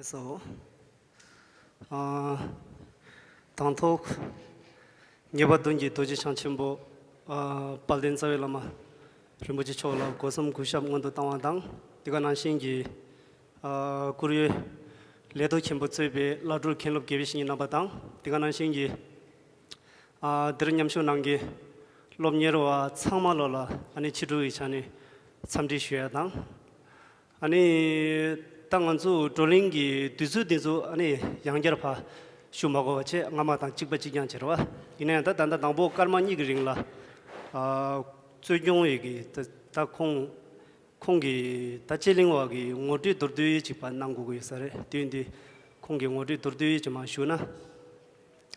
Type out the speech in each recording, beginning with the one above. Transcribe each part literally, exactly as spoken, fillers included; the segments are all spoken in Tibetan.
སོ། ཨ། དང་ཐོག་ངེས་པར་དོན་གྱི་རྡོ་རྗེ་འཆང་ཆེན་པོ། ཨ། དཔལ་ལྡན་རྩ་བའི་བླ་མ་རིན་པོ་ཆེ་མཆོག་ལ་སྒོ་གསུམ་གུས་ཞབས་སྔོན་དུ་བཏང་བ་དང་། དེ་ག་ནང་བཞིན་གྱི། ཨ། བཀུར་འོས་ལས་ཐོག་མཁན་པོ་གཙོས་པའི་བླ་སྤྲུལ་མཁན་སློབ་དགེ་བའི་བཤེས་གཉེན་རྣམ་པ་དང་། དེ་ག་ནང་བཞིན་གྱི། ཨ། འདིར་མཉམ་ཞུགས་གནང་མཁན་སློབ་གཉེར་བ་ཚང་མ་ལོ་ལ་ཨ་ནི་ཕྱི་དྲིལ་གྱི་ཆ་ནས་འཚམས་འདྲི་ཞུ་ཡ་དང་། ཨ་ནི་ད་ང་ཚོ་བགྲོ་གླེང་གི་དུས་ཚོད་འདི་ཚོ་ཨ་ནི་ཡང་བསྐྱར་ཕར་ཞུ་མ་དགོས་པ་བྱས། སྔ་མ་དང་གཅིག་པ་གཅིག་རྐྱང་བྱེད་རོགས། ཡིན་ན་ཡང་ད་ད་ལྟ་དང་པོ་སྐར་མ་གཉིས་ཀྱི་རིང་ལ། ཨ། གཙོས་སྐྱོང་བའི་གི་ད་ད་ཁོང་ཁོང་གིས་ད་དཔྱད་གླེང་བ་གི་ངོ་སྤྲོད་མདོར་བསྡུས་ཅིག་ཕར་གནང་དགོས་ཀྱི་ཡོད་ས་རེད། དུས་འདི་ཁོང་གི་ངོ་སྤྲོད་མདོར་བསྡུས་ཅིག་མར་ཞུ་ན།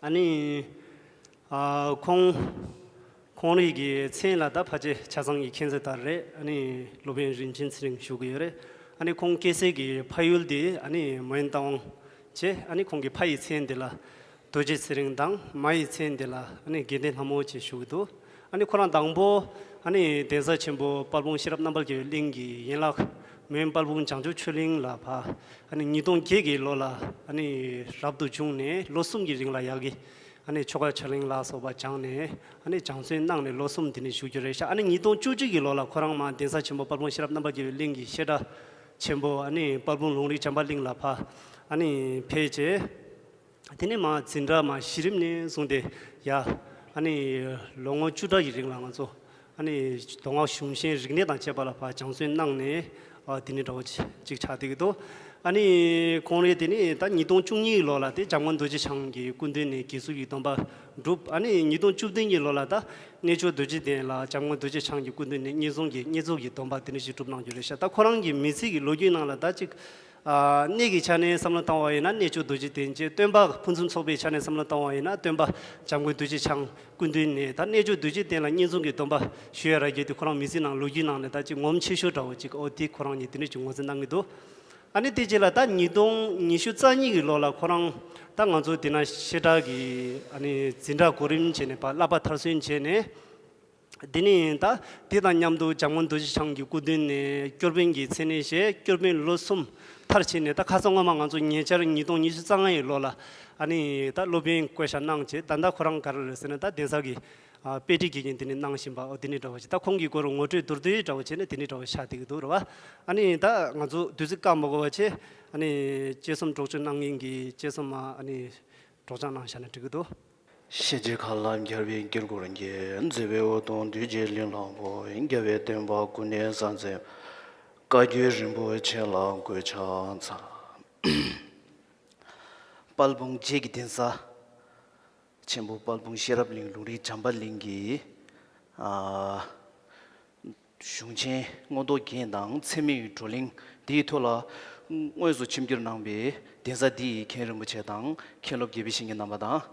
ཨ་ནི། ཨ། ཁོང་ཁོང་རང་གི་མཚན་ལ་ད་ཕལ་ཆེར་ཆ་ཚང་གིས་མཁྱེན་གསལ་ལྟར་རེད། ཨ་ནི་སློབ་དཔོན་རིན་ཆེན་ཚེ་རིང་ཞུ་གི་ཡོད་རེད། ཨ་ནི་ཁོང་སྐྱེས་སའི་གི་ཕ་ཡུལ་དེ་ཨ་ནི་མོན་རྟ་དབང་བྱས། ཨ་ནི་ཁོང་གི་ཕ་ཡི་མཚན་དེ་ལ་རྡོ་རྗེ་ཚེ་རིང་དང་། མ་ཡི་མཚན་དེ་ལ་ཨ་ནི་དགེ་ལྡན་ལྷ་མོ་ཅེས་ཞུ་གི་འདུག་ཨ་ནི་ཁོ་རང་དང་པོ་ཨ་ནི་གདན་ས་ཆེན་པོ་དཔལ་སྤུངས་ཤེས་རབ་རྣམ་པར་རྒྱལ་བའི་གླིང་གི་ཡན་ལག་མོན་དཔལ་སྤུངས་བྱང་ཆུབ་ཆོས་གླིང་ལ་ཕར་ཨ་ནི་ཉིས་སྟོང་བརྒྱད་ཀྱི་ལོ་ལ་ཨ་ནི་རབ་ཏུ་བྱུང་ནས་ལོ་གསུམ་གྱི་རིང་ལ་ཡག་གི་ཨ་ནི་ཆོ་ག་ཕྱག་ལེན་ལ་སོགས་པ་སྦྱངས་ནས། ཨ་ནི་སྦྱང་བརྩོན་གནང་ནས་ལོ་གསུམ་དེ་ནས་བཞུགས་རྒྱུ་རེད་ཤག་ཨ་ནི་ཉིས་སྟོང་བཅུ་གཅིག་གི་ལོ་ལ་ཁོ་རང་མར་གདན་ས་ཆེན་པོ་དཔལ་སྤུངས་ཤེས་རབ་རྣམ་པར་རྒྱལ་བའི་གླིང་གི་བཤད་གྲྭ་ཆེན་པོ་ཨ་ནི་དཔལ་སྤུངས་ལུང་རིགས་བྱམས་པ་གླིང་ལ་ཕར་ཨ་ནི་ཕེབས་བྱས། དེ་ནས་མར་འཛིན་གྲྭ་མར་གཞི་རིམ་ནས་བཟུང་སྟེ་ཡར་ཨ་ནི་ལོ་ངོ་བཅུ་ཕྲག་གི་རིང་ལ་ང་ཚོ་ཨ་ནི་མདོ་སྔགས་གཞུང་ཆེན་རིག་གནས་དང་བཅས་པ་ལ་ཕར་སྦྱང་བརྩོན་གནང་ནས། ཨ། དེ་ནི་འདྲ་བོ་ཅིག་ཆགས་བསྡད་ཀྱི་འདུག་ཨ་ནི་ཁོང་རེ་དེ་ནི་ད་ཉིས་སྟོང་བཅུ་གཉིས་ལོ་ལ་དེ་འཇམ་མགོན་རྡོ་རྗེ་འཆང་གི་སྐུ་མདུན་ནས་དགེ་ཚུལ་གྱི་སྡོམ་པ་བསྒྲུབས། ཨ་ནི་ཉིས་སྟོང་བཅུ་བདུན་གྱི་ལོ་ལ་ད་རྣལ་འབྱོར་རྡོ་རྗེ་གདན་ལ་འཇམ་མགོན་རྡོ་རྗེ་འཆང་གི་སྐུ་མདུན་ནས་བསྙེན་རྫོགས་ཀྱི་བསྙེན་རྫོགས་ཀྱི་སྡོམ་པ་དེ་འདྲ་ཞིག་བསྒྲུབས་གནང་རྒྱུ་རེད་ཤག་ད་ཁོ་རང་གི་མི་ཚེ་གི་ལོ་རྒྱུས་ནང་ལ་ད་ཅིག་ཨ། གནས་ཀྱི་ཆ་ནས་བསམ་བློ་བཏང་བ་ཡིན་ན་རྣལ་འབྱོར་རྡོ་རྗེ་གདན་བྱས། སྟོན་པ་ཕུན་སུམ་ཚོགས་པའི་ཆ་ནས་བསམ་བློ་བཏང་བ་ཡིན་ན་སྟོན་པ་འཇམ་མགོན་རྡོ་རྗེ་འཆང་སྐུ་མདུན་ནས་ད་རྣལ་འབྱོར་རྡོ་རྗེ་གདན་ལ་བསྙེན་རྫོགས་ཀྱི་སྡོམ་པ་ཞུ་ཡ་ར་རྒྱུ་དེ་ཁོ་རང་མི་ཚེ་ནང་ལོ་རྒྱུས་ནང་ནས་ད་ཅིག་ངོམ་ཆེ་ཤོས་འདྲ་བོ་ཅིག་ཨོ་དེ་ཁོ་རང་གཉིས་དེ་འདྲ་ཅིག་ངོས་འཛིན་གནང་གི་འདུག་ཨ་ནི་དེ་རྗེས་ལ་ད་ཉིས་སྟོང་ཉི་ཤུ་རྩ་གཉིས་ཀྱི་ལོ་ལ་ཁོ་རང་ད་ང་ཚོ་འདི་ན་བཤད་གྲྭ་གི་ཨ་ནི་འཛིན་གྲྭ་གོ་རིམ་བྱས་ནས་ཕར་བསླབ་པ་མཐར་སོན་བྱས་ནས། དེ་ནས་ད་དེ་དང་མཉམ་དུ་འཇམ་མགོན་རྡོ་རྗེ་འཆང་གི་སྐུ་མདུན་ནས་སྐྱོར་དཔོན་གྱི་མཚན་གནས་བཞེས། སྐྱོར་དཔོན་ལོ་གསུམ་མཐར་ཕྱིན་ནས་ད་ཁ་སང་སྔོན་མ་ང་ཚོ་ཉེ་ཆར་ཉིས་སྟོང་ཉི་ཤུ་རྩ་ལྔ་ཡི་ལོ་ལ་ཨ་ནི་ད་སློབ་དཔོན་བསྐོ་བཞག་གནང་བྱས། ད་ལྟ་ཁོ་རང་ག་རེ་རེད་ཟེར་ན་ད་གདན་ས་གི་ཨ། དཔེ་ཁྲིད་དགེ་རྒན་དེ་ནས་གནང་བཞིན་པ། ཨོ་དེ་ནས་འདྲ་བོ་ཅིག་ད་ཁོང་གི་སྐོར་ངོ་སྤྲོད་མདོར་བསྡུས་འདྲ་བོ་བྱས་ནས་དེ་ནས་འདྲ་བོ་ཆགས་བསྡད་ཀྱི་འདུག་རེད་བ། ཨ་ནི་ད་ང་ཚོ་དུས་ཚོད་བཀག་མ་དགོས་པ་བྱས། ཨ་ནི་དཔྱད་རྩོམ་སྒྲོག་སྦྱང་གནང་མཁན་གྱི་དཔྱད་རྩོམ་མ་ཨ་ནི་སྒྲོག་སྦྱང་གནང་བཞག་ན་འགྲིག་གི་འདུག་ཤེས་བྱའི་མཁའ་ལ་རྒྱལ་བའི་དཀྱིལ་འཁོར་རྒྱས། མཛེས་པའི་འོད་སྟོང་རྡུལ་གྱིས་བརླིང་ལ་བསྐོར། རྒྱལ་བའི་བསྟན་པ་ཀུན་ནས་གསལ་མཛད་པ། བཀའ་བརྒྱུད་རིན་པོ་ཆེ་ལ་གུས་ཕྱག་འཚལ། དཔལ་སྤུངས་རྗེ་གི་གདན་ས་ཆེན་པོ་དཔལ་སྤུངས་ཤེས་རབ་གླིང་ལུང་རིགས་བྱམས་པ་གླིང་གི་ཨ། གཞུང་ཆེན་མངོན་རྟོགས་རྒྱན་དང་ཚད་མེད་བགྲོ་གླེང་འདིའི་ཐོག་ལ་དངོས་སུ་ཆིབས་བསྒྱུར་གནང་བའི་གདན་ས་འདི་ཡི་མཁན་རིན་པོ་ཆེ་དང་མཁན་སློབ་དགེ་བའི་བཤེས་གཉེན་རྣམ་པ་དང་།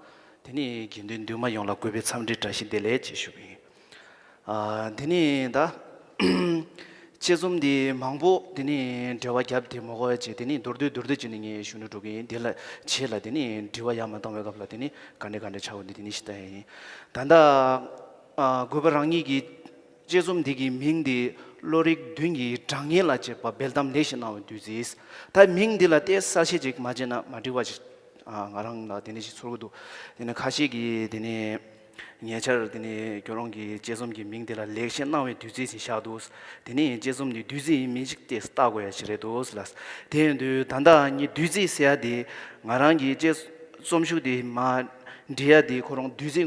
དེ་ནས་དགེ་འདུན་འདུས་མ་ཡོངས་ལ་གུས་པའི་འཚམས་འདྲི་བཀྲ་ཤིས་བདེ་ལེགས་ཅེས་ཞུ་གི་ཡིན། ཨ། དེ་ནས་ད་དཔྱད་རྩོམ་འདི་མང་པོ་དེ་ནས་འགྲེལ་བ་བརྒྱབ་སྟེ་མ་གོ་བ་བྱས། དེ་ནས་མདོར་བསྡུས་མདོར་བསྡུས་བྱས་ནས་ངས་ཞུ་འགྲོ་འགྲོ་གི་ཡིན། དེ་ལ་རྗེས་ལ་དེ་ནས་དྲི་བ་ཡང་མ་བཏང་བའི་སྐབས་ལ་དེ་ནས་ག་འདྲ་ག་འདྲ་ཆགས་འོང་དུས་དེ་ནས་ཞུ་ཡ་ཡིན། ད་ལྟ་ཨ། གུས་པ་རང་ཉིད་ཀྱི་དཔྱད་རྩོམ་འདི་གི་མིང་འདི་བློ་རིག་བདུན་གྱི་དྲང་ངེས་ལ་བཅས་པ་སྦེལ་གཏམ་ལེགས་བཤད་སྣང་བའི་བདུད་རྩི། ད་མིང་འདི་ལ་ཏོག་ཙམ་གསལ་བཤད་ཅིག་མ་བྱས་ན་མ་འགྲིག་པ་ཅིག་ཨ། ང་རང་ལ་དེ་འདྲ་ཞིག་ཚོར་གྱི་འདུག་དེ་ནས་ཁ་ཤས་ཀྱིས་དེ་ནས་ཉེ་ཆར་དེ་ནས་ཁྱོད་རང་གི་དཔྱད་རྩོམ་གྱི་མིང་དེ་ལ་ལེགས་བཤད་སྣང་བའི་བདུད་རྩི་ཞེས་བཞག་འདུག་དེ་ནས་དཔྱད་རྩོམ་འདི་བདུད་རྩི་ཡིན་མིན་ཅིག་ཏོག་ཙམ་བལྟ་དགོས་ཡ་ཞིག་རེད་འདུག་ལ། དེ་ཡིན་དུས་ད་ལྟ་ངས་བདུད་རྩི་ཟེར་ཡ་དེ་ང་རང་གི་དཔྱད་རྩོམ་ཤུགས་དེ་མར་འབྲི་ཡ་དེ་ཁོ་རང་བདུད་རྩི་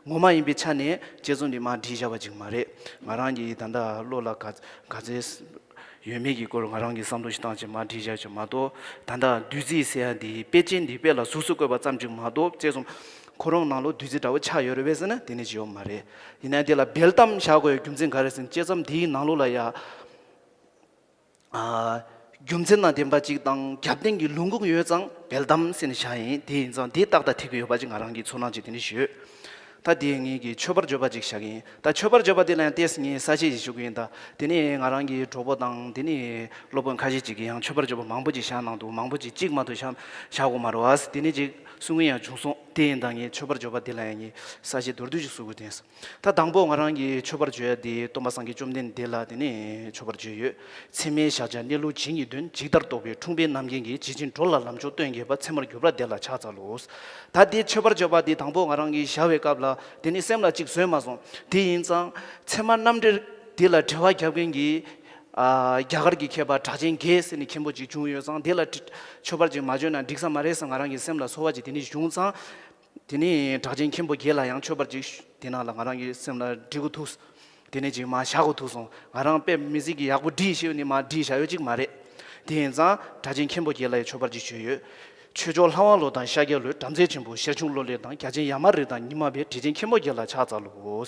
ངོ་མ་ཡིན་པའི་ཆ་ནས་དཔྱད་རྩོམ་འདི་མར་བྲིས་བཞག་པ་ཅིག་མ་རེད། ང་རང་གིས་ད་ལྟ་བློ་ལ་ག་ག་ཚད་ཡོད་མེད་ཀྱི་སྐོར་ང་རང་གིས་བསམ་བློ་ཞིག་བཏང་བྱས་མར་བྲིས་བཞག་ཅིག་མ་གཏོགས། ད་ལྟ་བདུད་རྩི་ཟེར་ཡ་འདི་དཔེ་ཅན་འདི་དཔེ་ལ་གཟུགས་སུ་བཀོད་པ་ཙམ་ཅིག་མ་གཏོགས་དཔྱད་རྩོམ་ཁོ་རང་ནང་ལོགས་བདུད་རྩི་འདྲ་བོ་ཆགས་ཡོད་རེད་པས་ཟེར་ན་དེ་ནི་ཅི་ཡོད་མ་རེད། ཡིན་ན་དེ་ལ་སྦེལ་གཏམ་བཞག་དགོས་ཡ་རྒྱུ་མཚན་ག་རེ་ཟེར་ན་དཔྱད་རྩོམ་འདིའི་ནང་ལོགས་ལ་ཡ། ཨ། རྒྱུ་མཚན་དང་ལྡན་པ་ཅིག་དང་རྒྱབ་རྟེན་གྱི་ལུང་ཁུངས་ཡོད་ཙང་སྦེལ་གཏམ་ཟེར་ནས་བཞག་ཡིན། དེ་ཡིན་ཙང་དེ་ཏག་ཏག་འགྲིག་གི་ཡོད་པ་ཅིག་ང་རང་གི་ཚོར་སྣང་ཅིག་དེ་ནི་ཞུས། ད་དེ་ངེད་ཀྱི་མཆོད་པར་བརྗོད་པ་ཅིག་བཞག་གི་ཡིན། ད་མཆོད་པར་བརྗོད་པ་དེ་ལ་ཡང་ཏོག་ཙམ་ངས་གསལ་བཤད་ཅིག་ཞུ་གི་ཡིན། ད་དེ་ནི་ང་རང་གི་གྲོགས་པོ་དང་དེ་ནི་སློབ་དཔོན་ཁ་ཤས་ཅིག་གིས་ཡང་མཆོད་པར་བརྗོད་པ་མང་པོ་ཅིག་བཞག་གནང་འདུག་མང་པོ་ཅིག་གཅིག་མ་གཏོགས་བཞག་བཞག་གོ་མ་རེད་བ། དེ་ནི་ཅིག་ གསུང་གི་ཡང་བྱུང་སོང་། དེ་ཡིན་ད་ངས་མཆོད་པར་བརྗོད་པ་འདི་ལ་ཡང་ངས་ས་བཅད་མདོར་བསྡུས་ཤིག་གསུང་གི་དེ། ད་དང་པོ་ང་རང་གིས་མཆོད་པར་བརྗོད་ཡ་འདི་སྟོན་པ་སངས་རྒྱས་བཅོམ་ལྡན་འདས་ལ་དེ་ནས་མཆོད་པར་བརྗོད་ཡོད། ཚད་མེད་གཞལ་བྱ་གནས་ལུགས་ཇི་སྙེད་དོན། ཇི་ལྟར་རྟོགས་པའི་འཁྲུངས་པའི་རྣམ་མཁྱེན་གྱིས། ཇི་བཞིན་འགྲོ་ལ་ལམ་མཆོག་སྟོན་མཁས་པ། ཚད་མར་གྱུར་པ་དེ་ལ་ཕྱག་འཚལ་ལོ། ད་འདི་མཆོད་པར་བརྗོད་པ་འདི་དང་པོ་ང་རང་གིས་བྱ་བའི་སྐབས་ལ་དེ་ནི་སེམས་ལ་གཅིག་བཟོས་མ་སོང་། དེ་ཡིན་ཙང་ཚད་མ་རྣམ་འགྲེལ་འདི་ལ་འགྲེལ་བ་རྒྱབ་མཁན་གྱི་ཨ་རྒྱ་གར་གྱི་མཁས་པ་གྲགས་ཅན་བརྒྱད་ཟེར་ནས་མཁན་པོ་ཅིག་བྱུང་ཡོད་ཙང་། དེ་ལ་མཆོད་པར་ཅིག་མ་བརྗོད་ན་འགྲིག་ས་མ་རེད་ཟེར་ང་རང་གི་སེམས་ལ་ཚོར་བ་ཅིག་དེ་ནི་བྱུང་ཙང་། དེ་ནི་གྲགས་ཅན་མཁན་པོ་བརྒྱད་ལ་ཡང་མཆོད་པར་ཅིག་དེ་ནང་ལ་ང་རང་གི་སེམས་ལ་འགྲིག་གོ་ཐུག་དེ་ནས་ཅིག་མ་བཞག་གོ་ཐུག་སོང་། ང་རང་དཔེ་མི་སྲིད་ཀྱི་ཡག་པོ་བྲིས་ཤེས་ནི་མ་བྲིས་བཞག་ཡོད་ཅིག་མ་རེད། དེ་ཡིན་ཙང་གྲགས་ཅན་མཁན་པོ་བརྒྱད་ལ་ཡང་མཆོད་པར་ཅིག་ཞུས་ཡོད། ཆོས་མཆོག་ལྷ་དབང་བློ་དང་ཤཱཀྱ་བློ། བྲམ་ཟེ་ཆེན་པོ་ཞར་བྱུང་བློ་ལེགས་དང་། རྒྱ་ཆེན་ཡ་མ་རི་དང་ཉི་མ་བས། བྲེ་ཆེན་མཁན་པོ་བརྒྱད་ལ་ཕྱག་འཚལ་ལོ།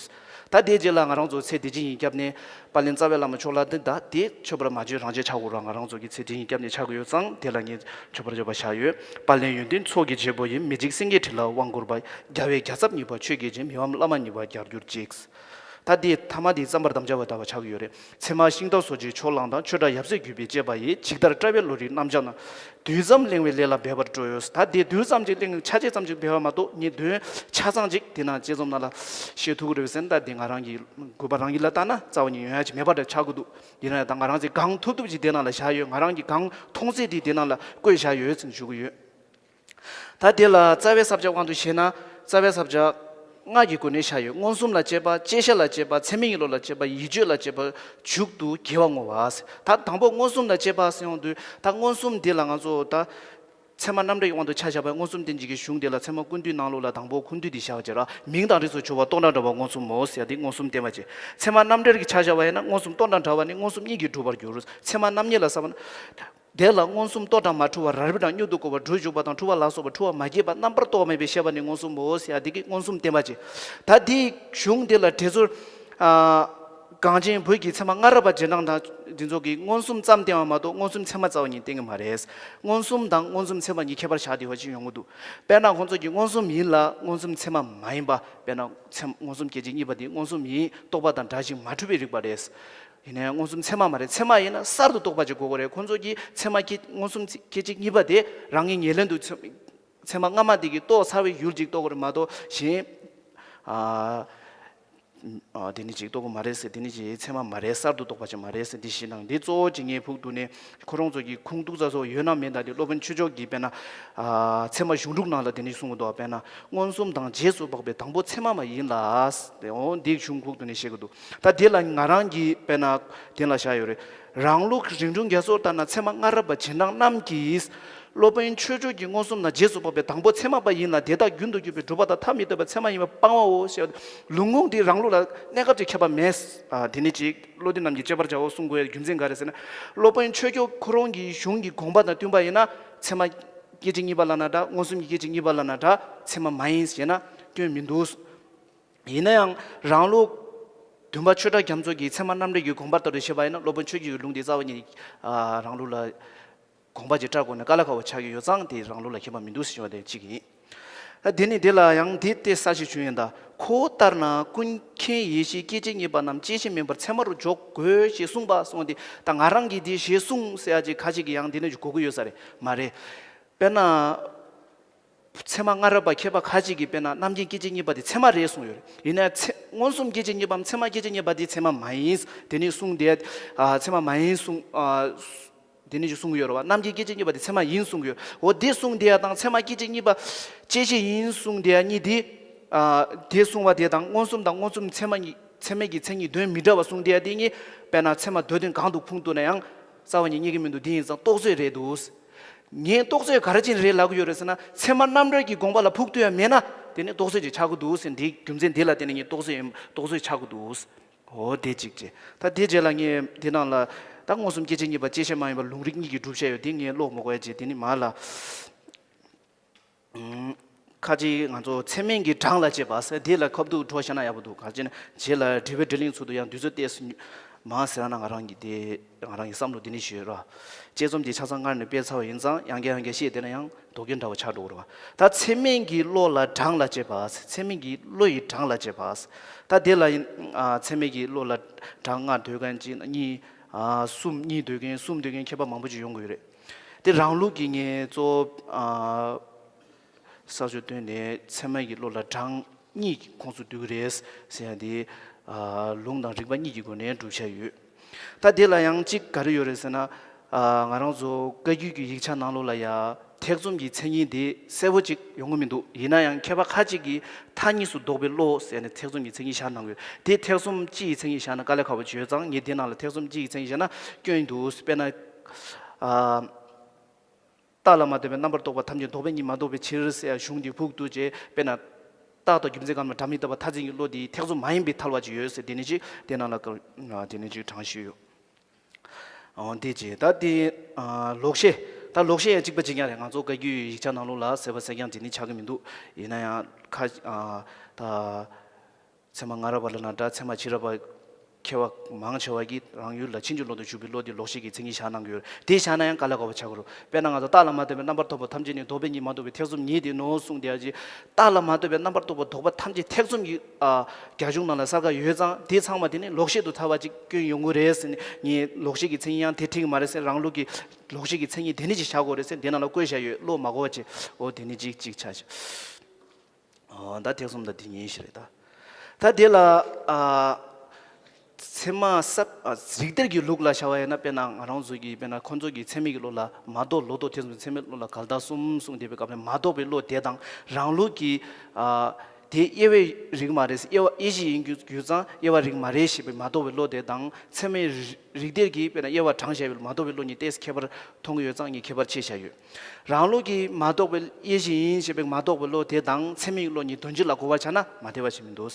ད་དེའི་རྗེས་ལ་ང་རང་ཚོ་ཚེ་འདི་ཕྱི་གཉིས་ཀྱི་སྐྱབས་གནས་དཔལ་ལྡན་རྩ་བའི་བླ་མ་མཆོག་ལ་འདི་ད་དེ་མཆོད་པར་མ་བརྗོད་རང་བྱས་ཆགས་དགོས་ར། ང་རང་ཚོ་གི་ཚེ་འདི་ཕྱི་གཉིས་ཀྱི་སྐྱབས་གནས་ཆགས་དགོས་ཡོད་ཙང་དེ་ལ་ངས་མཆོད་པར་བརྗོད་པ་བཞག་ཡོད། དཔལ་ལྡན་ཡོན་ཏན་ཚོགས་ཀྱི་བྱེད་པོ་ཡིན། མི་འཇིགས་སེང་གེའི་ཁྲི་ལ་དབང་བསྐུར་བ། རྒྱལ་བའི་རྒྱལ་ཚབ་གཉིས་པ་ཆོས་རྒྱལ་ཆེན། མི་ཕམ་བླ་མ་གཉིས་པ་རྒྱལ་གྱུར་ཅིག་ད་འདི་ཐ་མ་འདི་བརྩམ་པར་དམ་བཅའ་བ་ལྟ་བུ་ཆགས་ཀྱི་ཡོད་རེད། ཚད་མ་ཤིང་རྟ་སོགས་ཀྱི་ཕྱོགས་གླང་དང་། ཆོས་གྲགས་ཡབ་སྲས་བརྒྱུད་པའི་བཅས་པ་ཡི། ཇི་ལྟར་བཀྲ་བའི་བློ་རིག་རྣམ་གཞག་ན། དུས་ཙམ་གླེང་བའི་ལས་ལ་འབད་པར་སྤྲོ་ཡོད། ད་འདི་དུས་ཙམ་ཅིག་གླེང་ཆ་ཆེ་ཙམ་ཅིག་འབད་པ་མ་གཏོགས་ངས་དོན་ཆ་ཚང་ཅིག་འདི་ནང་དཔྱད་རྩོམ་ནང་ལ་བཤད་ཐུབ་ཀྱི་རེད་ཟེར་ན། ད་འདི་ང་རང་གི་དགོས་པ་རང་གི་ལ་བལྟས་ན་རྩ་བ་ཉིད་ཡོང་ཡ་ཅིག་མེད་པ་འདྲ་ཆགས་ཀྱི་འདུག་ཡིན་ན་ཡང་ད་ང་རང་ཚོས་གང་ཐུབ་ཐུབ་ཅིག་འདི་ནང་ལ་བཞག་ཡོད། ང་རང་གི་གང་མཐོང་ཚད་འདི་འདི་ནང་ལ་བཀོད་བཞག་ཡོད་ཟེར་ཞུ་གི་ཡོད། ད་དེ་ལ་རྩ་བའི་ས་བཅད་དབང་དུ་བྱས་ན། རྩ་བའི་ས་བཅད་ལྔ་གི་སྒོ་ནས་བཞག་ཡོད། མངོན་སུམ་ལ་དཔྱད་པ། བཅད་ཤེས་ལ་དཔྱད་པ། ཚད་མིན་གྱི་བློ་ལ་དཔྱད་པ། ཡིད་དཔྱོད་ལ་དཔྱད་པ། མཇུག་ཏུ་དགེ་བ་བསྔོ་བ། ད་དང་པོ་མངོན་སུམ་ལ་དཔྱད་པ་ཟེར་ཡོང་དུས། ད་མངོན་སུམ་འདི་ལ་ང་ཚོ་ད་ཚད་མ་རྣམ་འགྲེལ་གྱི་དབང་དུ་ཆ་བཞག་པ། མངོན་སུམ་བསྟན་བྱེད་ཀྱི་གཞུང་འདི་ལ་ཚད་མ་ཀུན་བཏུས་ནང་ལོགས་ལ་དང་པོ་ཀུན་བཏུས་འདི་བཞག་པ་བྱས་ར། མིང་དང་རིགས་སུ་འབྱུང་བ་རྟོག་བྲལ་འདྲ་བ་མངོན་སུམ་མོ་ཟེར་ཡ་འདི་མངོན་སུམ་བསྟན་པ་བྱས། ཚད་མ་རྣམ་འགྲེལ་གྱི་ཆ་བཞག་པ་ཡིན་ན། མངོན་སུམ་རྟོག་བྲལ་འདྲ་བ་ནི་མངོན་སུམ་གཉིས་ཀྱིས་གྲུབ་པར་འགྱུར། ཚད་མ་རྣམ་ངེས་ལ་ཟེར་བ་ན། དེ་ལ་མངོན་སུམ་རྟོག་བྲལ་མ་འཁྲུལ་བ། རབ་རིབ་དང་མྱུར་དུ་འགོག་པ། སྒྲུབ་འཇུག་པ་དང་འཁྲུལ་བ་ལ་སོགས་པ་འཁྲུལ་བ་མ་སྐྱེས་པ། རྣམ་པར་རྟོག་པ་མེད་པའི་ཤེས་པ་ནི་མངོན་སུམ་མོ་ཟེར་ཡ་འདི་གིས་མངོན་སུམ་བསྟན་པ་བྱས། ད་འདིའི་གཞུང་འདི་ལ་འགྲེལ་ཚུལ། ཨ། གངས་ཅན་བོད་ཀྱི་ཚད་མ་སྔ་རབས་པ་རྗེས་འབྲང་དང་འདི་ཚོ་གིས་མངོན་སུམ་ཙམ་བསྟན་པ་མ་གཏོགས་མངོན་སུམ་ཚད་མ་རྩ་བ་ཉིད་བསྟན་གྱི་མ་རེད། མངོན་སུམ་དང་མངོན་སུམ་ཚད་མ་གཉིས་ཁྱད་པར་བཞག་བསྡད་པ་ཅིག་ཡོང་གི་འདུག་དཔེར་ན་ཁོང་ཚོ་གིས་མངོན་སུམ་ཡིན་ལ་མངོན་སུམ་ཚད་མ་མ་ཡིན་པ། དཔེར་ན་ཚད་མངོན་སུམ་སྐད་ཅིག་གཉིས་པ་འདི་མངོན་སུམ་ཡིན། རྟོག་པ་དང་འདྲ་ཞིང་མ་འཁྲུལ་བའི་རིགས་པ་རེད། ཡིན་ནའི་མངོན་སུམ་ཚད་མ་མ་རེད། ཚད་མ་ཡིན་ན་གསར་དུ་རྟོགས་པ་ཅིག་དགོས་ཀྱི་རེད། ཁོང་ཚོ་གིས་ཚད་མ་སྐད་མངོན་སུམ་སྐད་ཅིག་གཉིས་པ་དེ་རང་གི་ཉེར་ལེན་དུ་ཚད་ཚད་མ་སྔ་མ་དེ་གིས་རྟོགས་ཚར་བའི་ཡུལ་ཅིག་རྟོགས་ཀྱི་རེད་མ་གཏོགས་གཞན། ཨ། ཨ། དེ་ནི་ཅིག་རྟོགས་ཀྱི་མ་རེད་ཟེར། དེ་ནི་ཅིག་ཚད་མ་མ་རེད། གསར་དུ་རྟོགས་པ་ཅིག་མ་རེད་ཟེར། འདི་ཞིག་དང་འདི་གཙོ་བོ་ཅིག་ངས་ཕུགས་འདུག་ནས་ཁོ་རང་ཚོ་གི་ཁུངས་གཏུག་ས་སོགས་ཡོད་ན་མེད་ན། དེ་སློབ་དཔོན་ཆོས་མཆོག་གིས་དཔེར་ན། ཨ། ཚད་མ་གཞུང་དྲུག་ནང་ལ་དེ་ནི་གསུངས་འདུག་དཔེར་ན་མངོན་སུམ་དང་རྗེས་སུ་དཔག་པའི་དང་པོ་ཚད་མ་མ་ཡིན་ལ། འོ་འདི་གཞུང་ཁུངས་གཏུག་ནས་བཤད་ཀྱི་འདུག་ད་དེ་ལ་ང་རང་གིས་དཔེར་ན་དེ་ལ་བཞག་ཡོད་རེད། རང་ལུགས་རིགས་འབྱུང་རྒྱ་མཚོ་ལྟར་ན། ཚད་མ་སྔ་རབས་པ་རྗེས་འབྲང་རྣམས་ཀྱིས། སློབ་དཔོན་ཆོས་མཆོག་གི་མངོན་སུམ་དང་རྗེས་སུ་དཔག་པའི་དང་པོ་ཚད་མ་པ་ཡིན་ལ། དེ་དག་རྒྱུན་དུ་གྱུར་པའི་གྲུབ་པ་དང་ཐ་མི་དད་པ་ཚད་མ་ཡིན་པ་སྤང་བའོ་ཞེས་པ། ལུང་ཁུངས་འདི་རང་ལུགས་ལ་གནས་སྐབས་ཀྱི་ཁྱད་པར་མེད། ཨ། དེ་ནི་ཅིག་བློ་ལྡན་རྣམས་ཀྱིས་དཔྱད་པར་བྱའོ་གསུང་དགོས་ཡ་རྒྱུ་མཚན་ག་རེ་ཟེར་ན། སློབ་དཔོན་ཆོས་མཆོག་ཁོ་རང་གི་གཞུང་གི་དགོངས་པ་དང་བསྟུན་པ་ཡིན་ན་ཚད་མ་སྐད་ཅིག་གཉིས་པ་ལབ་ན་འདྲ། མངོན་སུམ་གྱི་སྐད་ཅིག་གཉིས་པ་ལབ་ན་འདྲ། ཚད་མ་མ་ཡིན་ཞེ་ན་སྐྱོན་མི་འདུག་ཡིན་ན་ཡང་རང་ལུགས་བདུན་པ་ཆོས་གྲགས་རྒྱ་མཚོ་གི་ཚད་མ་རྣམ་འགྲེལ་གྱི་དགོངས་པ་ལྟར་དུ་བཤད་པ་ཡིན་ན། སློབ་དཔོན་ཆོས་ཀྱི་ལུང་དེ་རྩ་བ་ཉིད་ནས། ཨ། རང་ལུགས་ལ་དགོངས་པ་ཅིག་བཀྲལ་དགོས་ན་དཀའ་ལས་ཁག་པོ་ཆགས་ཀྱི་ཡོད་ཙང་། དེ་རང་ལུགས་ལ་ཁྱད་པར་མི་འདུག་ཟེར་བ་དེ་གཅིག་ཡིན། ད་དེ་ནི་དེ་ལ་ཡང་འདི་ལྟའི་ས་ཞིག་བྱུང་ཡིན་ད། ཁོ་ལྟར་ན་ཀུན་མཁྱེན་ཡེ་ཤེས་སྐད་ཅིག་གཉིས་པ་རྣམས་བཅད་ཤེས་མིན་པར་ཚད་མར་འཇོག་དགོས་ཞེས་གསུངས་པ་སོང་སྟེ། ད་ང་རང་གིས་འདི་ཞེས་གསུངས་ཟེར་ཡ་ཅིག་ཁ་ཅིག་གིས་ཡང་འདི་ནི་གོ་གི་ཡོད་ས་རེད། མ་རེད། དཔེར་ན། ཚད་མ་སྔ་རབས་པ་མཁས་པ་ཁ་ཅིག་གིས་དཔེར་ན་རྣམ་མཁྱེན་སྐད་ཅིག་གཉིས་པ་དེ་ཚད་མ་རེད་གསུངས་ཡོད་རེད། ཡིན་ནའི་ཚད་མངོན་སུམ་སྐད་ཅིག་གཉིས་པའམ་ཚད་མ་སྐད་ཅིག་གཉིས་པ་དེ་ཚད་མ་མ་ཡིན། དེ་ནི་གསུངས་དེ། ཨ། ཚད་མ་མ་ཡིན་གསུངས། ཨ། དེ་ནི་ཅིག་གསུངས་ཡོད་རེད་བ། རྣམ་མཁྱེན་སྐད་ཅིག་གཉིས་པ་དེ་ཚད་མ་ཡིན་གསུངས་ཡོད། འོ་དེ་གསུངས་དེ་ཡ་དང་ཚད་མ་སྐད་ཅིག་གཉིས་པ་བཅད་ཤེས་ཡིན་གསུངས་དེ་ཡ་གཉིས་དེ། ཨ། དེ་གསུངས་པ་དེ་དང་མངོན་སུམ་དང་མངོན་སུམ་ཚད་མ་གཉིས། ཚད་མིན་གྱི་མཚན་ཉིད་དོན་མི་འདྲ་བ་གསུངས་དེ་ཡ་དེ་གཉིས། དཔེར་ན་ཚད་མ་མདོ་དོན་གང་དུ་ཁུངས་གཏུགས་ན་ཡང་རྩ་བ་ནས་རྙེད་ཀྱི་མི་འདུག་དེ་ཡིན་ཙང་རྟོགས་ཚོད་རེད་འདུག་ངས་རྟོགས་ཚོད་ག་རེ་བྱས་ནས་རེད་ལབ་ཀྱི་ཡོད་རེད་ཟེར་ན། ཚད་མ་རྣམ་འགྲེལ་གྱི་དགོངས་པ་ལ་ཕུགས་གཏུགས་ཡ་མེད་ན་དེ་ནི་རྟོགས་ཚོད་ཅིག་ཆགས་ཀྱི་འདུག་ཟེར། འདིའི་རྒྱུ་མཚན་འདི་ལ་བརྟེན་ནས་ངས་རྟོགས་ཚོད་ཡིན། རྟོགས་ཚོད་ཆགས་ཀྱི་འདུག་འོ་དེ་གཅིག་བྱས། ད་དེ་རྗེས་ལ་ངས་འདི་ནང་ལ་ད་མངོན་སུམ་སྐད་ཅིག་གཉིས་པ་བཅད་ཤེས་མ་ཡིན་པ་ལུང་རིགས་གཉིས་ཀྱི་སྒྲུབ་བྱ་ཡོད། དེ་ངས་ཀློག་མི་དགོས་ཡ་བྱས། དེ་ནི་མ་ལ། ཁ་ཅིག་ང་ཚོ་ཚད་མིན་གྱི་གྲངས་ལ་དཔྱད་པ་ཟེར་དེ་ལ་ཁ་ཐུག་འགྲོ་བཞག་ན་ཡག་པོ་འདུག་ག་ཅི་ན་རྗེས་ལ་དྲི་བའི་དྲིས་ལན་ཚུལ་དུ་ཡང་དུས་ཚོད་ཏོག་ཙམ་མང་ཟེར་ན། ང་རང་གི་དེ་ང་རང་གི་བསམ་བློ་དེ་ནི་ཞུས་ར། དཔྱད་རྩོམ་དེ་ཆ་ཚང་སྔར་ནས་སྤེལ་ཚར་བ་ཡིན་ཙང་ཡང་བསྐྱར་ཡང་བསྐྱར་བཤད་བསྡད་ན་ཡང་དོགས་སྐྱོན་འདྲ་བོ་ཆགས་འགྲོ་གི་རེད་བ། ད་ཚད་མིན་གྱི་བློ་ལ་གྲངས་ལ་དཔྱད་པ་ཟེར། ཚད་མིན་གྱི་བློ་ཡི་གྲངས་ལ་དཔྱད་པ་ཟེར། ད་དེ་ལ་ཡིན། ཨ། ཚད་མིན་གྱི་བློ་ལ་གྲངས་ལྔ་འདོད་མཁན་གཅིག་གཉིས། ཨ། གསུམ་གཉིས་འདོད་མཁན། གསུམ་འདོད་མཁན་མཁས་པ་མང་པོ་ཅིག་ཡོང་གི་ཡོད་རེད། དེ་རང་ལུགས་ཀྱི་ངས་གཙོ་བོ། ཨ། ས་ཆ་བཏོན་ནས་ཚད་མ་གི་བློ་ལ་གྲངས་གཉིས་ཀྱི་ཁོངས་སུ་འདུས་ཀྱི་རེད་ཟེར་ཡ་དེ། ཨ། ལུང་དང་རིགས་པ་གཉིས་ཀྱི་སྒོ་ནས་སྒྲུབ་བྱ་ཡོད། ད་དེ་ལ་ཡང་གཅིག་ག་རེ་ཡོད་རེད་ཟེར་ན། ཨ། ང་རང་ཚོ་བཀའ་བརྒྱུད་ཀྱི་ཡིག་ཆ་ནང་ལོགས་ལ་ཡ་ཐེག་གསུམ་གྱི་མཚན་ཉིད་དེ་གསལ་པོ་ཅིག་ཡོང་གི་མི་འདུག་ཡིན་ན་ཡང་མཁས་པ་ཁ་ཅིག་གིས་མཐའ་གཉིས་སུ་ལྡོག་པའི་བློ་ཟེར་ནས་ཐེག་གསུམ་གྱི་མཚན་ཉིད་བཞག་གནང་གི་ཡོད། དེ་ཐེག་གསུམ་སྤྱི་ཡི་མཚན་ཉིད་བཞག་ན་དཀའ་ལས་ཁག་པོ་ཅིག་ཡོད་ཙང་། ངས་དེ་ནང་ལ་ཐེག་གསུམ་སྤྱི་ཡི་མཚན་ཉིད་བཞག་ན་སྐྱོན་འདུག་དཔེར་ན། ཨ། རྟགས་ལ་མ་ལྟོས་པའི་རྣམ་པར་རྟོག་པ་ཐམས་ཅད་ལྡོག་པའི་གཉིད་མ་ལྡོག་པའི་ཕྱིར་ཟེར་ཡ་གཞུང་འདི་ཕུག་ཏུ་བྱས། དཔེར་ན། རྟགས་དང་རྒྱུ་མཚན་གང་ལ་སྒྲ་མི་རྟག་པ་མཐར་འཛིན་གྱི་བློ་དེའི་ཐེག་གསུམ་མ་ཡིན་པའི་ཐལ་བ་ཅིག་ཡོད་ཟེར། དེ་ནི་ཅིག་དེ་ནང་ལ་ཀར། དེ་ནི་ཅིག་དྲངས་ཞུས་ཡོད། འོ་དེ་ཅིག་ད་དེ། ཨ། ལོག་ཤེས། ད་ལོག་ཤེས་ཡང་གཅིག་པ་གཅིག་རྐྱང་རེད། ང་ཚོ་བཀའ་བརྒྱུད་ཡིག་ཆ་ནང་ལོགས་ལ་ཟེར་བ་ཟེར་རྐྱང་དེ་ནི་ཆགས་ཀྱི་མི་འདུག་ཡིན་ན་ཡང་ཁ། ཨ། ད། ཚད་མ་སྔ་རབས་པ་ལ་ན་འདྲ། ཚད་མ་ཕྱི་རབས་པ་མཁས་པ་མང་ཆེ་བ་གིས་རང་ཡུལ་ལ་ཕྱིན་ཅི་ལོག་ཏུ་ཞུགས་པའི་བློ་དེ་ལོག་ཤེས་ཀྱི་མཚན་ཉིད་བཞག་གནང་གི་ཡོད་རེད། དེ་བཞག་ན་ཡང་དཀའ་ལས་ཁག་པོ་ཆགས་ཀྱི་རེད། དཔེར་ན་ང་ཚོ་རྟགས་ལ་མ་ལྟོས་པའི་རྣམ་པར་རྟོག་པ་ཐམས་ཅད་ནི་ལྡོག་པའི་གཉིད་མ་ལྡོག་པའི་ཐེག་གསུམ་ཉིད་དེ་ནོ་གསུངས་བསྡད་ཡ་ཅིག་རྟགས་ལ་མ་ལྟོས་པའི་རྣམ་པར་རྟོག་པ་ལྡོག་པ་ཐམས་ཅད་ཐེག་གསུམ་གྱི། ཨ། རྒྱ་གཞུང་ནང་ལ་གསལ་ཁ་ཡོད་ཙང་། དེ་ཚང་མ་དེ་ནི་ལོག་ཤེས་དུ་ཐལ་བ་ཅིག་སྐྱོན་ཡོང་གི་རེད་ཟེར་ནས། ངས་ལོག་ཤེས་ཀྱི་མཚན་ཉིད་ཡང་དེ་འཁྲིད་ཀྱི་མ་རེད་ཟེར། རང་ལུགས་ཀྱི་ལོག་ཤེས་ཀྱི་མཚན་ཉིད་དེ་ནི་ཅིག་བཞག་དགོས་རེད་ཟེར་དེ་ནང་ལ་བཀོད་བཞག་ཡོད། བློ་མ་གོ་བ་བྱས། འོ་དེ་ནི་ཅིག་ཅིག་ཆ་བཞག་ཨོ། ད་ཐེག་གསུམ་དང་དེ་གཉིས་ཤིག་རེད་ད། ད་དེ་ལ། ཨ། ཚད་མ་ཟབ། ཨ། རིགས་གཏེར་གྱི་ལུགས་ལ་བྱ་བ་ཡིན་ན། དཔེར་ན་ང་རང་ཚོ་གི། དཔེར་ན་ཁོང་ཚོ་གི་ཚད་མའི་གི་བློ་ལ་མ་རྟོགས་ལོག་རྟོག་ཐེག་གསུམ། ཚད་མའི་བློ་ལ་འགལ་རྟགས་གསུམ་གསུངས་བསྡད་པའི་སྐབས་ལ། མ་རྟོགས་པའི་བློ་དེ་དང་རང་ལུགས་ཀྱི། ཨ། དེ་དབྱེ་བའི་རིགས་མ་རེད། དབྱེ་བ་དབྱེ་གཞི་ཡིན་རྒྱུ་ཡོད་ཙང་དབྱེ་བ་རིགས་མ་རེད་ཞེས་པའི་མ་རྟོགས་པའི་བློ་དེ་དང་། ཚད་མའི་རིགས་གཏེར་གྱི་དཔེར་ན་དབྱེ་བ་དྲངས་བཞག་པའི་མ་རྟོགས་པའི་བློ་གཉིས་ཏོག་ཙམ་ཁྱད་པར་མཐོང་གི་ཡོད་ཙང་ངས་ཁྱད་པར་ཕྱེ་བཞག་ཡོད། རང་ལུགས་ཀྱི་མ་རྟོགས་པའི་དབྱེ་གཞི་ཡིན་ཞེས་པའི་མ་རྟོགས་པའི་བློ་དེ་དང་ཚད་མའི་བློ་གཉིས་དོན་སྤྱི་ལ་གོ་བར་བྱ་ན་མ་འཐད་པ་ཞིག་མི་འདུག་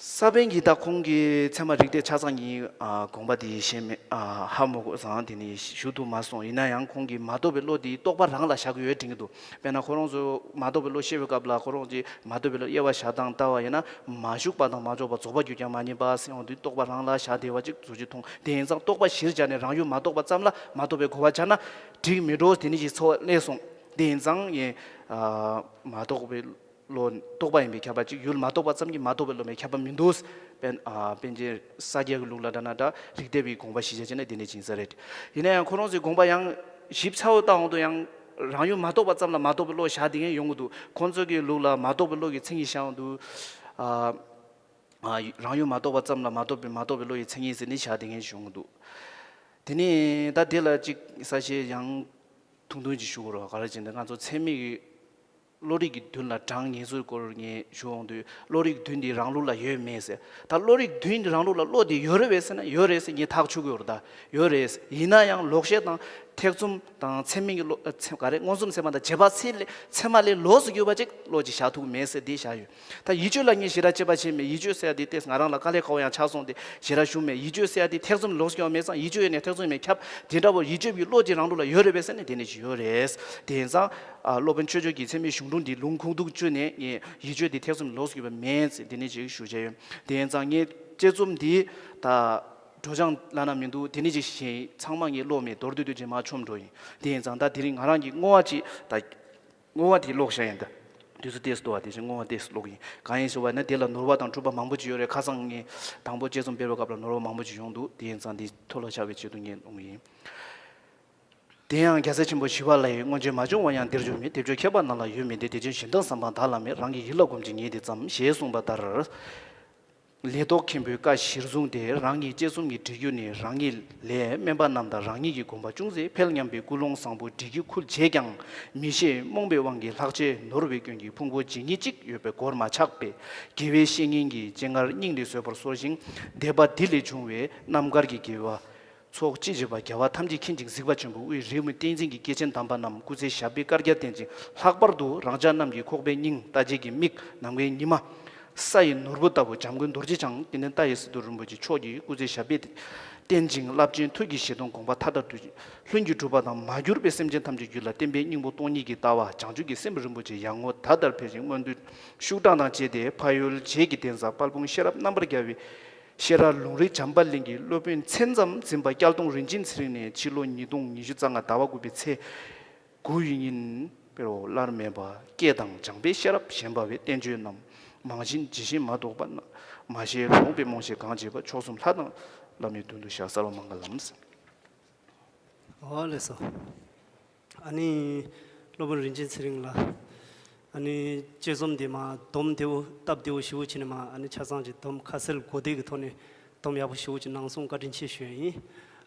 ས་པཎ་གྱིས་ད་ཁོང་གི་ཚད་མ་རིགས་གཏེར་ཆ་ཚང་གི། ཨ། དགོངས་པ་དེ་ཤེས་མེད། ཨ། ཧ་མ་གོ་ཙང་དེ་ནི་ཞུ་ཐུབ་མ་སོང་། ཡིན་ན་ཡང་ཁོང་གིས་མ་རྟོགས་པའི་བློ་དེ་རྟོག་པ་རང་ལ་བཞག་གི་ཡོད་དྲན་གྱི་འདུག་དཔེར་ན་ཁོ་རང་ཚོ་མ་རྟོགས་པའི་བློ་བཤད་པའི་སྐབས་ལ། ཁོ་རང་ཚོས་མ་རྟོགས་པའི་བློ་དབྱེ་བ་བཞག་སྟངས་ལྟ་བ་ཡིན་ན། མ་ཞུགས་པ་དང་མ་ཞུགས་པ། རྫོགས་པ་རྒྱུ་རྐྱེན་མ་རྙེད་པ་ཟེར་ཡོང་དུས་རྟོག་པ་རང་ལ་བཞག་བསྡད་པ་ཅིག་བཟོ་རྒྱུ་མཐོང་། དེ་ཡིན་ཙང་རྟོག་པ་གཞིར་བཞག་ནས་རང་ཡུལ་མ་རྟོགས་པ་ཙམ་ལ་མ་རྟོགས་པའི་གོ་བ་བྱས་ན་འགྲིག་མི་འགྲོ། དེ་ནི་ཅིག་ཚོར་བ་སླེབས་སོང་། དེ་ཡིན་ཙང་ངས། ཨ། མ་རྟོགས་པའི་བློ་རྟོག་པ་ཡིན་པས་ཁྱབ་པ་ཅིག་ཡུལ་མ་རྟོགས་པ་ཙམ་གྱིས་མ་རྟོགས་པའི་བློ་མེད་ཁྱབ་པ་མི་འདུག་པཎ། ཨ། པཎ་ཆེན་ས་སྐྱའི་ལུགས་ལ་འདྲ་ན་འདྲ། རིགས་གཏེར་པའི་དགོངས་པ་གཞི་བཞག་བྱས་ན་དེ་ནི་ཅིག་ཡིན་ས་རེད། ཡིན་ན་ཡང་ཁོ་རང་ཚོའི་དགོངས་པ་ཡང་ཞིབ་ཚགས་པོ་བལྟ་འོང་དུས་ཡང་རང་ཡུལ་མ་རྟོགས་པ་ཙམ་ལ་མ་རྟོགས་པའི་བློ་བཞག་བསྡད་མཁན་ཡོང་གི་འདུག་ཁོང་ཚོ་གི་ལུགས་ལ་མ་རྟོགས་པའི་བློ་གི་མཚན་ཉིད་བཞག་འོང་དུས། ཨ། ཨ། རང་ཡུལ་མ་རྟོགས་པ་ཙམ་ལ་མ་རྟོགས་པའི། མ་རྟོགས་པའི་བློ་ཡི་མཚན་ཉིད་ཟེར་ནས་བཞག་བསྡད་མཁན་ཞིག་ཡོང་གི་འདུག་དེ་ནས་ད་དེ་ལ་ཅིག་གསལ་བཤད་ཡང་ཐུང་ཐུང་ཅིག་ཞུ་དགོས་རེད་པ། ག་རེ་བྱས་ན་ང་ཚོ་ཚད་མའི་བློ་རིག་གི་མདུན་ལ་གྲངས་ངེས་ཚུལ་སྐོར་ངས་ཞུ་འོང་དུས། བློ་རིག་བདུན་འདི་རང་ལུགས་ལ་ཡོད་མེད་ཟེར། ད་བློ་རིག་བདུན་འདི་རང་ལུགས་ལ་བློ་དེ་ཡོད་རེད་པས་ཟེར་ན་ཡོད་རེད་ཟེར་ངས་ཐག་ཆོད་ཀྱི་ཡོད་རེད། ད་ཡོད་རེད། ཡིན་ན་ཡང་ལོག་ཤེས་དང་ཐེག་གསུམ་དང་ཚད་མིན་གྱི་བློ། ཚད། ག་རེ། མངོན་སུམ་ཚད་མ་དང་རྗེས་དཔག་ཚད་ལས། ཚད་མ་ལས་ལོགས་སུ་གྱུར་པ་ཅིག་བློ་ཅིག་བཞག་ཐུབ་མེད་ཟེར་འདི་བཞག་ཡོད། ད་ཡིད་དཔྱོད་ལ་ངས་ཞེ་དྲག་དཔྱད་པ་བྱས་མེད། ཡིད་དཔྱོད་ཟེར་ཡ་དེ་ཏོག་ཙམ་ང་རང་ལ་དཀའ་ལས་ཁག་པོ་ཡང་ཆགས་སོང་སྟེ་ཞེ་དྲག་ཞུ་མེད། ཡིད་དཔྱོད་ཟེར་ཡ་དེ་ཐེག་གསུམ་ལོགས་སུ་གྱུར་པ་མེད་ཙང་ཡིད་དཔྱོད་ཡོད་ནས་ཐེག་གསུམ་མེད་ཁྱབ། དེ་འདྲ་བོ་ཡིད་དཔྱོད་ཀྱི་བློ་དེ་རང་ལུགས་ལ་ཡོད་རེད་པས་ཟེར་ན་དེ་ནི་ཅིག་ཡོད་རེད། དེ་ཡིན་ཙང་། ཨ། སློབ་དཔོན་ཆོས་རྒྱལ་གྱི་ཚད་མའི་གཞུང་དྲུག་འདི་ལུང་ཁུངས་གཏུགས་བཅུག་ནས་ངས་ཡིད་དཔྱོད་དེ་ཐེག་གསུམ་ལོགས་སུ་གྱུར་པ་མེད་ཟེར་དེ་ནི་ཅིག་ཞུ་བྱས་ཡོད། དེ་ཡིན་ཙང་ངས་དཔྱད་རྩོམ་འདི་ད་སྒྲོག་སྦྱང་བླ་ན་མི་འདུག་དེ་ནི་ཅིག་བྱས་ཚང་མ་ངས་ཀློག་མེད། མདོར་བསྡུས་དུས་རྗེས་མ་ཆོམ་འགྲོ་ཡིན། དེ་ཡིན་ཙང་ད་དེ་རིང་ང་རང་གི་བསྔོ་བ་ཅིག་ད། བསྔོ་བ་དེ་ཀློག་བྱ་ཡིན་ད། དུས་ཚོད་ཏོག་ཙམ་འདུག་པ། དེ་བཞིན་བསྔོ་བ་ཏོག་ཙམ་ཀློག་གི་ཡིན། གང་ཡིན་ཞུ་བ་ན་དེ་ལ་ནོར་བ་དང་འཁྲུལ་པ་མང་པོ་ཅིག་ཡོད་རེད། ཁ་སང་ངས་དང་པོ་དཔྱད་རྩོམ་སྤེལ་བའི་སྐབས་ལ་ནོར་བ་མང་པོ་ཅིག་ཡོང་འདུག་དེ་ཡིན་ཙང་འདི་མཐོལ་ལོ་བཤགས་པའི་ཆེད་དུ་ངས་གནང་གི་ཡིན། དེ་ཡང་རྒྱལ་སྲས་ཆེན་པོ་ཞི་བ་ལྷས། སྔོན་ཆད་མ་བྱུང་བ་ཡང་འདིར་འབྱུང་མེད། དེ་བྱུང་མཁས་པ་རྣམས་ལ་ཡོད་མིན་ཏེ། དེ་བྱུང་གཞན་དོན་བསམ་པ་བདག་ལ་མེད། རང་གི་ཡིད་ལ་གོམས་ཤིང་ཉིད་དེ་ཙམ། ཞེས་གསུངས་པ་ལྟར། ལས་ལྡོག་མཁན་པོའི་བཀའ་གཞིར་བཟུང་སྟེ། རང་ཉིད་དཔྱད་རྩོམ་གྱི་སྒྲིག་གཞི་ནི་རང་ཉིད་ལས་སྨན་པ་རྣམས་དང་རང་ཉིད་ཀྱི་དགོངས་པ་ཅུང་ཟད་འཕེལ་སྙམ་པའི་ཀུན་སློང་བཟང་པོ་སྒྲིག་གཞི་ཁུལ་བྱས་ཀྱང་མི་ཤེས། རྨོངས་པའི་དབང་གིས་ལྷག་བཅས་ནོར་བའི་སྐྱོན་གྱིས་ཕུང་པོ་ཇི་སྙེད་ཅིག་ཡོད་པའི་སྒོར་མ་ཆགས་པས། དགེ་བའི་བཤེས་གཉེན་གྱི་སྤྱན་སྔར་སྙིང་ནས་བཟོད་པར་གསོལ་ཞིང་། འདས་པ་འདི་ལས་བྱུང་བའི་རྣམ་དཀར་གྱི་དགེ་བ། ཚོགས་ཅི་མཆིས་པ་རྒྱལ་བ་ཐམས་ཅད་མཁྱེན་ཅིང་གཟིགས་པ་ཆེན་པོ་དབུས་རིས་མེད་བསྟན་འཛིན་གྱི་སྐྱེས་ཆེན་དམ་པ་རྣམས་སྐུ་ཚེ་ཞབས་པད་བསྐལ་བརྒྱར་བརྟན་ཅིང་། ལྷག་པར་དུ་རང་ཅག་རྣམས་ཀྱི་ཁོག་པའི་སྙིང་། ལྟ་བྱེད་ཀྱི་མིག། ནམ་མཁའི་ཉི་མ། ས་ཡི་ནོར་བུ་ལྟ་བུ་འཇམ་མགོན་རྡོ་རྗེ་འཆང་། དེ་ནས་མཐའ་ཡས་སི་ཏུ་རིན་པོ་ཆེ་མཆོག་གིས་སྐུ་ཚེ་ཞབས་པད་བརྟན་ཅིང་རླབས་ཆེན་ཐུགས་ཀྱི་བཞེད་དོན་དགོངས་པ་མཐའ་དག་ཏུ་ལྷུན་གྱིས་གྲུབ་པ་དང་། མ་གྱུར་པའི་སེམས་ཅན་ཐམས་ཅད་རྒྱུད་ལ་བརྟན་པའི་སྙིང་པོ་སྟོང་ཉིད་ཀྱི་ལྟ་བ་བྱང་ཆུབ་ཀྱི་སེམས་རིན་པོ་ཆེ་ཡར་ངོ་ད་ལྟར་འཕེལ་ཞིང་། སྨོན་འདུན་ཤུགས་དྲག་དང་བཅས་ཏེ་ཕ་ཡུལ་བྱེས་ཀྱི་གདན་ས་དཔལ་སྤུངས་ཤེས་རབ་རྣམ་པར་རྒྱལ་བའི་ཤེས་རབ་ལུང་རིགས་བྱམས་པ་གླིང་གི་སློབ་དཔོན་མཚན་ཙམ་འཛིན་པ་སྐྱ་ལྡོང་རིན་ཆེན་ཚེ་རིང་ནས་ཕྱི་ལོ་ཉིས་སྟོང་ཉི་ཤུ་རྩ་ལྔ་ཟླ་བ་དགུ་པའི་ཚེས་དགུའི་ཉིན་དཔེར་ན་སླར་མེད་པ་སྐྱེས་དང་སྦྱངས་པས་ཤེས་རབ་བཞེངས་པ་བས། བསྟན་བཅོས་རྣམས་མང་བཞིན་ཇི་བཞིན་མ་རྟོགས་པ་ན། མ་ཤེས་ལོང་པའི་རྨོངས་ཤེས་གང་བྱེད་པ། མཆོག་གསུམ་ལྷ་དང་བླ་མའི་མདུན་དུ་བཤགས། གསོལ་བ་མང་འགལ་ལམ། ཨོ་ལགས་སོ། ཨ་ནི་སློབ་དཔོན་རིན་ཆེན་ཚེ་རིང་ལགས། ཨ་ནི་དཔྱད་རྩོམ་དེ་མ་སྡོམ་བདེ་བོ་སྟབས་བདེ་བོ་ཞེ་པོ་བྱས་ནས་མ་ཨ་ནི་ཆ་ཚང་གི་སྡོམ་ཁ་གསལ་གོ་བདེ་གི་ཐོག་ནས་སྡོམ་ཡག་པོ་ཞེ་པོ་ཅིག་གནང་སོང་། བཀའ་དྲིན་ཆེ་ཞུ་ཡ་ཡིན།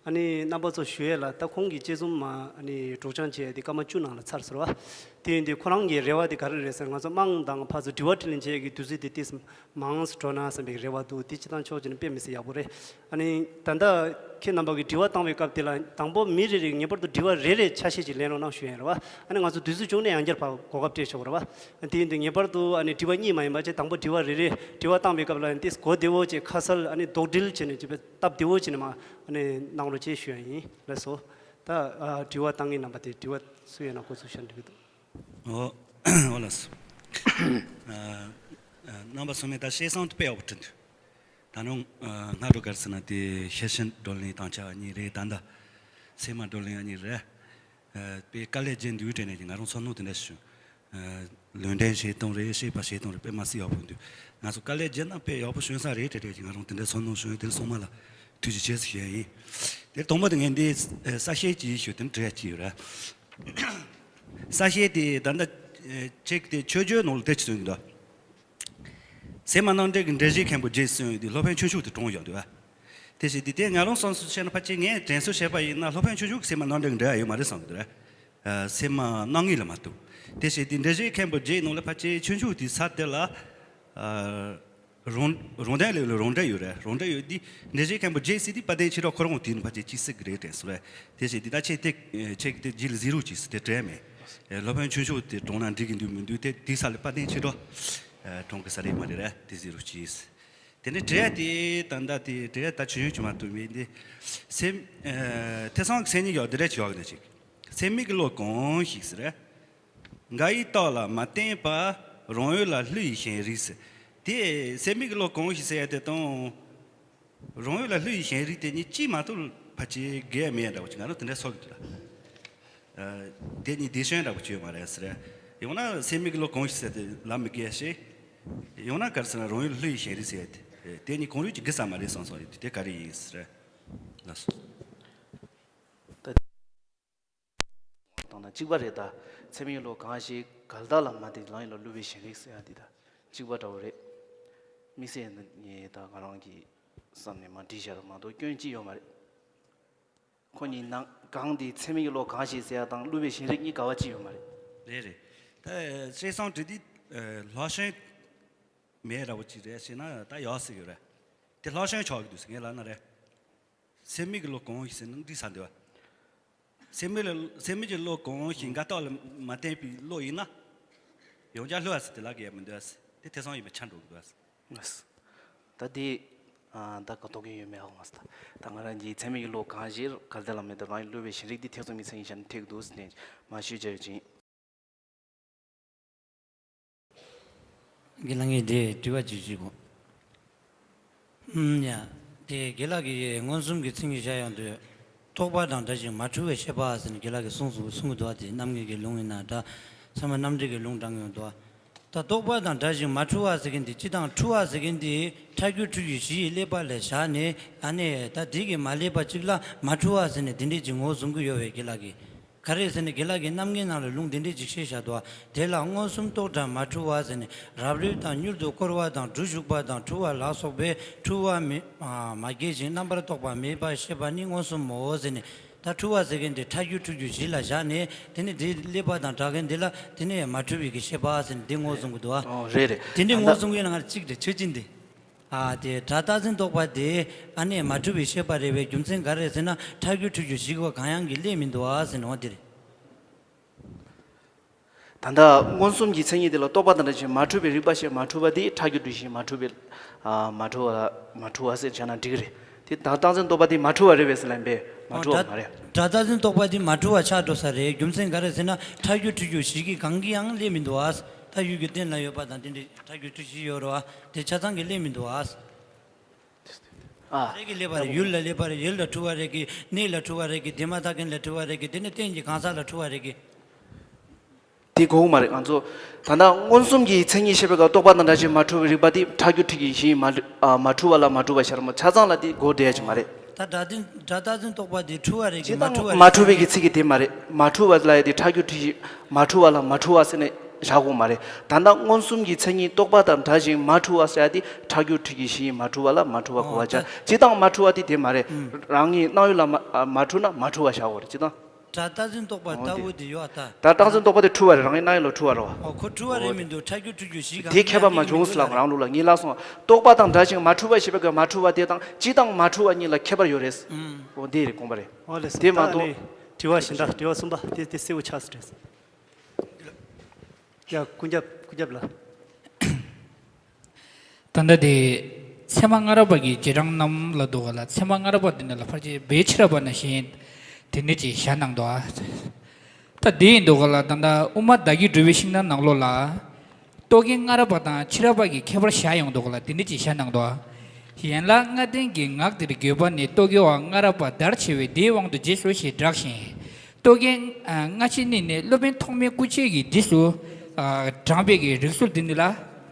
ཨ་ནི་རྣམ་པ་ཚོ་ཞུ་ཡས་ལ་ད་ཁོང་གི་དཔྱད་རྩོམ་མ་ཨ་ནི་སྒྲོག་སྦྱང་བྱས་ཏེ་སྐར་མ་བཅུ་ནང་ལ་ཚར་སོང་བ། དེ་ཡིན་དུས་ཁོ་རང་གི་རེ་བ་དེ་ག་རེ་རེད་ཟེར་ང་ཚོ་དམངས་དང་ཕར་ཚུར་དྲི་བ་དྲིས་ལན་བྱེད་ཡས་ཀྱི་དུས་ཚོད་དེ་ཏིས་མང་སུ་འགྲོ་ན་བསམ་པའི་རེ་བ་འདུག་དེ་སྤྱིར་བཏང་ཕྱོགས་གཅིག་ནས་དཔེ་མི་སྲིད་ཡག་པོ་རེད། ཨ་ནི་ད་ལྟ་ཁྱེད་རྣམ་པ་གིས་དྲི་བ་བཏང་བའི་སྐབས་དེ་ལ་དང་པོ་མི་རེ་རེས་ངེས་པར་དུ་དྲི་བ་རེ་རེ་ཆ་ཤས་ཅིག་ལེན་རོགས་གནང་ཞུ་ཡ་ཡིན་རེད་བ། ཨ་ནི་ང་ཚོ་དུས་ཚོད་བྱུང་ནས་ཡང་བསྐྱར་ཕར་གོ་སྐབས་སྤྲད་ཆོག་རེད་བ། དེ་ཡིན་དུས་ངེས་པར་དུ་ཨ་ནི་དྲི་བ་གཉིས་མ་ཡིན་པ་བྱས་དང་པོ་དྲི་བ་རེ་རེ་དྲི་བ་བཏང་བའི་སྐབས་ལ་ཡང་ཏིས་གོ་བདེ་བོ་བྱས་ཁ་གསལ་ཨ་ནི་དོགས་འདྲིལ་བྱས་ནས་ཅིག་སྟབས་བདེ་བོ་བྱས་ནས་མ་ཨ་ནི་གནང་རོགས་བྱས་ཞུ་ཡ་ཡིན། ལགས་སོ། ད་ཨ་དྲི་བ་བཏང་མཁན་རྣམ་པ་དེ་དྲི་བ་སུ་ཡོད་ན་ཁོ་ཚོ་ཤར་འགྲིག་གི་འདུག་ཨོ་ཨོ་ལགས་སོ། ཨ་ཨ་རྣམ་པ་ཚང་མས་ད་བཤད་སྟངས་དེ་དཔེ་ཡག་པོ་བྲིས་འདུག་ད་རུང་ཨ་སྔ་དྲོ་ག་རེ་ཟེར་ན་དེ་ཤེར་ཕྱིན་བགྲོ་གླེང་དང་ཆ་གཉིས་རེད། ད་ལྟ་སེམས་མ་བགྲོ་གླེང་གཉིས་རེད། ཨ་དཔེ་དཀའ་ལས་བརྒྱབ་འདུག་དྲན་ནས་ང་རང་ཚོར་སྣང་དེ་འདྲ་ཞིག་བྱུང་། ཨ་ལུང་འདྲེན་བྱེད་སྟངས་རེད། བཤད་པ་བྱེད་སྟངས་རེད། དཔེ་མ་སྲིད་ཡག་པོ་འདུག་ང་ཚོ་དཀའ་ལས་བརྒྱབ་ན་དཔེ་ཡག་པོ་བྱུང་ས་རེད་དྲན་དྲན་གྱི་ང་རང་དེ་འདྲ་ཚོར་སྣང་བྱུང་། དེར་སོང་མ་ལ་ཐུགས་རྗེ་ཆེ་ཞུ་ཡ་ཡིན། དེར་དང་པོ་དེ་ངས་འདི་གསལ་བཤད་ཅིག་ཞུ་དེ་འདྲ་ཅིག་ཡོད་ར། གསལ་བཤད་དེ་ད་ལྟ་ཅིག་དེ་མཆོད་བརྗོད་ནང་ལ་དེ་ཅིག་གསུངས་འདུག་སེམས་མ་རྣམ་འགྲེལ་གྱི་འགྲེལ་བཤད་མཁན་པོ་རྗེས་གསུངས་ཡོད་དུས་སློབ་དཔོན་ཆོས་མཆོག་དེ་གྲོངས་ཡོད་འདུག་བ། དེ་བྱས་དུས་དེ་ང་རང་བསམ་ཚུལ་བཤད་ན་ཕལ་ཆེར་ངས་དྲན་གསོ་བྱས་པ་ཡིན་ན་སློབ་དཔོན་ཆོས་མཆོག་གི་སེམས་མ་རྣམ་འགྲེལ་གྱི་འགྲེལ་བ་ཡོད་མ་རེད་བསམ་གྱི་འདུག་ར། སེམས་མ་རྣམ་ངེས་ལ་མ་གཏོགས། དེ་བྱས་དུས་འགྲེལ་བཤད་མཁན་པོ་རྗེས་ནང་ལ་ཕལ་ཆེར་ཆོས་མཆོག་དེ་ས་དེ་ལ། རང་རང་དོན་ལས་ལ་རང་འགྲེལ་ཡོད་རེད། རང་འགྲེལ་ཡོད་དེ་འགྲེལ་བཤད་མཁན་པོ་རྗེས་སྲིད་དེ་དཔལ་ལྡན་ཆོས་གྲགས་ཁོ་རང་དེ་ནི་ཕལ་ཆེར་གཅིག་སྲིད་ཀྱི་རེད་དྲན་སོང་རེད། དེ་བྱས་དེ་ད་ཆེ་དེ་ཆེ་གི་དེ་རྗེས་ལ་གཟིགས་རོགས་གྱིས་དེ་དྲན་མེད། སློབ་དཔོན་ཆོས་མཆོག་དེ་གྲོངས་ན་འགྲིག་གི་འདུག་མི་འདུག་དེ་དེ་ས་ལ་དཔལ་ལྡན་ཆོས་གྲགས་གྲོངས་གི་ས་རེད་མ་རེད་རེད་དེ་གཟིགས་རོགས་གྱིས། དེ་ནས་འགྲེལ་དེ་ད་ལྟ་དེ་འགྲེལ་ད་ཆོས་ཡོན་ཆུ་མ་ཐུབ་མེད་དེ། སེམས་ཐེ་ཚོམ་གི་མཚན་ཉིད་ཡོད་དེ་འདྲ་ཅིག་ཡོད་གི་འདུག་ཅིག་སེམས་མེད་ཀྱི་བློ་གང་ཞིག་ཟེར། འགའ་ཡི་རྟོག་ལ་མ་བརྟེན་པ། རང་ཡུལ་ལ་བསླུ་ཡི་ཞེན་རིག་ཟེར། དེ་སེམས་མེད་ཀྱི་བློ་གང་ཞིག་ཟེར་ཡ་དེ་དང་། རང་ཡུལ་ལ་བསླུ་ཡི་ཞེན་རིག་དེ་གཉིས་གཅིག་མ་གཏོགས་ཕལ་ཆེར་འགལ་མེད་འདྲ་བོ་ཅིག་ང་རང་དེ་འདྲ་ཚོར་གི་འདུག་ལ། ཨ་དེ་གཉིས་བདེ་ཞན་འདྲ་བོ་ཅིག་ཡོད་མ་རེད་ཟེར། ཡང་ན་སེམས་མེད་ཀྱི་བློ་གང་ཞིག་ཟེར་དེ་ལ་མི་འགལ་ཞེས། ཡང་ན་ག་རེ་ཟེར་ན་རང་ཡུལ་བསླུ་ཡི་ཞེན་རིག་ཟེར་ཡ་དེ་དེ་གཉིས་གང་རུང་ཅིག་འགལ་ས་མ་རེད་བསམ་སོང་། དེ་ག་རེ་ཡིན་ཟེར། ལགས་སོ། ད་དང་ན་གཅིག་པ་རེད། ད་སེམས་ཡུལ་ལོ་གང་ཞིག་གལ་ཏེ་ལ་མ་བརྟེན་རང་ཡུལ་ལ་བསླུ་བའི་ཞེན་རིག་ཟེར་ཡ་འདི་ད་གཅིག་པ་འདྲ་བོ་རེད། དམིགས་བསལ་ནི་ད་ང་རང་གི་བསམ་ནས་མ་བྲིས་བཞག་མ་གཏོགས་སྐྱོན་ཅི་ཡོད་མ་རེད། ཁོ་གཉིས་ནང་གང་དེ་སེམས་ཡུལ་ལོ་གང་ཞིག་ཟེར་ཡ་དང་བསླུ་བའི་ཞེན་རིག་གཉིས་འགལ་བ་ཅི་ཡོད་མ་རེད། རེད་རེད། ད་བཤད་སྟངས་དེ་འདི་ལྷག་ཞེན་མེད་འདྲ་བོ་ཅིག་རེད་ཟེར་ན་ད་ཡག་ཟེར་གྱི་རེད། དེ་ལྷག་ཞེན་ཆགས་ཀྱི་འདུག་ཟེར་ངས་ལབ་ན་རེད། སེམས་མེད་ཀྱི་བློ་གང་ཞིག་ཟེར་ན་འགྲིག་ས་འདུག་བ། སེམས་མེད་ལ་སེམས་མེད་ཀྱི་བློ་གང་ཞིག་འགལ་རྟགས་ལ་མ་བརྟེན་པའི་བློ་ཡིན་ན། ཡང་བསྐྱར་བསླུ་བ་ཟེར་དེ་ལབ་ཀྱི་ཡ་མི་འདུག་བ། དེ་ཐེ་ཚོམ་ཡིན་པ་ཆགས་འགྲོ་གི་འདུག་བ། ད་དེ་ད་ག་རྟོགས་ཀྱི་ཡོད་མེད་ཧ་གོ་མ་སོང་། ད་ང་རང་གི་སེམས་མེད་ཀྱི་བློ་གང་ཞིག་གལ་ཏེ་ལ་མེད་དུ་རང་ཡི་བསླུ་བའི་ཞེན་རིག་དེ་ཐེ་ཚོམ་གྱི་མཚན་ཉིད་ཤར་ནས་ཐེག་འདུག་ཟེར་ནས་མ་ཞུས་བྱ་ཡོད་ཅིང་། རྒན་ལགས་ངས་འདི་དྲི་བ་ཅིག་ཞུ་དགོས། ཨུམ་ཡ། དེ་རྒན་ལགས་ཀྱིས་མངོན་སུམ་གྱི་མཚན་ཉིད་བཞག་ཡོང་དུས། རྟོག་པ་དང་འདྲ་ཞིང་མ་འཁྲུལ་བའི་ཤེས་པ་ཟེར་ནས་རྒན་ལགས་ཀྱིས་གསུངས་སོང་གསུང་གི་འདུག་བ། དེ་རྣམ་ངེས་ཀྱི་ལུང་ཡིན་ན་འདྲ། ཚད་མ་རྣམ་འགྲེལ་གྱི་ལུང་དྲངས་ཡོང་འདུག་བ། ད་རྟོག་པ་དང་འདྲ་ཞིང་མ་འཁྲུལ་བ་ཟེར་མཁན་དེ་སྤྱི་དང་འཁྲུལ་བ་ཟེར་མཁན་དེ་ཕྲ་རྒྱུ་འཁྲུལ་རྒྱུ་བཞི་ཡི་ཀླད་པ་ལ་བཞག་ནས་ཨ་ནི་ད་དེ་གི་མ་ཀླད་པ་གཅིག་ལ་མ་འཁྲུལ་བ་ཟེར་ནས་དེ་འདྲས་ཀྱི་ངོ་བཟུང་གི་ཡོད་པའི་རྒན་ལགས་ཀྱིས། ག་རེ་ཟེར་ན་རྒན་ལགས་ཀྱིས་རྣམ་ངེས་ནང་ལ་ལུང་འདི་འདྲས་ཅིག་བཤད་བཞག་འདུག་བ། དེ་ལ་མངོན་སུམ་རྟོག་བྲལ་མ་འཁྲུལ་བ་ཟེར་ནས་རབ་རིབ་དང་མྱུར་དུ་བསྐོར་བ་དང་གྲུ་བཞུགས་པ་དང་འཁྲུལ་བ་ལ་སོགས་པའི་འཁྲུལ་བ་མི་མ་སྐྱེས་ཤིང་རྣམ་པར་རྟོག་པ་མེད་པར་ཤེས་པ་ནི་མངོན་སུམ་མོ་ཟེར་ནས། ད་འཁྲུལ་བ་ཟེར་མཁན་དེ་ཕྲ་རྒྱུ་འཁྲུལ་རྒྱུ་བཞི་ལ་བཞག་ནས་དེ་ནི་དེའི་ཀླད་པ་དང་འདྲ་མཁན་དེ་ལ་དེ་ནི་མ་འཁྲུལ་བའི་གི་ཤེས་པ་ཟེར་ནས་དེ་ངོ་བཟུང་གི་འདུག་བ། ཨོ་རེད་རེད། དེ་འདྲའི་ད་ངོ་ལྟ་བཟུང་གི་ཡོད་ན་ང་ཚོ་གཅིག་རེད་ཆོས་ཅན་དེ། ཨ་དེ་སྒྲ་རྟག་འཛིན་རྟོག་པ་དེ་ཨ་ནི་མ་འཁྲུལ་བའི་ཤེས་པ་རེད་པས། རྒྱུ་མཚན་ག་རེ་རེད་ཟེར་ན་ཕྲ་རྒྱུ་འཁྲུལ་རྒྱུ་ཞིག་གོ་གང་ཡང་གི་ལས་མི་འདུག་ཨ་ཟེར་ནོ་དེ་རེད། ད་ལྟ་མངོན་སུམ་གྱི་མཚན་ཉིད་དེ་ལ་རྟོག་པ་དང་འདྲ་ཞིང་མ་འཁྲུལ་བའི་རིག་པ་ཞེས་མ་འཁྲུལ་བ་དེ་ཕྲ་རྒྱུ་འཁྲུལ་ཞིང་མ་འཁྲུལ་བའི་ཨ་མ་འཁྲུལ་བ་ལ་མ་འཁྲུལ་བ་ཟེར་བྱས་ན་འགྲིག་གི་རེད། དེ་ད་རྟག་འཛིན་རྟོག་པ་དེ་མ་འཁྲུལ་བ་རེད་པས་ཟེར་ལབ་པས་མ་འཁྲུལ་བ་མ་རེད། སྒྲ་རྟག་འཛིན་རྟོག་པ་དེ་མ་འཁྲུལ་བ་ཆགས་འགྲོ་ས་རེད། རྒྱུ་མཚན་ག་རེ་ཟེར་ན་ཕྲ་རྒྱུ་འཁྲུལ་རྒྱུ་ཞིག་གི་གང་གི་ཡང་ལས་མི་འདུག་ཨ། ད་ཡུལ་གྱི་རྟེན་ལ་ཡོད་པ་དང་དེ་འདྲའི་ཕྲ་རྒྱུ་འཁྲུལ་ཞིག་ཡོད་རེད་བ། དེ་ཆ་ཚང་གི་ལས་མི་འདུག་ཨ། ཨ། རེད་ཀྱི་ལས་པ་རེད། ཡུལ་ལ་ལས་པ་རེད། ཡུལ་ལ་འཁྲུལ་བ་རེད་ཀྱི། གནས་ལ་འཁྲུལ་བ་རེད་ཀྱི། དེ་མ་ཐག་རྐྱེན་ལ་འཁྲུལ་བ་རེད་ཀྱི། དེ་ནི་རྟེན་གྱི་གང་ཟག་ལ་འཁྲུལ་བ་རེད་ཀྱི། དེ་གོ་གི་མ་རེད། ང་ཚོ་ད་ལྟ་མངོན་སུམ་གྱི་མཚན་ཉིད་བཤད་པའི་སྐབས་རྟོག་པ་དང་འདྲ་ཞིང་མ་འཁྲུལ་བའི་རིག་པ་དེ་ཕྲ་རྒྱུ་འཁྲུལ་རྒྱུ་ཞིག་མ་ཨ་མ་འཁྲུལ་བ་ལ་མ་འཁྲུལ་བ་ཤར་མོ་ཆ་ཚང་ལ་དེ་གོ་བསྡད་ཀྱི་མ་རེད། ད་སྒྲ་རྟག་འཛིན་སྒྲ་རྟག་འཛིན་རྟོག་པ་དེ་འཁྲུལ་བ་རེད་ཀྱི། མ་འཁྲུལ་བ་མ་རེད་འཁྲུལ་བའི་ཀྱི་ཚིག་གི་དེ་མ་རེད། མ་འཁྲུལ་བ་ལ་ཡ་དེ་ཕྲ་རྒྱུ་འཁྲུལ་ཞིག་མ་འཁྲུལ་བ་ལ་མ་འཁྲུལ་བ་ཟེར་ནས་ བཞག་དགོས་མ་རེད། ད་ལྟ་མངོན་སུམ་གྱི་མཚན་ཉིད་རྟོག་པ་དང་འདྲ་ཞིང་མ་འཁྲུལ་བ་ཟེར་ཡ་དེ་ཁྲ་རྒྱུ་འཁྲུལ་གྱི་གཞི་ཡིན། མ་འཁྲུལ་བ་ལ་མ་འཁྲུལ་བ་གོ་བ་ཆགས། སྤྱིར་བཏང་མ་འཁྲུལ་བ་དེ་དེ་མ་རེད། རང་ཉིད་སྣང་ཡུལ་ལ་མ་མ་འཁྲུལ་ན་མ་འཁྲུལ་བ་བཞག་དགོས་རེད། སྤྱིར་བཏང་། སྒྲ་རྟག་འཛིན་རྟོག་པ་ལྟ་བུ་དེ་ཡོད་ཨ་ད། ད་རྟག་འཛིན་རྟོག་པ་དེ་འཁྲུལ་བ་རེད། རང་ཉིད་སྣང་ཡུལ་ལ་འཁྲུལ་བ་རེད་བ། ཨོ་ཁོ་འཁྲུལ་བ་རེད་མི་འདུག་ཁྲ་རྒྱུ་འཁྲུལ་རྒྱུ་ཞིག་གང་དེ་ཁྱད་པར་མ་བྱུང་ཟེར་ལ་རང་ལུགས་ལ་ངས་ལབ་སོང་། རྟོག་པ་དང་འདྲ་ཞིང་མ་འཁྲུལ་བ་ཞེས་པའི་གི་མ་འཁྲུལ་བ་དེ་དང་སྤྱིར་བཏང་མ་འཁྲུལ་བ་གཉིས་ལ་ཁྱད་པར་ཡོད་རེད། ཨོ་འདི་རེད་དགོངས་པ་རེད། ཨོ་ལེ་དེ་མ་གཏོགས། ད་ནི་དྲི་བ་གཞན་དག་དྲི་བ་གསུམ་པ་དེ་དེ་གསལ་བོ་ཆགས་སོང་རེད། ཡ་ཀུན་ཁྱབ་ཀུན་ཁྱབ་ལ། ད་ལྟ་དེ་ཚད་མ་སྔ་རབས་པ་གི་རྗེས་འབྲང་རྣམས་ལ་འདུག་ག་ལ། ཚད་མ་སྔ་རབས་པ་དེ་འདྲ་ལ་ཕར་ཆེར་བེད་ཕྱིར་ར་པ་ནང་བཞིན་དེ་འདྲ་ཅིག་བཞག་གནང་འདུག་ཨ། ད་དེ་ཡིན་འདུག་ག་ལ། ད་ལྟ་དབུ་མ་བརྡ་བརྒྱུད་འགྲོ་བའི་ཤིང་རྟ་ནང་ལོགས་ལ་རྟོག་གེ་སྔ་རབས་པ་དང་ཕྱི་རབས་པ་གི་ཁྱད་པར་བཞག་ཡོང་འདུག་ག་ལ། དེ་འདྲ་ཅིག་བཞག་གནང་འདུག་ཨ། ཡན་ལག་ལྔ་ལྡན་གྱི་ངག་དེར་བརྗོད་པ་ནི་རྟོག་གེ་བ་སྔ་རབས་པ་བརྡར་ཕྱེ་བས་དེའི་དབང་དུ་རྗེས་སུ་ཞེས་བསྒྲགས་ཤིང་། རྟོག་གེ་ཨ་སྔ་ཕྱི་གཉིས་ནི་སློབ་དཔོན་ཐོགས་མེད་སྐུ་མཆེད་ཀྱིས་རྗེས་སུ་ཨ་དྲངས་པའི་གི་རིགས་ཚུལ་འདི་ནི་ལ་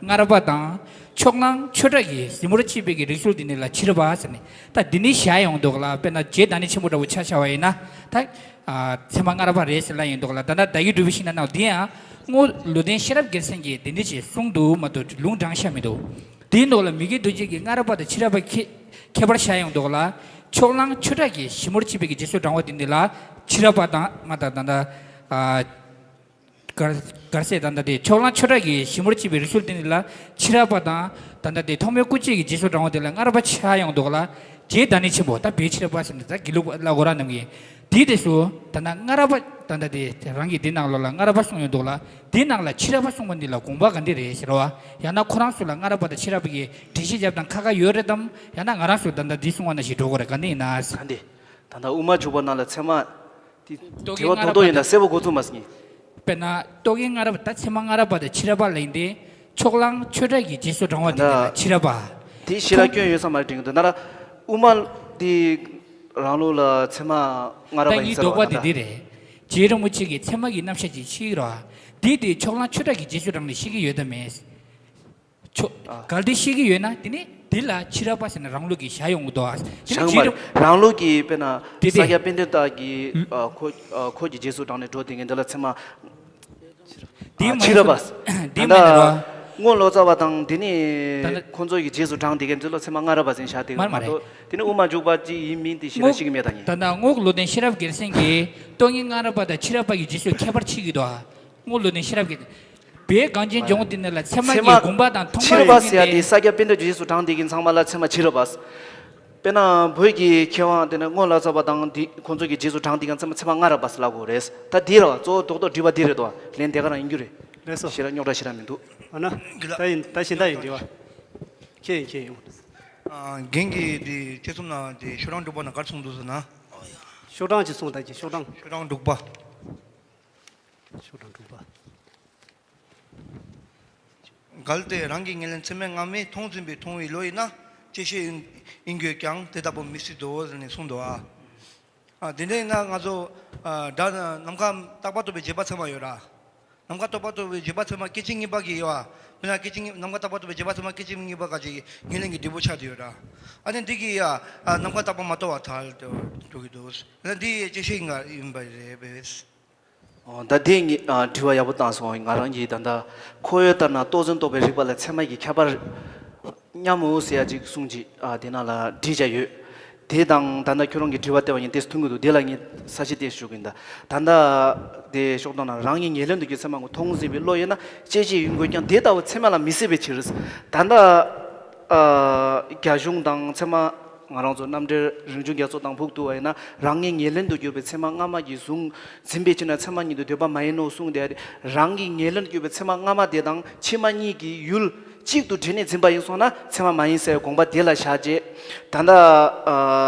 སྔ་རབས་པ་དང་། ཕྱོགས་གླང་ཆོས་གྲགས་ཀྱིས་ཞིབ་མོར་ཕྱེ་བའི་གི་རིགས་ཚུལ་འདི་ནི་ལ་ཕྱི་རབས་པ་ཟེར་ནས། ད་འདི་ནི་བཞག་ཡོང་འདུག་ལ། དཔེར་ན་རྗེ་བདག་ཉིད་ཆེན་པོ་འདྲ་བོ་ཆ་བཞག་པ་ཡིན་ན་ད་ཨ་ཚད་མ་སྔ་རབས་པ་རེད་ཟེར་ལབ་ཡོང་འདུག་ལ། ད་ལྟ་བརྡ་བརྒྱུད་འགྲོ་བའི་ཤིང་རྟ་ནང་འདི་ཡང་རྔོག་ལོ་ལྡན་ཤེས་རབ་རྒྱལ་མཚན་གྱིས་འདི་འདྲ་ཞིག་གསུངས་འདུག་མ་གཏོགས་ལུང་དྲངས་བཞག་མི་འདུག་དེའི་ནང་ལ་མི་དགེ་རྡོ་རྗེ་གིས་སྔ་རབས་པ་དང་ཕྱི་རབས་པ་ཁྱད་ཁྱད་པར་བཞག་ཡོང་འདུག་ལ། ཕྱོགས་གླང་ཆོས་གྲགས་ཀྱིས་ཞིབ་མོར་ཕྱེ་བའི་གི་རྗེས་སུ་འབྲང་བ་དེ་འདི་ལ་ཕྱི་རབས་པ་དང་མ་དང་ད་ལྟ་ཨ་གར་གར་ཟེར་ད་ལྟ་དེ་ཕྱོགས་གླང་ཆོས་གྲགས་ཀྱིས་ཞིབ་མོར་ཕྱེ་བའི་རིགས་ཚུལ་དེ་འདི་ལ་ཕྱི་རབས་པ་དང་ད་ལྟ་དེ་ཐོགས་མེད་སྐུ་མཆེད་ཀྱི་རྗེས་སུ་འབྲང་བ་དེ་ལ་སྔ་རབས་པ་ཆགས་ཡོང་འདུག་ལ། རྗེ་བདག་ཉིད་ཆེན་པོ་ད་བེད་ཕྱིར་ར་པ་ཟེར་ནས་ད་དགེ་ལུགས་པ་ལ་གོ་ར་རྣམས་ཀྱིས་དེའི་དུས་སུ་ད་ལྟ་སྔ་རབས་པ་ད་ལྟ་དེ་རང་གི་དེ་ནང་ལོགས་ལ་སྔ་རབས་པ་གསུངས་ཡོང་འདུག་ལ། དེ་ནང་ལ་ཕྱི་རབས་པ་གསུངས་པ་འདི་ལ་དགོངས་པ་ག་འདྲ་རེད་ཟེར་བ། ཡང་ན་ཁོ་རང་ཚོ་ལ་སྔ་རབས་པ་དང་ཕྱི་རབས་པ་གི་འགྲེལ་བཤད་རྒྱབ་སྟངས་ཁ་ཁ་ཡོད་རེད་དམ། ཡང་ན་ང་རང་ཚོ་ད་ལྟ་འདི་གསུང་བ་ནང་བཞིན་འགྲོ་དགོས་རེད་ག་འདི་ཡིན་ན། ག་འདི། ད་ལྟ་དབུ་མ་འཇུག་པ་ནང་ལ་ཚད་མ། དེ་རྟོག་དྲི་གེ་བ་སྔ་རྡོག་རྡོག་རབས་ཡིན་ན་གསལ་པོ་གོ་ཚུགས་མ་སོང་ངས། དཔེར་ན་རྟོག་གེ་སྔ་རབས་པ་ད་ཚད་མ་སྔ་རབས་པ་དང་ཕྱི་རབས་པ་ལ་ཡིན་ཏེ། ཕྱོགས་གླང་ཆོས་གྲགས་ཀྱི་རྗེས་སུ་འབྲང་བ་དེ་ལ་ཕྱི་རབས་པ། དེ་ཤེས་རབ་སྐྱོན་ཡོད་ས་མ་རེད་དྲན་གྱི་འདུག་ན་ར། དབུ་མ་དེ་རང་ལུགས་ལ་ཚད་མ་སྔ་རབས་པ་ཡིན་ས་རེད་བ་ད་ལྟ། རྗེ་རིན་པོ་ཆེ་གིས་ཚད་མ་གི་རྣམ་གཞག་ཅིག་ཕྱེ་གི་རེད་བ། དེ་དེ་ཕྱོགས་གླང་ཆོས་གྲགས་ཀྱི་རྗེས་སུ་འབྲངས་ནས་ཤེས་ཀྱི་ཡོད་དམ་མེད། ཆོ། ཨ། གལ་ཏེ་ཤེས་ཀྱི་ཡོད་ན་དེ་ནི་དེ་ལ་ཕྱི་རབས་པ་ཟེར་ན་རང་ལུགས་ཀྱི་བཞག་ཡོང་གི་འདུག་ཨ། དེ་ནི་ཞང་མ་རྗེ་རིན། རང་ལུགས་ཀྱི་དཔེར་ན་དེ་དེ། ས་སྐྱ་པཎྜི་ཏ་གི་ཨ་ཁོ་ཨ་ཁོ་གི་རྗེས་སུ་འབྲངས་ནས་འགྲོ་དེ་ངས་འདི་ལ་ཚད་མ། དེ་ཨ་མ་ཕྱི་རབས་པ། དེ་ད་མ་ཡིན་ལྟ་རོ། རྔོག་ལོ་ཙཱ་བ་དང་དེ་ནི་ད་ལྟ་ཁོང་ཚོ་གི་རྗེས་སུ་འབྲངས་དེ་གའི་འདི་ལ་ཚད་མ་སྔ་རབས་པ་ཟེར་བཞག་དེ་མ་རེད་མ་མ་རེད། གཏོགས་དེ་ནི་དབུ་མ་འཇུག་པ་ཅིག་ཡིན་མིན་དེ་ཞེ་དྲག་ཤེས་ཀྱི་མེད་ད་ངས། ད་ལྟ་རྔོག་ལོ་ལྡན་ཤེས་རབ་རྒྱལ་མཚན་གྱིས་རྟོག་གེ་སྔ་རབས་པ་དང་ཕྱི་རབས་པ་གི་རྗེས་སུ་ཁྱད་པར་ཕྱེ་གི་འདུག་ཨ། རྔོག་ལོ་ལྡན་ཤེས་རབ་ཀྱི། བོད་གངས་ཅན་ལྗོངས་འདི་ནས་ལ་ཚད་མ་ཚད་གི་མ་དགོངས་པ་དང་མཐོང་ཕྱི་རབས་པ་ཟེར་ཡ་དེ་ས་སྐྱ་པཎྜི་ཏ་རྗེས་སུ་འབྲངས་དེ་གི་ཚང་མ་ལ་ཚད་མ་ཕྱི་རབས་པ། དཔེར་ན་བོད་ཀྱི་མཁས་དབང་དེ་ནས་རྔོག་ལོ་ཙཱ་བ་དང་དེ་ཁོང་ཚོ་གི་རྗེས་སུ་འབྲངས་དེ་གི་ཚད་མ་ཚད་མ་སྔ་རབས་པ་ཟེར་ལབ་དགོས་རེད། ད་དེ་རེད་བ། གཙོ་བོ་རྡོག་རྡོག་འདྲི་བ་དེ་རེད་དོ། ལན་དེ་ག་རང་ཡིན་རྒྱུ་རེད། ལགས་སོ། ཞེ་དྲག་རྙོག་དྲ་ཞེ་དྲག་མི་འདུག་ཨ་ན། ད་ཡིན་ད་གཞན་དག་ཡིན་འདྲི་བ། ཁྱེད་ཡིན་ཁྱེད་ཡིན། ཨ། རྒན་གྱིས་དེ་དཔྱད་རྩོམ་ནང་དེ་ཤོག་གྲངས་དྲུག་པ་ནང་ག་རེ་གསུངས་འདུག་ཟེར་ན། ཤོག་གྲངས་ཅིག་གསུངས་ད་ཀྱི་ཤོག་གྲངས། ཤོག་གྲངས་དྲུག་པ། ཤོག་གྲངས་དྲུག་པ། གལ་ཏེ་རང་གི་ཉེར་ལེན་ཚད་མས་སྔ་མའི་མཐོང་ཟིན་པའི་མཐོང་བའི་བློ་ཡིན་ན་བཅད་ཤེས་ཡིན་ཡིན་དགོས་ཀྱང་དེ་ལྟ་བུ་མི་སྲིད་དོ་ཟེར་ནས་གསུངས་འདུག་ཨ། ཨ། དེ་འདྲ་ཡིན་ན་ང་ཚོ་ཨ་སྒྲ་ནམ་མཁའ་རྟག་པར་རྟོགས་པའི་རྗེས་དཔག་ཚད་མ་ཡོད་ར། ནམ་མཁའ་རྟག་པར་རྟོགས་པའི་རྗེས་དཔག་ཚད་མ་སྐད་ཅིག་གཉིས་པ་གི་ཡོད་ཨ། དཔེར་ན་སྐད་ཅིག་གཉིས་ནམ་མཁའ་རྟག་པར་རྟོགས་པའི་རྗེས་དཔག་ཚད་མ་སྐད་ཅིག་གཉིས་པ་ག་ཅིག་ཉེར་ལེན་གྱི་འབྲས་བུ་ཆགས་བསྡད་ཡོད་ར། ཨ་ནི་འདི་གི་ཡ་ཨ་ནམ་མཁའ་རྟག་པར་མ་རྟོགས་པར་ཐལ་འགྲོ་གི་འདུག་ཨ་ནི་འདི་བཅད་ཤེས་ཡིན་པ་རེད་པས། ཨོ། ད་དེ་ངས་ཨ་དྲི་བ་ཡག་པོ་བཏང་སོང་། ང་རང་གིས་ད་ལྟ་ཁོ་བོས་ལྟར་ན་རྟོག་བཟུང་རྟོག་པའི་རིགས་པ་ལ་ཚད་མ་གི་ཁྱད་པར་སྙམ་མོ་ཟེར་ཡ་ཅིག་གསུངས་ཅིག་ཨ་དེ་ནང་ལ་བྲིས་བྱ་ཡོད། དེ་དང་ད་ལྟ་ཁྱོད་རང་གི་དྲི་བ་བལྟས་པ་ཡིན་ཏེ་མཐུན་གྱི་འདུག་དེ་ལ་ངས་ས་བཤད་ཏོག་ཙམ་ཞུ་གི་ཡིན། ད་ད་ལྟ་དེ་ཤོག་གྲངས་ནང་རང་ཉིད་ཉེར་ལེན་དུ་གྱུར་ཚད་མ་ངོ་མཐོང་ཟིན་པའི་བློ་ཡོད་ན་བཅད་ཤེས་ཡིན་དགོས་ཀྱང་དེ་ལྟ་བུ་ཚད་མ་ལ་མི་སྲིད་པའི་ཕྱིར། ད་ལྟ་ཨ་རྒྱ་གཞུང་དང་ཚད་མ། ང་རང་ཚོ་རྣམ་འགྲེལ་རིམ་བྱོན་རྒྱ་མཚོ་དང་ཕུགས་བསྡུ་བ་ཡིན་ན་རང་ཉིད་ཉེར་ལེན་དུ་གྱུར་པའི་ཚད་མ་སྔ་མ་གྱིས་བཟུང་འཛིན་པའི་ཕྱིར་ན་ཚད་མ་ཉིད་དུ་འདོད་པ་མ་ཡིན་ནོ་གསུངས་ཏེ། རང་གིས་ཉེར་ལེན་དུ་གྱུར་པའི་ཚད་མ་སྔ་མ་དེ་དང་ཕྱི་མ་གཉིས་ཀྱིས་ཡུལ་གཅིག་ཏུ་དྲིལ་ནས་འཛིན་པ་ཡིན་སོང་ན་ཚད་མ་མ་ཡིན་ཟེར་བའི་དགོངས་པ་དེ་ལ་བཞག་རྗེས། ད་ལྟ་ཨ་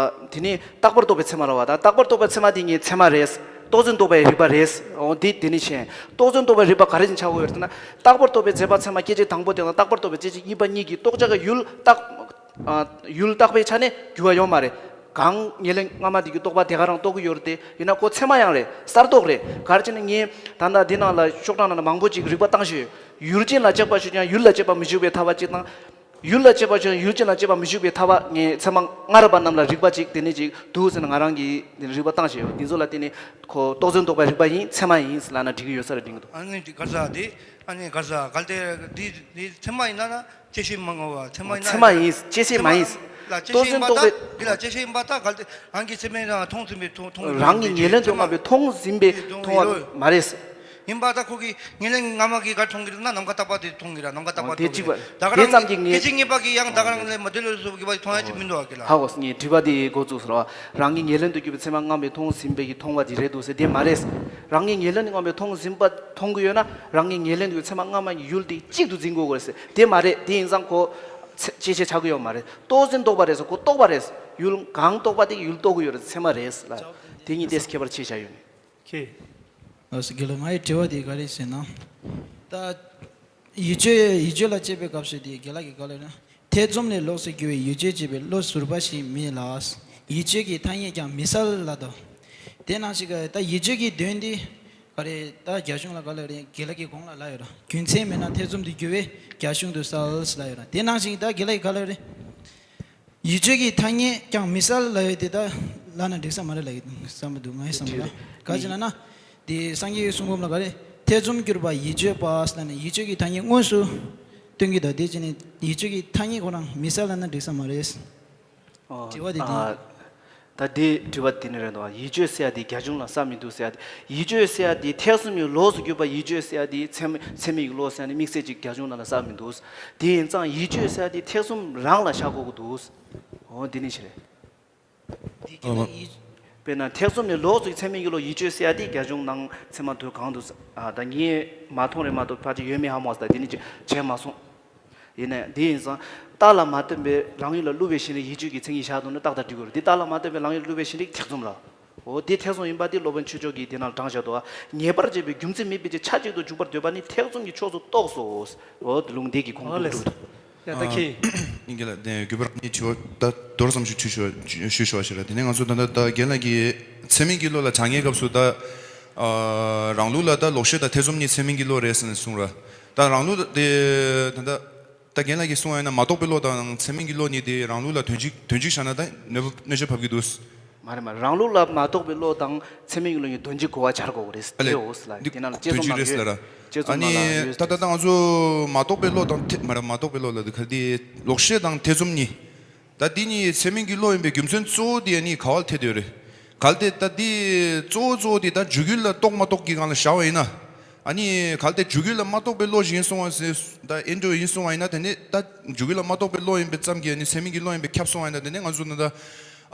དེ་ནི་རྟག་པར་རྟོགས་པའི་ཚད་མ་རེད་བ། ད་རྟག་པར་རྟོགས་པའི་ཚད་མ་དེ་ངས་ཚད་མ་རེད། རྟོག་བཟུང་རྟོག་པའི་རིགས་པ་རེད། འོ་འདི་དེ་ནི་ཤེས། རྟོག་བཟུང་རྟོག་པའི་རིགས་པ་ག་རེ་བཞིན་ཆགས་ཀྱི་ཡོད་རེད་ཟེར་ན། རྟག་པར་རྟོགས་པའི་རྗེས་དཔག་ཚད་མ་སྐད་ཅིག་དང་པོ་དེ་དང་རྟག་པར་རྟོགས་པའི་སྐད་ཅིག་གཉིས་པ་གཉིས་ཀྱིས་རྟོགས་བྱ་གི་ཡུལ་རྟག་ཨ་ཡུལ་རྟག་པའི་ཆ་ནས་འགྱུར་བ་ཡོད་མ་རེད། གང་ཉེར་ལེན་སྔ་མ་དེ་གི་རྟོག་པ་དེ་ག་རང་རྟོགས་ཀྱི་ཡོད་རེད་དེ། ཡིན་ན་ཁོ་ཚད་མ་ཡང་རེད། གསར་རྟོགས་རེད། ག་རེ་བྱས་ན་ངས་ད་ལྟ་འདི་ནང་ལ་ཤོག་གྲངས་ནང་ལ་མང་པོ་ཅིག་རིགས་པ་བཏང་ཤོད། ཡུལ་ཅན་ལ་གཅིག་པ་ཞུགས་ཀྱང་ཡུལ་ལ་གཅིག་པ་མི་ཞུགས་པའི་ཐལ་བ་གཅིག་དང་། ཡུལ་ལ་གཅིག་པ་ཞུགས་ཀྱང་ཡུལ་ཅན་ལ་གཅིག་པ་མི་ཞུགས་པའི་ཐལ་བ་ངས་ཚད་མ་སྔ་རབས་པ་རྣམས་ལ་རིགས་པ་ཅིག་དེ་ནས་ཅིག་འདུག་ཟེར་ན་ང་རང་གིས་རིགས་པ་བཏང་ཤོད། འདི་ཚོ་ལ་བརྟེན་ནས་ཁོ་རྟོག་བཟུང་རྟོག་པའི་རིགས་པ་ཡིན་ཚད་མ་ཡིན་ཟེར་ལབ་ན་འགྲིག་གི་ཡོད་ས་རེད་དྲན་གྱི་འདུག་ཨ་ནི་འདི་ག་ས་དེ། ཨ་ནི་ག་ས་གལ་ཏེ་འདི་འདི་ཚད་མ་ཡིན་ན་ན་བཅད་ཤེས་མ་ངོ་བ་ཚད་མ་ཡིན་ན། ཚད་མ་ཡིན། བཅད་ཤེས་མ་ཡིན། ལ་བཅད་ལྟོ་ཤེས་ཡིན་ཟན་པ་རྟོགས་ད་པའི་འདི་ལ་བཅད་ཤེས་ཡིན་པ་ད་གལ་ཏེ་རང་གི་ཚད་མའི་ནང་མཐོང་ཟིན་པའི་མཐོང་མཐོང་ཟིན་རང་གི་པའི་ཉེར་ལེན་དུ་ཚད་མ་སྔ་མའི་མཐོང་ཟིན་པའི་མཐོང་མཐོང་བ་ཡོད། མ་རེད། ཡིན་པ་ད་ཁོ་གི་ཉེར་ལེན་སྔ་མ་གི་ག་མཐོང་གི་རེད་ན་ནམ་མཁའ་རྟག་པ་དེ་མཐོང་གི་ར་ནམ་མཁའ་རྟག་པ་ཨོ་དེ་མཐོང་གི་གཅིག་པ། རེད། ད་ག་དེ་རང་ཙམ་གྱི་ངེས། སྐད་ཅིག་ངེས་པ་གི་ཡང་ད་ག་རང་ལས་མ་དེ་ལོས་སུ་གི་བ་མཐོང་ཡ་ཅིག་མི་འདུག་ཨ་ཀི་ལ། ཧ་གོ་སོང་། ངས་དྲི་བ་དེ་འགོ་བཙུགས་སོང་ར། རང་གི་ཉེར་ལེན་དུ་གྱུར་པའི་ཚད་མ་སྔ་མའི་མཐོང་ཟིན་པའི་གི་མཐོང་བ་དེ་རེད་འདུག་ཟེར་དེ་མ་རེད། རང་གི་ཉེར་ལེན་སྔ་མའི་མཐོང་ཟིན་པ་མཐོང་གི་ཡོད་ན་རང་གི་ཉེར་ལེན་དུ་གྱུར་པའི་ཚད་མ་སྔ་མ་གི་ཡུལ་དེ་གཅིག་ཏུ་འཛིན་དགོས་གོ་རེད་ཟེར་དེ་མ་རེད། དེ་ཡིན་ཙང་ཁོ་ཚད་བཅད་ཤེས་ཆགས་ཀྱི་ཡོད་མ་རེད། ལྟོ་ཟན་རྟོགས་པ་རེད་ཟེར་ཁོ་རྟོགས་པ་རེད། ཡུལ་གང་རྟོགས་པ་དེ་ཡུལ་རྟོགས་ཀྱི་ཡོད་རེད། ཚད་མ་རེད་ལ། དེ་གཉིས་ཏོག་ཙམ་ཁྱད་པར་ཕྱེ་བཞག་ཡོད་ནི། ཁྱེད། ལགས་སོ། རྒན་ལགས། ང་ཡི་དྲི་བ་དེ་ག་རེ་ཟེར་ན། ད། ཡིད་དཔྱོད་ཡིད་དཔྱོད་ལ་དཔྱད་པའི་སྐབས་སུ་དེ་རྒན་ལགས་ཀྱིས་ག་ལབ་ན། ཐེ་ཚོམ་ལས་ལོགས་སུ་གྱུར་པའི་ཡིད་དཔྱོད་ཅེས་པའི་བློ་ཟུར་པ་ཞིག་མེད་ལ། ཡིད་དཔྱོད་ཀྱི་ཐ་སྙད་ཀྱང་མི་གསལ་ལ་དོ། དེ་ནང་བཞིན་གྱི་ད་ཡིད་དཔྱོད་ཀྱི་དོན་འདི་ག་རེ་ད་རྒྱ་གཞུང་ལ་ག་ལབ་རེད། རྒན་ལགས་ཀྱིས་གོང་ལ་ལབ་ཡོད་ར། རྒྱུ་མཚན་མེད་ན་ཐེ་ཚོམ་དུ་གྱུར་པས་རྒྱ་གཞུང་དུ་གསལ་ལབ་ཡོད་ར། དེ་ནང་བཞིན་ད་རྒན་ལགས་ཀྱིས་ག་ལབ་རེད། ཡིད་དཔྱོད་ཀྱི་ཐ་སྙད་ཀྱང་མི་གསལ་ལབ་ཡོད་དེ་ད་ལབ་ན་འགྲིག་ས་མ་རེད་ལབ་ཀྱི་བསམ་པ་འདུག་ངའི་བསམ་པ་ལ། ག་ཅི་ལབ་ན། དེ་སངས་རྒྱས་ཀྱི་གསུང་འབུམ་ལ་ག་རེ། ཐེ་ཚོམ་གྱུར་པ་ཡིད་དཔྱོད་པ་ལབ་ནས་ཡིད་དཔྱོད་ཀྱི་ཐ་སྙད་དངོས་སུ་སྟོན་གྱི་འདུག་དེ་ཅི་ནས་ཡིད་དཔྱོད་ཀྱི་ཐ་སྙད་ཁོ་རང་མི་གསལ་ལབ་ན་འགྲིག་ས་མ་རེད། ཨོ། དྲི་བ་དེ་དེ་ཨ། ཡིན། ད་དེ་དྲི་བ་དེ་ནི་རེད་འདུག་ཡིད་དཔྱོད་ཟེར་ཡ་དེ་རྒྱ་གཞུང་ལ་ས་མི་འདུག་ཟེར་ཡ་དེ། ཡིད་དཔྱོད་ཟེར་ཡ་དེ་ཐེ་ཚོམ་གྱི་ལོགས་སུ་གྱུར་པ་ཡིད་དཔྱོད་ཟེར་ཡ་དེ་ཚད་མ་ཚད་མིན་གྱི་བློ་ཟེར་ཡ་ནི་དམིགས་བསལ་ཅིག་རྒྱ་གཞུང་ནང་ལ་ས་མི་འདུག་དེ་ཡིན་ཙང་ཡིད་དཔྱོད་ཟེར་ཡ་དེ་ཐེ་ཚོམ་རང་ལ་བཞག་དགོས་ཀྱི་འདུག་འོ་འདི་ནི་ཞིག་རེད། དེ་ཁྱེད་ལ་ཡིད། དཔེར་ན་ཐེ་ཚོམ་ནི་ལོགས་སུ་ཚད་མིན་གྱི་བློ་ཡིད་དཔྱོད་ཟེར་ཡ་དེ་རྒྱ་གཞུང་ནང་ཚད་མ་དུ་གང་འདུག་ཨ་ད་ངས་མ་མཐོང་རེད་མ་གཏོགས་ཕལ་ཆེར་ཡོད་མེད་ཧ་མ་གོ་ས་ད་དེ་ནི་ཅིག་བྱས་མ་སོང་། ཡིན་ནའི་འདི་ཡིན་ཙང་རྟགས་ལ་མ་བརྟེན་པའི་རང་ཡུལ་ལ་བསླུ་བའི་ཞེན་རིག་ཡིད་དཔྱོད་ཀྱི་མཚན་ཉིད་བཞག་འདུག་ན་རྟགས་དང་འགྲིག་གི་རེད། འདི་རྟགས་ལ་མ་བརྟེན་པའི་རང་ཡུལ་ལ་བསླུ་བའི་ཞེན་རིག་ཐེ་ཚོམ་ལ། འོ་དེ་ཐེ་ཚོམ་ཡིན་པ་དེ་སློབ་དཔོན་ཆོས་མཆོག་གིས་དེ་ནང་དྲངས་བཞག་འདུག་ངེས་པར་བྱས་པའི་རྒྱུ་མཚན་མེད་པའི་ཕྱིར་ཆ་གཅིག་ཏུ་འཇུག་པར་འདོད་པ་ནི་ཐེ་ཚོམ་གྱི་ཕྱོགས་སུ་གཏོགས་སོ། འོ་ལུང་འདི་གི་ཁུངས་ཨོ་ལེ། གྲུབ་འདུག་ཡ་ད་ཁྱེད། ཨིན་གྱི་ལ་དེ་རྒྱུད་པ་རང་ཉིད་དྲི་བ་ད་མདོར་ཙམ་ཞིག་དྲིས་ཞུ་ཞུ་ཞུ་བ་ཞིག་རེད། དེ་ནས་ང་ཚོ་ད་ལྟ་ད་རྒན་ལགས་ཀྱིས་ཚད་མིན་གྱི་བློ་ལ་སྦྱང་མཁན་སྐབས་སུ་ད་ཨ་རང་ལུགས་ལ་ད་ལོག་ཤེས་དང་ཐེ་ཚོམ་གཉིས་ཚད་མིན་གྱི་བློ་རེད་ཟེར་ནས་གསུངས་ར། ད་རང་ལུགས་དེ་ད་ལྟ་ད་རྒན་ལགས་ཀྱིས་གསུངས་པ་ཡིན་ན་མ་རྟོགས་པའི་བློ་དང་ཚད་མིན་གྱི་བློ་གཉིས་དེ་རང་ལུགས་ལ་དོན་གཅིག་དོན་གཅིག་བཞག་ན་ད་གནོད་པ་གནོད་བྱེད་བབས་ཀྱི་འདུག་མ་རེད་མ་རེད། རང་ལུགས་ལ་མ་རྟོགས་པའི་བློ་དང་ཚད་མིན་གྱི་བློ་གཉིས་དོན་གཅིག་གོ་བ་འཆར་དགོས་ཀྱི་རེད། ཨ་ལས། དེ་འོ་སི་ལ་དེ་ནང་ལ་དཔྱད་རྩོམ་ནང་ཡོད། དཔྱད་རྩོམ་ནང་ལ་ཡོད། ད་ད་ད་ང་ཚོ་མ་རྟོགས་པའི་བློ་དང་ཐེ་མ་རེད་མ་རྟོགས་པའི་བློ་ལ་དེ་ག་དེ་ལོག་ཤེས་དང་ཐེ་ཚོམ་གཉིས། ད་འདི་གཉིས་ཚད་མིན་གྱི་བློ་ཡིན་པའི་རྒྱུ་མཚན་གཙོ་བོ་དེ་ནི་ག་བ་ལ་ཐེ་དོད་རེད། གལ་ཏེ་ད་འདི་གཙོ་བོ་གཙོ་བོ་དེ་ད་འཇུག་ཡུལ་ལ་རྟོགས་མ་རྟོགས་ཀྱི་སྒང་ལ་བཞག་པ་ཡིན་ན། ཨ་ནི་གལ་ཏེ་འཇུག་ཡུལ་ལ་མ་རྟོགས་པའི་བློ་ཞིག་ཡིན་སོང་བ་ཟེར་ད་ཨེ་འགྲོ་ཡིན་སོང་བ་ཡིན་ན་དེ་ནི་ད་འཇུག་ཡུལ་ལ་མ་རྟོགས་པའི་བློ་ཡིན་པའི་ཙམ་གྱིས་ཨ་ནི་ཚད་མིན་གྱི་བློ་ཡིན་པའི་ཁྱབ་སོང་བ་ཡིན་ན་དེ་ནི་ང་ཚོ་ད་ད།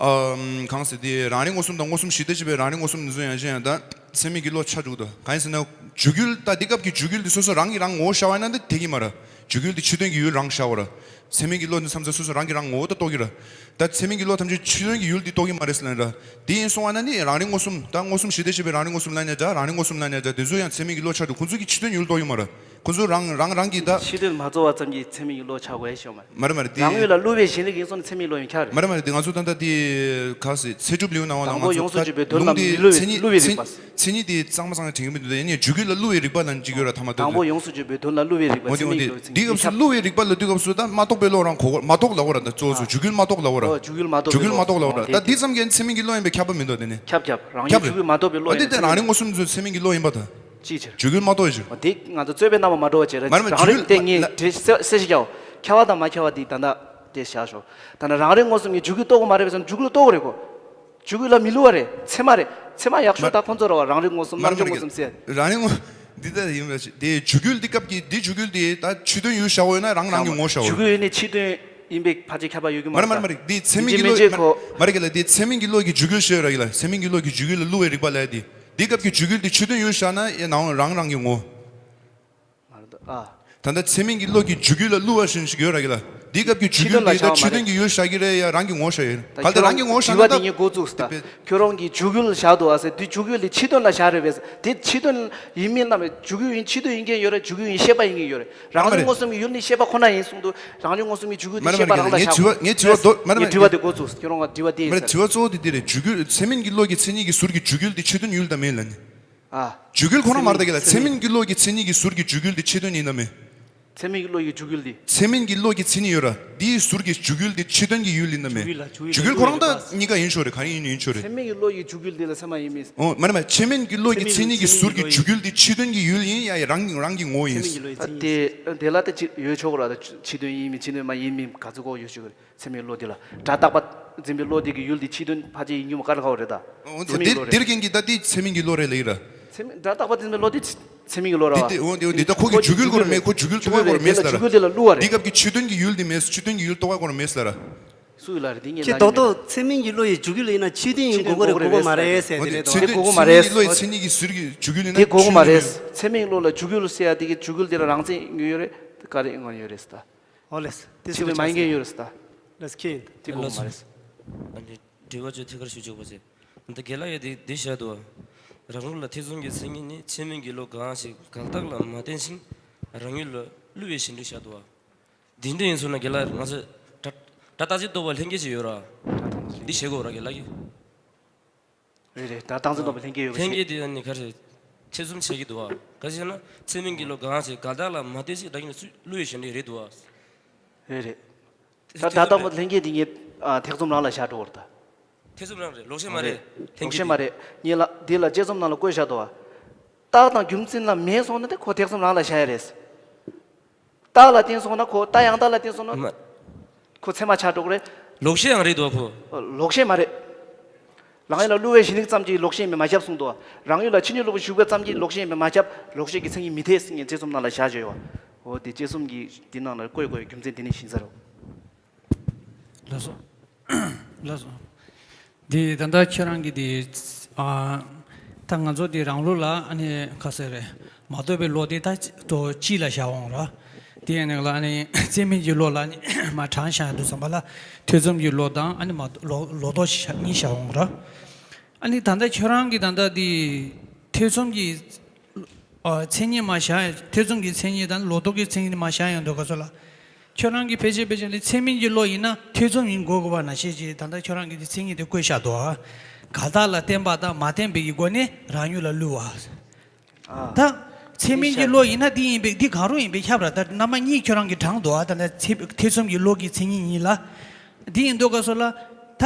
ཨམ། གང་ཟེར་དེ་རང་རིག་མངོན་སུམ་དང་མངོན་སུམ་ཞི་བདེ་ཕྱེད་པའི་རང་རིག་མངོན་སུམ་འདི་ཚོ་ཡང་ཅི་ཡང་ད་ཚད་མིན་གྱི་བློ་ཆགས་འགྲོ་གི་འདུག་གང་ཡིན་ཟེར་ན་འཇུག་ཡུལ་ད་འདི་སྐབས་ཀྱི་འཇུག་ཡུལ་འདི་སོ་སོ་རང་གིས་རང་ངོ་བོ་བཞག་པ་ཡིན་ན་འདི་དེ་གི་མ་རེད། འཇུག་ཡུལ་འདི་ཕྱི་དོན་གྱི་ཡུལ་རང་བཞག་པ་རེད། ཚད་མིན་གྱི་བློ་འདི་མཚམས་མཚམས་སོ་སོ་རང་གིས་རང་ངོ་བོ་ད་རྟོགས་ཀྱི་རེད། ད་ཚད་མིན་གྱི་བློ་ཐམས་ཅད་ཕྱི་དོན་གྱི་ཡུལ་འདི་རྟོགས་ཀྱི་མ་རེད་ཟེར་ན་ར། འདི་ཡིན་སོང་བ་ན་ནི་རང་རིག་མངོན་སུམ་ད་མངོན་སུམ་ཞི་བདེ་ཕྱེད་པའི་རང་རིག་མངོན་སུམ་ལབ་ནའི་འདྲ་རང་རིག་མངོན་སུམ་ལབ་ནའི་འདྲ་འདི་ཚོ་ཡང་ཚད་མིན་གྱི་བློ་ཆགས་འདུག་ཁོང་ཚོ་གི་ཕྱི་དོན་ཡུལ་རྟོགས་ཀྱི་མ་རེད། ཁོ་ཚོ་རང་རང་རང་གིས་ད། ཕྱི་དོན་མ་རྫོགས་པ་ཙམ་གྱིས་ཚད་མིན་གྱི་བློ་ཆགས་དགོས་ཡ་ཤོད་མ་རེད། མ་རེད་མ་རེད་དེ། རང་ཡུལ་ལ་བསླུ་བའི་ཞེན་ལུགས་ཡིན་སོང་ན་ཚད་མིན་བློ་ཡིན་ཁྱག་རེད། མ་རེད་མ་རེད་དེ་ང་ཚོ་ད་ལྟ་དེ་ག་ཟེ་ཚད་གྲུབ་ལེའུ་ནང་བ་ལ་དང་པོ་ཡོངས་སུ་གྲུབ་པའི་དོན་ལ་མི་བསླུ་བའི་བསླུ་བའི་རིག་པ། མཚན་ཉིད་དེ་གཙང་མ་གཙང་དྲན་གྱི་མི་འདུག་ད་ཡིན་ནའི་འཇུག་ཡུལ་ལ་བསླུ་བའི་རིག་པ་ལ་འཇིག་ཡོད་ར་ཐ་མ་དང་པོ་ཡོངས་སུ་གྲུབ་པའི་དོན་ལ་བསླུ་བའི་རིག་པ་ཚད་མིན་བློ་ཡིན་འདི་སྐབས་སུ་བསླུ་བའི་རིག་པ་ལ་དུས་སྐབས་སུ་ད་མ་རྟོགས་པའི་བློ་རང་གོ་མ་རྟོགས་ལབ་པ་ར་ད་གཙོ་བོ་ཚོ་འཇུག་ཡུལ་མ་རྟོགས་ལབ་པ་ར། འཇུག་ཡུལ་མ་རྟོགས་པའི་བློ་འཇུག་ཡུལ་མ་རྟོགས་ལབ་པ་ར་ད་འདི་ཙམ་གྱིས་ཚད་མིན་གྱི་བློ་ཡིན་པའི་ཁྱབ་པ་མི་འདུག་དེ་ནི། ཁྱབ་ཁྱབ་རང་ཡུལ་འཇུག་ཡུལ་མ་རྟོགས་པའི་བློ་ཡིན་ཚད་མིན་གྱི་བློ། འདི་ད་རང་རིག་མངོན་སུམ་ཚོ་ཚད་མིན་གྱི་བློ་ཡིན་པ་ད། ཅིའི་ཕྱིར། འཇུག་ཡུལ་མ་རྟོགས་ཡོད་ཅིག་འདི་ང་ཚོ་རྩོད་པའི་རྣམ་པ་མ་འགྲོ་བ་བྱས་ར། མ་རེད་མ་རེད། རང་རིག་དེ་ངས་འགྲེལ་གསལ་གསལ་ཞིག་རྒྱག་ཁྱབ་པ་དང་མ་ཁྱབ་པ་འདི་ད་ལྟ་དེ་བཞག་ཤོག་ད་ནི་རང་རིག་མངོན་སུམ་གྱིས་འཇུག་ཡུལ་རྟོགས་ཀྱི་མ་རེད་པས་སམ། འཇུག་ཡུལ་རྟོགས་ཀྱི་རེད་གོ། འཇུག་ཡུལ་ལ་མི་བསླུ་བ་རེད། ཚད་མ་རེད། ཚད་མ་ཡག་ཤོས་ད་ཁོང་ཚོ་ར་བ་རང་རིག་མངོན་སུམ་རྣམ་འཇོག་མངོན་སུམ་ཟེར། རང་རིག་མངོན། འདི་ལྟར་ཡིན་པ་ཞིག་དེ་འཇུག་ཡུལ་འདི་སྐབས་ཀྱི་འདི་འཇུག་ཡུལ་འདི་ད་ཕྱི་དོན་ཡུལ་བཞག་འོས་ན་རང་རང་གི་ངོ་བོ་བཞག་འོས། འཇུག་ཡུལ་ནི་ཕྱི་དོན་ཡིན་པའི་ཕལ་ཆེར་ཁྱབ་པ་ཡོད་ཀྱི་མ་མ་རེད་མ་རེད་རེད། འདི་ཚད་མིན་གྱི་མིན་བློ་ཅེས་ཁོ། མ་རེད་གི་ལ་འདི་ཚད་མིན་གྱི་བློ་གི་འཇུག་ཡུལ་ཞེས་ར་གི་ལ་ཚད་མིན་གྱི་བློ་གི་འཇུག་ཡུལ་ལ་བསླུ་བའི་རིག་པ་ལས་འདི། འདི་སྐབས་ཀྱི་འཇུག་ཡུལ་འདི་ཕྱི་དོན་ཡུལ་བཞག་ན་ཡང་ནའང་རང་རང་གི་ངོ་། མ་རེད་ཨ། ད་ལྟ་ཚད་མིན་གྱི་བློ་གི་འཇུག་ཡུལ་ལ་བསླུ་བ་བཞིན་ཞིག་ཡོད་ར་གི་ལ། འདི་སྐབས་ཀྱི་འཇུག་ཡུལ་འདི་ད་ཕྱི་དོན་གྱི་ཡུལ་བཞག་གི་རེད་ཡ་རང་གི་ངོ་བཞག་ཡོད། གལ་ཏེ་རང་གི་ངོ་བཞག་ན་ད། དྲི་བ་འདི་ངས་འགོ་བཙུགས་ད། ཁྱོད་རང་གིས་འཇུག་ཡུལ་བཞག་འདུག་ཨ་ཟེར་དུས་འཇུག་ཡུལ་དེ་ཕྱི་དོན་ལ་བཞག་རེད་པས་དེ་ཕྱི་དོན་ཡིན་མིན་རྣམས་འཇུག་ཡུལ་ཡིན་ཕྱི་དོན་ཡིན་མཁན་ཡོད་རེད། འཇུག་ཡུལ་ཡིན་ཤེས་པ་ཡིན་གྱི་ཡོད་རེད། རང་རིག་མངོན་སུམ་གྱི་ཡུལ་ནི་ཤེས་པ་ཁོ་ན་ཡིན་གསུངས་འདུག་རང་རིག་མངོན་སུམ་གྱི་འཇུག་ཡུལ་དེ་ཤེས་པ་རང་ལ་བཞག་པ་རེད། ངས་དྲི་བ་དེ་འགོ་བཙུགས། ཁྱོད་རང་ག་དྲི་བ་དེ་ཡིན་ཟེར། མ་རེད་དྲི་བ་གཙོ་བོ་དེ་འདི་རེད། འཇུག་ཡུལ་ཚད་མིན་གྱི་བློ་གི་མཚན་ཉིད་ཀྱི་ཟུར་གྱི་འཇུག་ཡུལ་དེ་ཕྱི་དོན་ཡུལ་དང་མིན་ལ་ནི། ཨ། འཇུག་ཡུལ་ཁོ་ན་མ་རེད་གི་ལ་ཚད་མིན་གྱི་བློ་གི་མཚན་ཉིད་ཀྱི་ཟུར་གྱི་འཇུག་ཡུལ་དེ་ཕྱི་དོན་ཡིན་ན་མིན། ཚད་མིན་གྱི་བློ་ཡི་འཇུག་ཡུལ་དེ། ཚད་མིན་གྱི་བློ་གི་མཚན་ཉིད་ཡོད་ར། འདིའི་ཟུར་གྱི་འཇུག་ཡུལ་དེ་ཕྱི་དོན་གྱི་ཡུལ་ཡིན་ན་མེད། འཇུག་ཡུལ་ལ་འཇུག་ཡུལ་ལ་འཇུག་ཡུལ་ཁོ་རང་ད་གཉིས་ཀ་ཡིན་ཆོག་རེད། ག་རེ་ཡིན་ཡིན་ཆོག་རེད། ཚད་མིན་གྱི་བློ་ཡི་འཇུག་ཡུལ་དེ་ལ་ཚད་མ་ཡིན་མིན། ཨོ་མ་རེད་མ་རེད། ཚད་མིན་གྱི་བློ་གི་མཚན་ཉིད་ཀྱི་ཟུར་གྱི་འཇུག་ཡུལ་དེ་ཕྱི་དོན་གྱི་ཡུལ་ཡིན་ཡ་རང་རང་གི་ངོ་བོ་ཡིན། ཚད་མིན་གྱི་བློ་ཡི་མཚན་ཉིད། ཨ་དེ་དེ་ལ་ད་ཅི་ཡོད་ཆོག་ར། ད་ཕྱི་དོན་ཡིན་མིན་ཕྱི་དོན་མ་ཡིན་མིན་ག་ཚོད་གོ་ཡོད་ཆོག་རེད། ཚད་མིན་བློ་དེ་ལ་སྒྲ་རྟག་པ་འཛིན་པའི་བློ་དེ་གི་ཡུལ་དེ་ཕྱི་དོན་ཕལ་ཆེར་ཡིན་རྒྱུ་མ་ག་རེ་ག་རེད་ད། ཨོ་ཚད་མིན་བློ་རེད། འདིར་རྐྱེན་གྱིས་ད་དེ་ཚད་མིན་གྱི་བློ་རེད་ལེགས་ར། ཚད་མིན་སྒྲ་རྟག་པ་འཛིན་པའི་བློ་དེ་ཚད་མིན་གྱི་བློ་ར་བ། འདི་དེ་འོ་འདི་འོ་འདི་ད་ཁོ་གི་འཇུག་ཡུལ་ཁོ་ར་མེད། ཁོ་འཇུག་ཡུལ་རྟོགས་པ་མེད་ཟེར་ར། འཇུག་ཡུལ་དེ་ལ་བསླུ་བ་རེད། འདི་སྐབས་ཀྱི་ཕྱི་དོན་གྱི་ཡུལ་དེ་མེད། ཕྱི་དོན་གྱི་ཡུལ་རྟོགས་པ་ཁོ་ར་མེད་ཟེར་ར། སུ་ཡིན་ལ་རེད་འདི་ངས་ཁྱེད་ལ་རྡོག་རྡོག་ཚད་མིན་གྱི་བློ་ཡི་འཇུག་ཡུལ་ཡིན་ན་ཕྱི་དོན་ཡིན་དགོས་ཀྱི་རེད་དགོས་པ་མ་རེད་ཟེར། དེ་འདྲ་དང་། དེ་དགོས་ཀྱི་མ་རེད། ཚད་མིན་གྱི་བློ་ཡི་ཚད་མིན་གྱི་ཟུར་གྱི་འཇུག་ཡུལ་ཡིན་ན་དེ་དགོས་ཀྱི་མ་རེད། ཕྱི་དོན་ཡིན། ཚད་མིན་གྱི་བློ་ལ་འཇུག་ཡུལ་ཟེར་ཡ་དེ་གི་འཇུག་ཡུལ་དེ་ལ་རང་མཚན་ཡོད་རེད། ག་རེ་ཡོད་རེད་ད། ཨོ་ལེས། དེ་ཕྱི་དོན་མ་ཡིན་མཁན་ཡོད་རེད་ད། ལེས་ཁྱེད་ཡིན། དེ་དགོས་ཀྱི་མ་རེད། ཨ་ནི་དྲི་བ་ཅིག་ཐད་ཀར་ཞུ་ཆོག་པ་ཟེར། འདི་རྒན་ལགས་ཡོད་དེ་འདི་བཤད་འདུག་རང་ལུགས་ལ་ཐེ་ཚོམ་གྱི་མཚན་ཉིད་ནི་ཚད་མིན་གྱི་བློ་གང་ཞིག་འགལ་རྟགས་ལ་མ་བརྟེན་ཞིང་རང་ཡུལ་ལ་བསླུ་བའི་གཞན་དྲིང་བཞག་འདུག་བ། འདི་འདྲ་ཡིན་སོང་ན་རྒན་ལགས་ང་ཚོས་སྒྲ་སྒྲ་རྟག་གཅིག་རྟོགས་པ་ལྷན་སྐྱེས་ཤིག་ཡོད་ར། འདི་བྱེད་དགོས་ར་རྒན་ལགས་ཀྱིས། རེད་རེད། སྒྲ་རྟག་གཅིག་རྟོགས་པ་ལྷན་སྐྱེས་ཡོད་པ་ལྷན་སྐྱེས་དེ་ནི་ག་རེ་ཐེ་ཚོམ་བྱེད་ཀྱི་འདུག་བ། ག་ཅི་ཟེར་ན་ཚད་མིན་གྱི་བློ་གང་ཞིག་འགལ་རྟགས་ལ་མ་བརྟེན་ཞིང་རང་ཡུལ་ལ་བསླུ་བའི་གཞན་དྲིང་རེད་འདུག་བ། རེད་རེད། ད་སྒྲ་རྟག་པ་ལྷན་སྐྱེས་དེ་ངས་ཨ་ཐེ་ཚོམ་རང་ལ་བཞག་འགྲོ་བར་ད། ཐེ་ཚོམ་རང་རེད། ལོག་ཤེས་མ་རེད། ལྷན་སྐྱེས་ལོག་ཤེས་མ་རེད། ངས་ལ་འདི་ལ་དཔྱད་རྩོམ་ནང་ལ་བཀོད་བཞག་འདུག་བ། རྟགས་དང་རྒྱུ་མཚན་ལ་མེད་སོང་ན་དེ་ཁོ་ཐེ་ཚོམ་རང་ལ་བཞག་ཡ་རེད། རྟགས་ལ་བརྟེན་སོང་ན་ཁོ་རྟགས་ཡང་དག་ལ་བརྟེན་སོང་ན་མ། ཁོ་ཚད་མ་ཆགས་འགྲོ་གི་རེད། ལོག་ཤེས་ཡང་རེད་འདུག་བ་ཁོ། ལོག་ཤེས་མ་རེད། རང་ཡུལ་ལ་བསླུ་བའི་གཞན་རིག་ཙམ་གྱིས་ལོག་ཤེས་ཡིན་པས་མ་ཁྱབ་གསུངས་འདུག་བ། རང་ཡུལ་ལ་ཕྱི་ཉིད་གློ་བུར་ཞུགས་པ་ཙམ་གྱིས་ལོག་ཤེས་ཡིན་པས་མ་ཁྱབ། ལོག་ཤེས་ཀྱི་མཚན་ཉིད་མི་འཐད་ཟེར་ངས་དཔྱད་རྩོམ་ནང་ལ་བཞག་བྱས་ཡོད་བ། འོ་དེ་དཔྱད་རྩོམ་གྱི་འདི་ནང་ལ་བཀོད་དགོས་རྒྱུ་མཚན་དེ་ནས་ཤེས་ས་རེད། ལགས་སོ། ལགས་སོ། འདི་ད་ལྟ་ཁྱེད་རང་གིས་འདི་ཨ་ད་ང་ཚོ་འདི་རང་ལུགས་ལ་ཨ་ནི་ཁ་ཟེར་རེད་མ་རྟོགས་པའི་བློ་དེ་ད་དོ་སྤྱི་ལ་བཞག་འོང་ར། དེ་ཡིན་ནའི་ལ་ཨ་ནི་ཚད་མིན་གྱི་བློ་ལ་ཨ་ནི་མ་དྲངས་བཞག་འདུག་བསམ་པ་ལ་ཐེ་ཚོམ་གྱི་བློ་དང་ཨ་ནི་མ་ལོག་ལོག་རྟོག་བཞག་གཉིས་བཞག་འོང་ར། ཨ་ནི་ད་ལྟ་ཁྱོད་རང་གིས་ད་ལྟ་འདི་ཐེ་ཚོམ་གྱི་ཨ་མཚན་ཉིད་མ་བཞག་ཐེ་ཚོམ་གྱི་མཚན་ཉིད་དང་ལོག་རྟོག་གི་མཚན་ཉིད་མ་བཞག་ཡོང་དུས་སྐབས་སུ་ལ། ཁྱོད་རང་གིས་ཕལ་ཆེར་ཕལ་ཆེར་ནི་ཚད་མིན་གྱི་བློ་ཡིན་ན་ཐེ་ཚོམ་ཡིན་དགོས་དགོས་པ་ནང་བཞིན་ཅིག་ད་ལྟ་ཁྱོད་རང་གིས་འདི་མཚན་ཉིད་དེ་བཀོད་བཞག་འདུག་ཨ། འགལ་རྟགས་ལ་བརྟེན་པ་དང་མ་བརྟེན་པའི་གི་སྒོ་ནས་རང་ཡུལ་ལ་བསླུ་བ། ཨ། ད་ཚད་མིན་གྱི་བློ་ཡིན་ན་འདི་ཡིན་པས་འདི་གང་རུང་ཡིན་པས་ཁྱབ་ར། ད་རྣམ་པ་གཉིས་ཁྱོད་རང་གིས་དྲངས་འདུག་ཨ། ད་ལྟ་ཚད་ཐེ་ཚོམ་གྱི་བློ་གི་མཚན་ཉིད་གཉིས་ལ། འདི་ཡིན་དུས་སྐབས་སུ་ལ། ད་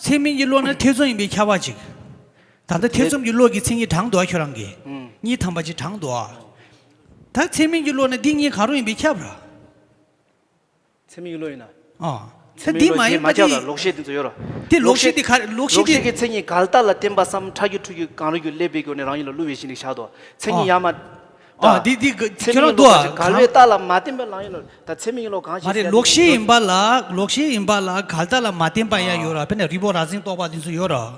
ཚད་མིན་གྱི་བློ་ན་ཐེ་ཚོམ་ཡིན་པས་ཁྱབ་པ་ཅིག་ད་ལྟ་ཐེ་ཚོམ་གྱི་བློ་གི་མཚན་ཉིད་དྲངས་འདུག་ཨ་ཁྱོད་རང་གིས། ཨང་། གཉིས་ཐམ་པ་ཅིག་དྲངས་འདུག་ཨ། ད་ཚད་མིན་གྱི་བློ་ན་འདི་གཉིས་གང་རུང་ཡིན་པས་ཁྱབ་ར། ཚད་མིན་གྱི་བློ་ཡིན་ན། ཨ། ཚད་འདི་མ་ཡིན་པ་འདི། ལོག་ཤེས་དེ་ཚོ་ཡོད་ར། དེ་ལོག་ཤེས་དེ་ག་ལོག་ཤེས་ལོག་ཤེས་དེ། ཀྱི་མཚན་ཉིད་འགལ་རྟགས་ལ་བརྟེན་པ་སམ་ཕྲ་རྒྱུ་འཁྲུལ་རྒྱུ་གང་རུང་རྒྱུ་སླེབས་པའི་སྒོ་ནས་རང་ཡུལ་ལ་བསླུ་བའི་གཞི་ནས་བཞག་འདུག་མཚན་ཉིད་ཡ་མ། ཨ། འདི་འདི་ག་ཚད་ཁྱོད་རང་མིན་འདུག་ལོག་ཅིག་འགལ་བའི་རྟགས་ལ་མ་བརྟེན་པའི་རང་ཡུལ་ལ་ད་ཚད་མིན་གྱི་བློ་གང་ཞིག་མ་རེད། ཟེར་ལོག་ཤེས་ཡིན་པ་ལ་ལོག་ཤེས་ཡིན་པ་ལ་འགལ་རྟགས་ལ་མ་བརྟེན་པ་ཡང་ཡོད་ར། དཔེར་ན་རི་བོ་རྭ་རྫིང་རྟོག་པ་དེ་ཚོ་ཡོད་ར།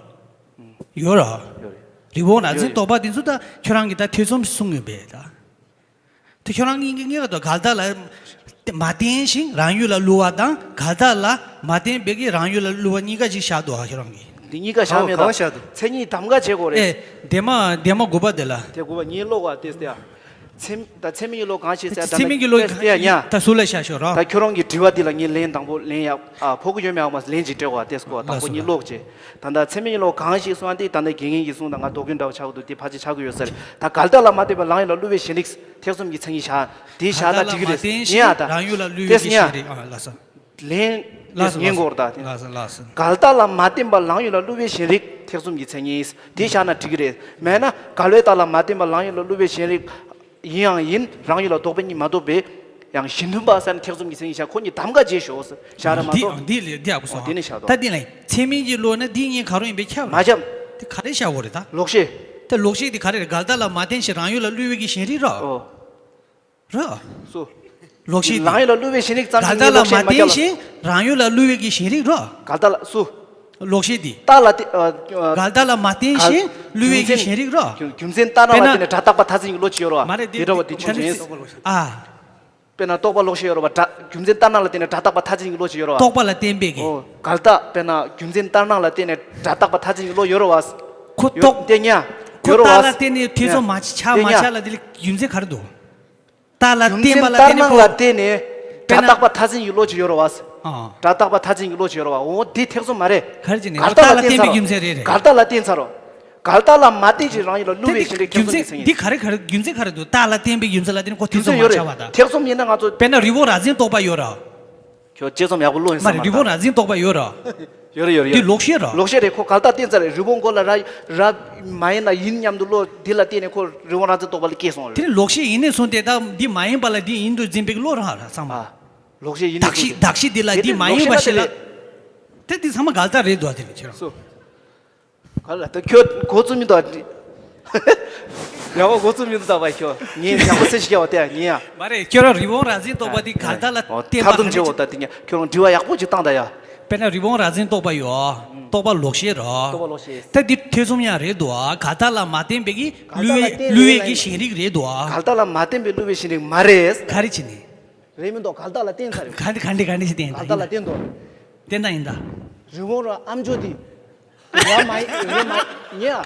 ཡོད་ར། ཡོད་རེད། རི་བོ་རྭ་རྫིང་རྟོག་པ་དེ་ཚོ་ད་ཁྱོད་རང་གིས་ད་ཐེ་ཚོམ་གསུང་ཡོད་པས་ད། དེ་ཁྱོད་རང་གཉིས་ཀྱི་གཉིས་ཀ་དང་འགལ་རྟགས་ལ་མ་བརྟེན་ཞིང་རང་ཡུལ་ལ་བསླུ་བ་དང་འགལ་རྟགས་ལ་མ་བརྟེན་པའི་གི་རང་ཡུལ་ལ་བསླུ་བ་གཉིས་ཀ་ཅིག་བཞག་འདུག་ཨ་ཁྱོད་རང་གིས། འདི་གཉིས་ཀ་བཞག་མེད་ད། གང་བཞག་འདུག་མཚན་ཉིད་གདམ་ག་བྱེད་དགོས་རེད། ཨེ། འདས་མ་འདས་མ་དགུ་པ་དེ་ལ། དེ་དགུ་པ་ངའི་ཀློག་པ་དེ་སྟེ། ཚད་ད་ཚད་མིན་གྱི་བློ་གང་ཞིག་ཟེར་ད་ཚད་མིན་གྱི་བློ་དེ་ཡ་ཉ། ད་ཟུར་ལ་བཞག་ཤོག་ར། ད་ཁྱོད་རང་གི་དྲི་བ་འདི་ལ་ངས་ལན་དང་པོ་ལན་ཡག་ཨ་ཕོག་གི་ཡོད་མེད་ཨ་མ་ལན་ཅིག་སྤྲད་དགོས་ཨ་དེ་སྐོར་དང་པོ་ངས་ཀློག་བྱེད། ད་ལྟ་ཚད་མིན་གྱི་བློ་གང་ཞིག་གསུངས་ཏེ་ད་ལྟ་དགེ་རྒན་གྱིས་གསུངས་དང་ང་དོ་དགོན་འདྲ་བ་ཆགས་ཀྱི་འདུག་དེ་ཕལ་ཆེར་ཆགས་ཀྱི་ཡོད་ས་རེད། ད་འགལ་རྟགས་ལ་མ་བརྟེན་པར་རང་ཡུལ་ལ་བསླུ་བའི་གཞན་རིག་ཐེ་ཚོམ་གྱི་མཚན་ཉིད་བཞག་དེ་བཞག་ན་འགྲིག་གི་རེད། ཉན་ཨ་ད། རང་ཡུལ་ལ་བསླུ་བའི་གི་གཞན་རིག་ཨ་ལགས་སོ། ལན། ལགས་སོ་ཉན་དགོས་རེད་ད་དེ། ལགས་སོ་ལགས་སོ། འགལ་རྟགས་ལ་ལགས་སོ་ལགས་སོ། འགལ་རྟགས་ལ་མ་བརྟེན་པར་རང་ཡུལ་ལ་བསླུ་བའི་གཞན་རིག་ཐེ་ཚོམ་གྱི་མཚན་ཉིད་དེ་བཞག་ན་འགྲིག་གི་རེད། མེད་ན་འགལ་བའི་རྟགས་ལ་མ་བརྟེན་པར་རང་ཡུལ་ལ་བསླུ་བའི་གཞན་རིག་ཡིན་ཡང་ཡིན་རང་ཡུལ་ལ་ལྡོག་པའི་གཉིས་མ་གཏོགས་པའི་ཡང་གཞི་མཐུན་པ་ཟེར་ན་ཐེ་ཚོམ་གྱི་མཚན་ཉིད་བཞག་ཁོ་གཉིས་གདམ་ག་བྱེད་ཤོག་ཟེར་བཞག་ར་མ་འདི་གཏོགས། འདི་ལས་འདི་ཡག་པོ་སོང་། དེ་ནས་བཞག་ད་དོ། དེ་ལས་ཚད་མིན་གྱི་བློ་ན་འདི་གཉིས་ག་རེ་ཡིན་པས་ཁྱབ་མ་ཁྱབ། དེ་ག་རེ་བཞག་དགོས་རེད་ད། ལོག་ཤེས། དེ་ལོག་ཤེས་དེ་ག་རེ་རེད། འགལ་རྟགས་ལ་མ་བརྟེན་ཞིང་རང་ཡུལ་ལ་བསླུ་བའི་གི་གཞན་རིག་རོ། ཨོ། རོ། སོ། ལོག་ཤེས་དེ། རང་ཡུལ་ལ་བསླུ་བའི་གཞན་རིག་ཙམ་འགལ་ཞིག་རྟགས་ལ་ལོག་ཤེས་མ་མ་བརྟེན་ཁྱབ་ལ། ཞིང་རང་ཡུལ་ལ་བསླུ་བའི་གི་གཞན་རིག་རོ། འགལ་རྟགས་ལ་སུ། ལོག་ཤེས་དེ། རྟགས་ལ་བརྟེན་ཨ། འགལ་རྟགས་ལ་མ་བརྟེན་ཞིང་བསླུ་བའི་གི་གཞན་རིག་རོ། རྒྱུ་རྒྱུ་མཚན་ལྟར་སྣང་ལ་བརྟེན་ནས་སྒྲ་རྟག་པ་མཐར་འཛིན་གྱི་བློ་ཅིག་ཡོད་རོ། མ་རེད་དེ་དེ་འདྲ་བ་དེ་ཆོས་ཅན། ཨ། དཔེར་ན་རྟོག་པ་ལོག་ཤེས་ཡོད་རེད་བ། སྒྲ་རྒྱུ་མཚན་ལྟར་སྣང་ལ་བརྟེན་ནས་སྒྲ་རྟག་པ་མཐར་འཛིན་གྱི་བློ་ཅིག་ཡོད་རེད་བ། རྟོག་པ་ལ་བརྟེན་པའི་གི། ཨོ། འགལ་རྟགས་དཔེར་ན་རྒྱུ་མཚན་ལྟར་སྣང་ལ་བརྟེན་ནས་སྒྲ་རྟག་པ་མཐར་འཛིན་གྱི་བློ་ཡོད་རེད་བ། ཁོ་ཡོད་རྟོག་དེ་ཉ། ཁོ་ཡོད་རེད་བ། རྟགས་ལ་བརྟེན་ནས་ཐེ་ཚོམ་མ་ཆགས་མ་ཆགས་ལ་དེ་ལ་རྒྱུ་མཚན་ག་རེ་འདུག་རྟགས་ལ་རྒྱུ་མཚན་བརྟེན་པ་ལ་ལྟར་བརྟེན་ནས་སྣང་ལ་ཁོ། བརྟེན་ནས་དཔེར་ན། སྒྲ་རྟག་པ་མཐར་འཛིན་གྱི་བློ་ཅིག་ཡོད་རེད་བ། ཨ། སྒྲ་རྟག་པ་མཐར་འཛིན་གྱི་བློ་ཅིག་ཡོད་རེད་བ། འོ་དེ་ཐེ་ཚོམ་མ་རེད། ག་རེ་བྱས་ནས་འགལ་རྟགས་ལ་བརྟེན་ཚར་རོ། རྟགས་ལ་བརྟེན་པའི་རྒྱུ་མཚན་རེད་རེད། འགལ་རྟགས་ལ་བརྟེན་ཚར་རོ། འགལ་རྟགས་ལ་མ་བརྟེན་ཅིང་རང་ཡུལ་ལ་བསླུ་བའི་ཞེན་རིག་ཐེ་ཚོམ་གྱི་མཚན་ཉིད། འདི་ག་རེ་ག་རེ་རྒྱུ་མཚན་ག་རེ་འདུག་རྟགས་ལ་བརྟེན་པའི་རྒྱུ་མཚན་ལ་བརྟེན་ནས་ཁོ་ཐེ་ཚོམ་ཡོད་རེད། ཆགས་པ་དང་། ཐེ་ཚོམ་ཡིན་ན་ང་ཚོ། དཔེར་ན་རི་བོང་རྭ་འཛིན་རྟོག་པ་ཡོད་ར། ཁྱོད་དཔྱད་རྩོམ་ཡག་པོ་བློ་ཡིན་ས་མ་རེད། རི་བོང་རྭ་འཛིན་རྟོག་པ་ཡོད་ར། ཡོད་རེད་ཡོད་རེད། འདི་ཡོད་རེད། ལོག་ཤེས་ར། ལོག་ཤེས་རེད། ཁོ་འགལ་རྟགས་བརྟེན་ཚར་རེད། རི་བོང་མགོ་ལ་རྭ་རྭ་མ་ཡིན་ན་ཡིན་སྙམ་དུ་བློ་འདི་ལ་བརྟེན་ནས་ཁོ་རི་བོང་རྭ་འཛིན་རྟོག་པ་ལ་སྐྱེས་སོང་རེད། དེ་ནི་ལོག་ཤེས་ཡིན་ནས་བཟུང་སྟེ་ད་འདི་མ་ཡིན་པ་ལ་འདི་ཡིན་དུ་འཛིན་པའི་བློ་རང་ར་ཚང་མ། ཨ། ལོག་ཤེས་ཡིན་ནས་བཟུང་སྟེ། གདགས་གཞི་གདགས་གཞི་འདི་ལ་འདི་མ་ཡིན་པ་ཞིག་ལ། དེ་འདི་ཚང་མ་འགལ་རྟགས་རེད་འདུག་ཨ། དེ་ནི་ཁྱེད་རང་། ག་ལ་ད་ཁྱོད་འགོ་བཙུགས་མི་འདུག་ཨ། ཡག་པོ་འགོ་བཙུགས་མི་འདུག་ད་བ་ཁྱོད་ངས་ཡག་པོ་སེ་ཞིག་བ་དེ་ངས་ཡ། མ་རེད། ཁྱོད་རང་རི་བོང་རྭ་འཛིན་རྟོག་པ་འདི་འགལ་རྟགས་ལ་བརྟེན་པ་ཐབས་སྡུམ་བྱེད་འོ་ད་དེ་ངས་ཁྱོད་རང་དྲི་བ་ཡག་པོ་ཅིག་བཏང་ད་ཡ། དཔེར་ན་རི་བོང་རྭ་འཛིན་རྟོག་པ་ཡོད། རྟོག་པ་ལོག་ཤེས་རོ། རྟོག་པ་ལོག་ཤེས། ད་འདི་ཐེ་ཚོམ་ཡང་རེད་འདུག་ཨ། འགལ་རྟགས་ལ་མ་བརྟེན་པའི་གི་བསླུ་བའི་བསླུ་བའི་གི་ཞེན་རིག་རེད་འདུག་ཨ། འགལ་རྟགས་ལ་མ་བརྟེན་པའི་བསླུ་བའི་ཞེན་རིག་མ་རེད། ག་རེ་བྱས་ནས། རེད་མི་འདུག་འགལ་རྟགས་ལ་བརྟེན་ཚར་རེད། ག་འདི་ག་འདི་ག་འདི་ཞིག་བརྟེན་འགལ་རྟགས་ལ་བརྟེན་འདུག་བརྟེན་ད་ཡིན་ད། རི་བོང་རྭ་ཨམ་ཅོག་འདི། རྭ་མ་ཡིན་རྭ་མ་ཡིན་ཡ།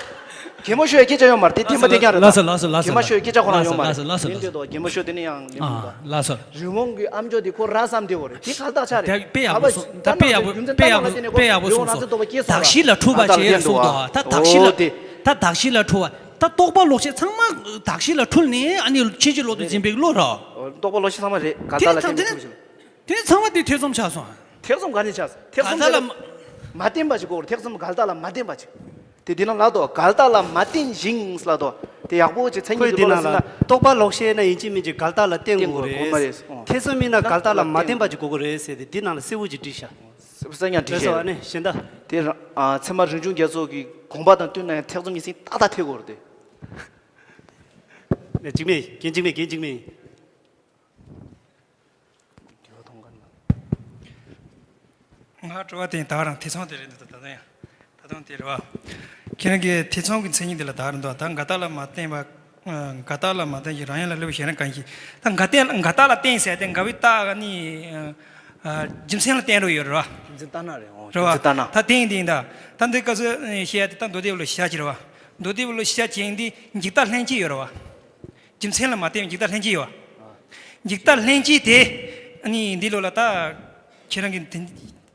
གད་མོ་ཤོར་ཡ་སྐད་ཆ་ཡོད་མ་རེད། དེ་ཐེམ་པ་དེ་ཀྱང་རེད་ད། ལགས་སོ་ལགས་སོ་ལགས་སོ། གད་མོ་ཤོར་ཡ་སྐད་ཆ་ཁོ་རང་ཡོད་མ་རེད། ལགས་སོ་ལགས་སོ། མིན་འདོད་དོ་གད་མོ་ཤོར་དེ་ནི་ཡང་མིན་འདུག་ད། ལགས་སོ། རི་བོང་གི་ཨམ་ཅོག་འདི་ཁོ་རྭ་བསམ་བསྡད་ཡོད་རེད། དེ་འགལ་རྟགས་ཆགས་རེད། དཔེ་ཡག་པོ་གསུངས་ད། དཔེ་ཡག་པོ་དཔེ་ཡག་པོ་དཔེ་ཡག་པོ་གསུངས་སོང་། གདགས་གཞི་ལ་འཁྲུལ་པ་བྱས་གསུངས་འདུག་ད་གདགས་གཞི་ལ་འཁྲུལ་པ། ད་རྟོག་པ་ལོག་ཤེས་ཚང་མ་གདགས་གཞི་ལ་འཁྲུལ་བ། ད་རྟོག་པ་ལོག་ཤེས་ཚང་མ་གདགས་གཞི་ལ་འཁྲུལ་ནས་ཨ་ནི་ཕྱིན་ཅི་ལོག་ཏུ་འཛིན་པའི་བློ་རོ། རྟོག་པ་ལོག་ཤེས་ཚང་མ་རེད། འགལ་རྟགས་ལ་བརྟེན་ནས་འཁྲུལ་ཞིང་། དེ་ཚང་མ་དེ་ཐེ་ཚོམ་ཆགས་སོང་། ཐེ་ཚོམ་ག་ནས་ཆགས། ཐེ་ཚོམ་འགལ་རྟགས་ལ་མ་བརྟེན་པ་ཞིག་དགོས་རེད། ཐེ་ཚོམ་འགལ་རྟགས་ལ་མ་བརྟེན་པ་ཞིག་དེ་འདི་ན་ལབ་དོ། འགལ་རྟགས་ལ་མ་བརྟེན་ཞིང་ལབ་དོ། དེ་ཡག་པོ་ཅིག་མཚན་ཉིད་ཀྱི་བློ་ལ་ཟིན་ན། རྟོག་པ་ལོག་ཤེས་ན་ཡིན་གཅིག་མིན་གཅིག་འགལ་རྟགས་ལ་བརྟེན་དགོས་རེད། ཐེ་ཚོམ་མིན་ན་འགལ་རྟགས་ལ་མ་བརྟེན་པ་ཅིག་དགོས་ཀྱི་རེད་ཟེར་ཏེ་འདི་ནང་ལ་གསལ་བོ་ཅིག་བྲིས་ཤག་སང་ཉིན་བྲིས་ཤག་རེད་སོ། ཨ་ནི་གཞན་དག་དེ་ར་ཨ་ཚད་མ་རིམ་བྱུང་རྒྱལ་ཚོགས་ཀྱི་དགོངས་པ་དང་བསྟུན་ན་ཡང་ཐེ་ཚོམ་གྱི་སེམས་ཏག་ཏག་ཐེ་དགོས་རེད་དེ། ནས་འཇིགས་མེད་རྒན། འཇིགས་མེད་རྒན། འཇིགས་མེད། ང་དྲི་བ་དེ་ད་རང་ཐེ་ཚོམ་དེ་རེད་འདུག་ད་ད་ཡང་ད་དུང་དེ་རེད་བ། ཁྱེད་རང་གིས་ཐེ་ཚོམ་གྱི་མཚན་ཉིད་དེ་ལ་ད་རང་འདུག་ད་འགལ་རྟགས་ལ་མ་བརྟེན་པ། འགལ་རྟགས་ལ་མ་བརྟེན་ཞིང་རང་ཡུལ་ལ་བསླུ་བའི་ཞེན་རིག་གང་ཞིག་ད་འགལ་རྟགས་འགལ་རྟགས་ལ་བརྟེན་ཟེར་ཏེ་འགལ་བའི་རྟགས་ནི་རྒྱུ་མཚན་ལ་བརྟེན་རོགས་ཡོད་རེད་བ། རྒྱུ་མཚན་ལྟར་སྣང་རེད། འོ་རེད་བ། རྒྱུ་མཚན་ལྟར་སྣང་། ད་བརྟེན་དེ་ཡིན་ད། ད་འདི་སྐབས་སུ་བཤད་ཡ་དེ་ད་མདོ་སྡེ་པ་ལ་ཤ་ཅིག་རེད་བ། མདོ་སྡེ་པ་ལ་ཤ་ཅིག་ཡིན་དེ་འཇིག་ལྟ་ལྷན་སྐྱེས་ཡོད་རེད་བ། རྒྱུ་མཚན་ལ་མ་བརྟེན་པའི་འཇིག་ལྟ་ལྷན་སྐྱེས་ཡོད་བ། འཇིག་ལྟ་ལྷན་སྐྱེས་དེ་ནི་འདི་ལོ་ལ་ད་ཁྱེད་རང་གི་དེ་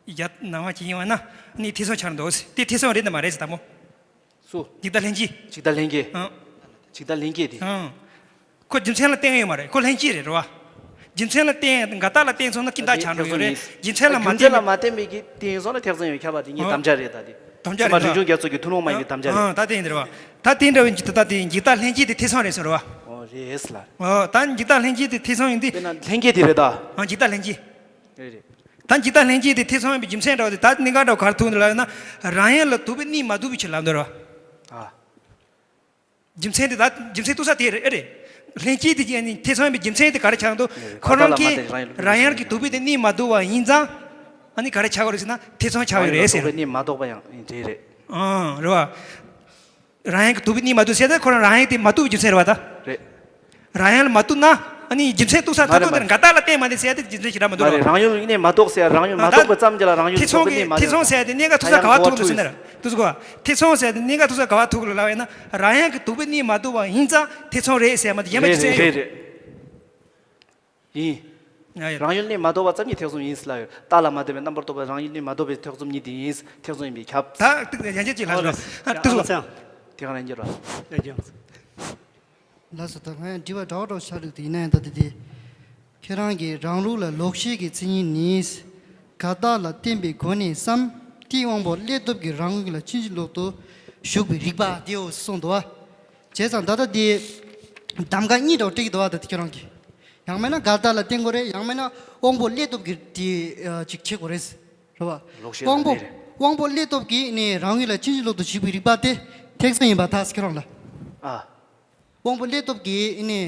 ཡ་ནང་བ་ཅིག་ཡིན་བ་ན་ནི་ཐེ་ཚོམ་ཆགས་འདུག་དེ་ཐེ་ཚོམ་རེད་དམ་མ་རེད་ཟེར་དང་པོ། སུ། འཇིག་ལྟ་ལྷན་སྐྱེས། འཇིག་ལྟ་ལྷན་སྐྱེས། ཨང་། འཇིག་ལྟ་ལྷན་སྐྱེས་དེ། ཨང་། ཁོ་རྒྱུ་མཚན་ལ་བརྟེན་ཡོད་མ་རེད། ཁོ་ལྷན་སྐྱེས་རེད་རེད་བ། རྒྱུ་མཚན་ལ་བརྟེན་འགལ་རྟགས་ལ་བརྟེན་སོང་ན་ཀུན་བཏགས་ཆགས་འགྲོ་ཡོད་རེད། རྒྱུ་མཚན་ལ་མ་བརྟེན་པའི་གི་བརྟེན་སོང་ན་ཐེ་ཚོམ་ཡོད་ཁྱབ་པ་དེ་ངའི་དམ་བཅའ་རེད་ད་དེ། དམ་བཅའ་རེད་ད། རིམ་བྱུང་རྒྱལ་ཚོགས་ཀྱི་ཐུན་མོང་མ་ཡིན་པའི་དམ་བཅའ་རེད། ཨང་། ད་དེ་ཡིན་རེད་བ། ད་དེ་འདྲ་བའི་འཇིག་ལྟ་ད་དེ་འཇིག་ལྟ་ལྷན་སྐྱེས་དེ་ཐེ་ཚོམ་རེད་ཟེར་རེད་བ། ཨོ་རེད་ལ། ཨོ་ད་འཇིག་ལྟ་ལྷན་སྐྱེས་དེ་ཐེ་ཚོམ་ཡིན་དུས། དཔེར་ན་ལྷན་སྐྱེས་དེ་རེད་ད། ཨང་། འཇིག་ལྟ་ལྷན་སྐྱེས། རེད་རེད། ད་འཇིག་ལྟ་ལྷན་སྐྱེས་དེ་ཐེ་ཚོམ་ཡིན་པའི་རྒྱུ་མཚན་འདྲ་བ་དེ་ད་གནད་འགག་འདྲ་བ་ག་རེ་ཐུག་འདུག་ལབ་ན། རང་ཡུལ་ལ་དུག་པའི་གནས་མ་དུག་པའི་ཕྱིར་ལབ་འདུག་ར། ཨ། རྒྱུ་མཚན་དེ་ད་རྒྱུ་མཚན་གཏུག་ས་དེ་རེད་ཨེ་རེད། ལྷན་སྐྱེས་དེ་ཀྱི་ཨ་ནི་ཐེ་ཚོམ་ཡིན་པའི་རྒྱུ་མཚན་དེ་ག་རེ་ཆགས་འདུག་ཁོ་རང་གིས་རང་ཡུལ་གྱི་དུག་པའི་དེ་གནས་མ་དུག་པ་ཡིན་ཙང་ཨ་ནི་ག་རེ་ཆགས་ཀྱི་རེད་ཟེར་ན་ཐེ་ཚོམ་ཆགས་ཡོད་རེད་ཟེར། དུག་པའི་གནས་མ་དུག་པ་ཡང་ཡིན་དེ་རེད། ཨང་རེད་བ། རང་ཡུལ་གྱི་དུག་པའི་གནས་མ་དུག་ཟེར་ཏེ་ཁོ་རང་རང་ཡུལ་དེ་མ་དུག་པའི་རྒྱུ་མཚན་རེད་བ་ད། རེད། རང་ཡུལ་མ་དུག་ན་ཨ་ནི་རྒྱུ་མཚན་གཏུག་ས་མ་ཐ་རེད་ཐོག་དེར་མ་འགལ་རྟགས་ལ་བརྟེན་མ་ནི་ཟེར་ཏེ་རྒྱུ་མཚན་ཞིག་རག་མ་འདུག་མ་རེད། རང་ཡུལ་གནས་མ་དུག་ཟེར་རང་ཡུལ་མ་ད་དུག་པ་ཙམ་གྱིས་ལ་རང་ཡུལ་ཐེ་ཚོམ་དུག་པའི་གི་གནས་མ་ཐེ་ཚོམ་ཟེར་ཏེ་གནད་འགག་ཐུག་ས་ག་བ་ཐུག་འདུག་ཟེར་ན་དུག་ཟེར་གོ། ཐེ་ཚོམ་ཟེར་ཏེ་གནད་འགག་ཐུག་ས་ག་བ་ཐུག་ལབ་ཡིན་ན་རང་ཡུལ་གྱི་དུག་པའི་གནས་མ་དུག་པ་ཡིན་ཙང་ཐེ་ཚོམ་རེད་ཟེར་མ་དེ་ཡིན་པ་རེད་རྒྱུ་མཚན་རེད་ཡོད། རེད་རེད། ཡིན། ཡ་ཡ། རང་ཡུལ་གནས་མ་དུག་པ་ཙམ་གྱིས་ཐེ་ཚོམ་ཡིན་ཟེར་ལབ་ཡོད། རྟགས་ལ་མ་བརྟེན་པའི་རྣམ་པར་རྟོག་པའི་རང་ཡུལ་གནས་མ་དུག་པའི་ཐེ་ཚོམ་ཉིད་དེ་ཡིན། ཐེ་ཚོམ་ཡིན་པས་ཁྱབ། ད་ཡང་ཅིག་ལ་ཞོག་ཨ་ཏུ་ཟོ། དེ་ག་ལ་འགྱུར་བ། ལགས་སོ། ད་ང་ཡང་དྲི་བ་འདྲ་བོ་འདྲ་བོ་ཆགས་འདུག་དེ་ཡིན་ན་ཡང་ད་དེ་དེ། ཁྱེད་རང་གིས་རང་ལུགས་ལ་ལོག་ཤེས་ཀྱི་མཚན་ཉིད་ནི། འགལ་རྟགས་ལ་བརྟེན་པའི་སྒོ་ནས་སམ། རྟེན་དབང་པོ་བསླད་སྟོབས་ཀྱིས་རང་ངོས་ལ་ཕྱིན་ཅི་ལོག་ཏུ་ཞུགས་པའི་རིག་པ་དེའོ་གསུངས་འདུག་བ། བྱས་ཙང་ད་ལྟ་དེ་གདམ་ག་གཉིས་འདྲ་བོ་སྤྲད་ཀྱི་འདུག་བ། ད་དེ་ཁྱེད་རང་གིས། ཡང་མིན་ན་འགལ་རྟགས་ལ་བརྟེན་དགོས་རེད། ཡང་མིན་ན་དབང་པོ་བསླད་སྟོབས་ཀྱིས་དེ་ཅིག་བྱེད་དགོས་རེད། རེད་བ། ལོག་ཤེས་དབང་པོ་ལ་ནི་རེད། དབང་པོ་བསླད་སྟོབས་ཀྱིས་ནི་རང་ངོས་ལ་ཕྱིན་ཅི་ལོག་ཏུ་ཞུགས་པའི་རིག་པ་དེ་ཐེ་ཚོམ་ཡིན་པ་ད་ཁྱེད་རང་ལ། ཨ། དབང་པོ་བསླད་སྟོབས་ཀྱིས་ནི་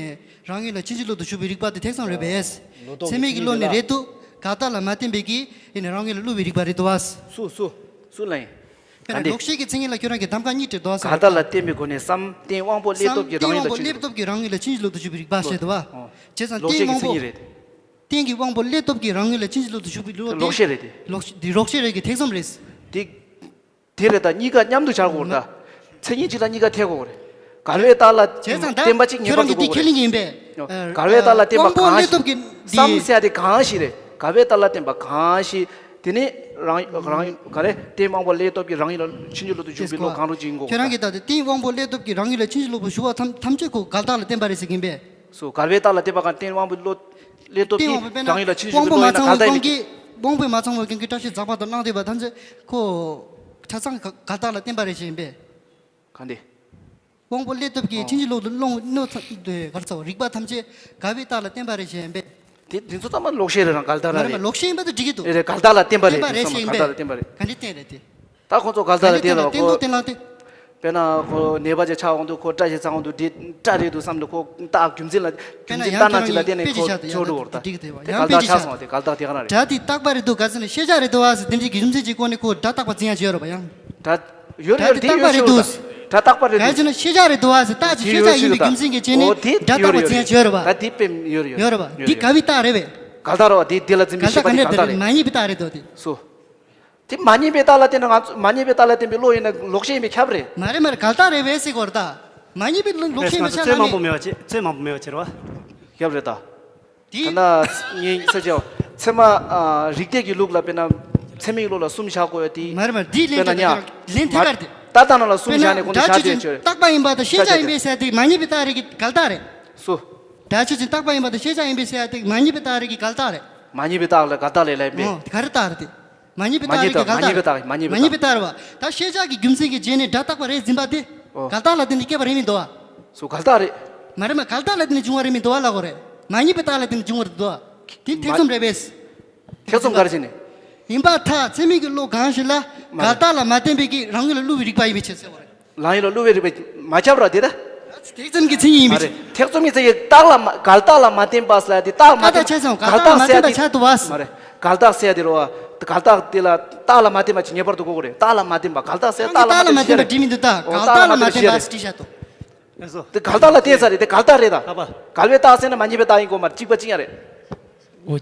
རང་ངོས་ལ་ཕྱིན་ཅི་ལོག་ཏུ་ཞུགས་པའི་རིག་པ་དེ་ཐེ་ཚོམ་རེད་པས། ལོག་རྟོག་ཚད་མའི་གི་བློ་ནི་རེད་འདུག་འགལ་རྟགས་ལ་མ་བརྟེན་པའི་གི་ནི་རང་ངོས་ལ་བསླུ་བའི་རིག་པ་རེད་འདུག་བ། སུ་སུ་སུ་ལ་ཡིན། དཔེར་ན་ག་འདི། ལོག་ཤེས་ཀྱི་མཚན་ཉིད་ལ་ཁྱོད་རང་གིས་གདམ་ག་གཉིས་སྤྲད་འདུག་བ། འགལ་རྟགས་ལ་བརྟེན་པའི་སྒོ་ནས་སམ། རྟེན་དབང་པོ་བསླད་སྟོབས་ཀྱིས་རང་ངོས་ལ་ཕྱིན་ཅི་ལོག་ཏུ་ཞུགས་པའི་རིག་པ་ཞེས་འདུག་བ། ཨོ། བྱས་ཙང་ལོག་ཤེས་ཀྱི་མཚན་ཉིད་རེད། རྟེན་གྱི་དབང་པོ་བསླད་སྟོབས་ཀྱིས་རང་ངོས་ལ་ཕྱིན་ཅི་ལོག་ཏུ་ཞུགས་པའི་ལོག་ལོག་ཤེས་རེད་དེ། ལོག་འདི་ལོག་ཤེས་རེད་ཀྱི་ཐེ་ཚོམ་རེད། དེ། དེ་རེད་ད། གཉིས་ཀ་མཉམ་དུ་བྱ་དགོས་རེད་ད། མཚན་ཉིད་གཅིག་ལ་གཉིས་ཀ་ཐེ་དགོས་རེད། འགལ་བའི་རྟགས་ལ་བྱས་ཙང་ད་བརྟེན་པ་གཅིག་ངེས་པར་དུ་དགོས་རེད། ཁྱོད་རང་གི་འདི་ཁས་ལེན་གྱི་ཡིན་པས། འགལ་བའི་རྟགས་ལ་བརྟེན་པ་གང་ཞིག་དབང་པོ་བསླད་སྟོབས་ཀྱིས་འདི། སམ་ཟེར་ཡ་དེ་གང་ཞིག་རེད། འགལ་བའི་རྟགས་ལ་བརྟེན་པ་གང་ཞིག་དེ་ནས་རང་རང་ག་རེ་རྟེན་དབང་པོ་བསླད་སྟོབས་ཀྱིས་རང་ཡུལ་ལ་ཕྱིན་ཅི་ལོག་ཏུ་འཇུག་པའི་བློ་གང་རུང་ཅིག་ཡིན་དགོས་ཁྱེད་རང་གིས་ད་དེ་རྟེན་དབང་པོ་བསླད་སྟོབས་ཀྱིས་རང་ཡུལ་ལ་ཕྱིན་ཅི་ལོག་པར་ཞུགས་པ་ཐམས་ཐམས་ཅད་ཁོ་འགལ་རྟགས་ལ་བརྟེན་པ་རེད་ཟེར་གྱིན་པས། སོ་འགལ་བའི་རྟགས་ལ་བརྟེན་པ་གང་རྟེན་དབང་པོའི་བློ་བསླད་སྟོབས་ཀྱིས་རྟེན་དབང་པོ་དཔེར་ན་རང་ཡུལ་ལ་ཕྱིན་ཅི་དབང་པོ་མ་ལོག་ཡིན་ན་ཚང་བའི་འགལ་རྟགས་ཡིན་ཀུན་གྱིས་དབང་པོ་མ་ཚང་བའི་ཀུན་གྱིས་བཀྲ་ཤིས་རྫག་པ་དང་གནང་བསྡད་པ་ཐམས་ཅད་ཁོ་ཆ་ཚང་འགལ་རྟགས་ལ་བརྟེན་པ་རེད་ཟེར་གྱིན་པས། གང་དེ། དབང་པོ་བསླད་སྟོབས་ཀྱིས་ཕྱིན་ཅི་ལོག་ཏུ་སློང་ནོ་ཚ་དེ་གར་ཚ་བ་རིགས་པ་ཐམས་ཅད་འགལ་བའི་རྟགས་ལ་བརྟེན་པ་རེད་ཞེས་པས། དེ་དེ་ཚོ་ཚང་མ་ལོག་ཤེས་རེད་རང་འགལ་རྟགས་མ་རེད་རེད་མ་རེད། ལོག་ཤེས་ཡིན་པ་དེ་འགྲིག་གི་འདུག་རེད་རེད་འགལ་རྟགས་ལ་བརྟེན་པ་རེད་བརྟེན་པ་རེད་དེ་ཚང་མ་ཞེས་འགལ་རྟགས་ལ་བརྟེན་པ་རེད། ག་འདྲ་བརྟེན་རེད་དེ། ད་ཁོང་ཚོ་འགལ་རྟགས་ལ་བརྟེན་ལ་བརྟེན་ལ་ཁོ། བརྟེན་ལ་བརྟེན། དཔེར་ན་ཁོ་ནད་པ་ཅིག་ཆགས་འོང་དུས་ཁོ་སྐྲ་ཞིག་ཚ་འོང་དུས་དེ་སྐྲ་རེད་འདུག་བསམ་དུས་ཁོ་རྟགས་རྒྱུ་མཚན་ལ་རྒྱུ་མཚན་ལྟ་ན་ཅིག་ལ་བརྟེན་ནས་ཁོ་ཆོག་འགྲོ་བར་ད་དེ་འགལ་རྟགས་ཆགས་སོང་བ་དེ་འགལ་རྟགས་དེ་ག་རང་རེད། སྒྲ་དེ་རྟག་པ་རེད་འདུག་ག་ཟེར་ན་ཤེས་བྱ་རེད་འདུག་བ་ཟེར་དེ་འདྲའི་རྒྱུ་མཚན་ཅིག་སྐོར་ནས་ཁོ་སྒྲ་རྟག་པ་འཛིན་ཡ་བྱེད་ཡོད་རེད་པ་ཡང་། ད་ཡོད་རེད་ཡོད་རེད་དེ་ཡོད་རེད་ཤོད་ད། ད་རྟག་པ་རེད་གལ་ཆེ་ན་ཤེས་བྱ་རེད་འདུག་བ་ཟེར་རྟགས་ཀྱི་ཤེས་བྱ་ཡིན་པའི་རྒྱུ་མཚན་གྱི་རྐྱེན་ནས་སྒྲ་རྟག་པ་འཛིན་ཡ་བྱེད་ཡོད་རེད་པ། ད་དེ་དཔེ་ཡོད་རེད་ཡོད་རེད་པ་འདི་ག་བའི་རྟགས་རེད་པས། གལ་ཏག་རེད་བ་དེ་དེ་ལ་འཛིན་པའི་ཤེས་པ་དེ་གལ་ཏག་རེད། མ་ངེས་པའི་རྟགས་རེད་དོ་དེ། སོ། དེ་མ་ངེས་པའི་རྟགས་ལ་བརྟེན་ན་ང་ཚོ་མ་ངེས་པའི་རྟགས་ལ་བརྟེན་པའི་བློ་ཡིན་ན་ལོག་ཤེས་ཡིན་པས་ཁྱབ་རེད། མ་རེད་མ་རེད་གལ་ཏག་རེད་བས་ཟེར་གོ་རེད་ད། མ་ངེས་པའི་ལོག་ཤེས་ཡིན་པ་ཆ་ལ་མེད། ཚོད་མང་པོ་མེད་པ་བྱེད་ཚོད་མང་པོ་མེད་པ་བྱེད་རེད་བ། ཁྱབ་རེད་ད། དེ། ད་ལྟ་ངས་ས་ཆའོ། ཚད་མ་རིགས་གཏེར་གྱི་ལུགས་ལ་དཔེར་ན་ཚད་མའི་བློ་ལ་གསུམ་བཞག་དགོས་ཡ་དེ། མ་རེད་མ་རེད་དེ་ལན་དེ་ལན་ཐད་ཀར་དེ། ལྟ་ལྟ་ན་ལ་གསུམ་བཞག་ནས་ཁོང་ཚོ་བཞག་དེ་ཆོད། རྟག་པ་ཡིན་པ་དང་ཤེས་བྱ་ཡིན་པའི་ས་དེ་མ་ངེས་པའི་རྟགས་རེད་ཀྱི་གལ་ཏག་རེད། སོ། སྒྲ་ཆོས་ཅན་རྟག་པ་ཡིན་པ་དང་ཤེས་བྱ་ཡིན་པའི་ས་དེ་མ་ངེས་པའི་རྟགས་རེད་ཀྱི་གལ་ཏག་རེད། མ་ངེས་པའི་རྟགས་ལ་གལ་ཏག་ལས་ལས་པས། ཨོ་ག་རེ་རྟགས་རེད་དེ། མ་ངེས་པའི་རྟགས་རེད་ཀྱི་གལ་ཏག་རེད། མ་ངེས་པའི་རྟགས་མ་ངེས་པའི་རྟགས་རེད་བ། ད་ཤེས་བྱ་གི་རྒྱུ་མཚན་གྱི་རྗེས་ནས་སྒྲ་རྟག་པ་རེད་འཛིན་པ་དེ། ཨོ། གལ་ཏག་ལ་བརྟེན་ནས་སྐྱེས་པ་རེད་མི་འདུག་བ། སོ་གལ་ཏག་རེད། མ་རེད་མ་གལ་ཏག་ལ་བརྟེན་ནས་བྱུང་བ་རེད་མི་འདུག་བ་ལ་གོ་རེད། མ་ངེས་པའི་རྟགས་ལ་བརྟེན་ནས་བྱུང་བ་རེད་འདུག་བ། དེ་ཐེ་ཚོམ་རེད་པས། ཐེ་ཚོམ་ག་རེ་བྱས་ནས། ཡིན་པར་ཐལ། ཚད་མིན་གྱི་བློ་གང་ཞིག་ལ་མ་རེད། གལ་ཏག་ལ་མ་བརྟེན་པའི་གི་རང་ངོས་ལ་བསླུ་བའི་རིགས་པ་ཡིན་པའི་ཕྱིར་ཟེར་བ་རེད། རང་ཡུལ་ལ་བསླུ་བའི་རིགས་པ་མ་ཁྱབ་ར་དེ་ད། ཐེ་ཚོམ་གྱི་མཚན་ཉིད་ཡིན་མ་པའི་རེད་ཕྱིར། ཐེ་ཚོམ་གྱི་མཚན་ཉིད་རྟགས་ལ་མ་གལ་ཏག་ལ་མ་བརྟེན་པ་ཟེར་ཡ་དེ་རྟགས་མ་ཨ་ད་བརྟེན་ཆ་ཚང་གལ་གལ་ཏག་ཏག་མ་མ་བརྟེན་པ་ཟེར་ཡ་དེ་ཆ་དུ་བ། མ་རེད་གལ་ཏག་ཟེར་ཡ་དེ་རེད་བ། གལ་ཏག་དེ་ལ་རྟགས་ལ་མ་བརྟེན་པ་ཅིག་ངེས་པར་དུ་གོ་དགོས་རེད་རྟགས་ལ་མ་བརྟེན་པ་གལ་ཏག་ཟེར་ཡ་རྟགས་ལ་མ་བརྟེན་པ་བྲིས་མི་འདུག་ད་གལ་ཏག་ལ་མ་བརྟེན་པ་ཟེར་བྲིས་བཞག་ཏོ། དེ་གལ་ཏག་ལ་བརྟེན་ས་རེད་དེ་གལ་ཏག་རེད་ད། གལ་བའི་རྟགས་ཟེར་ན་མ་ངེས་པའི་རྟགས་ཡིན་དགོས་མ་རེད་གཅིག་པ་གཅིག་ཡང་རེད། འོ།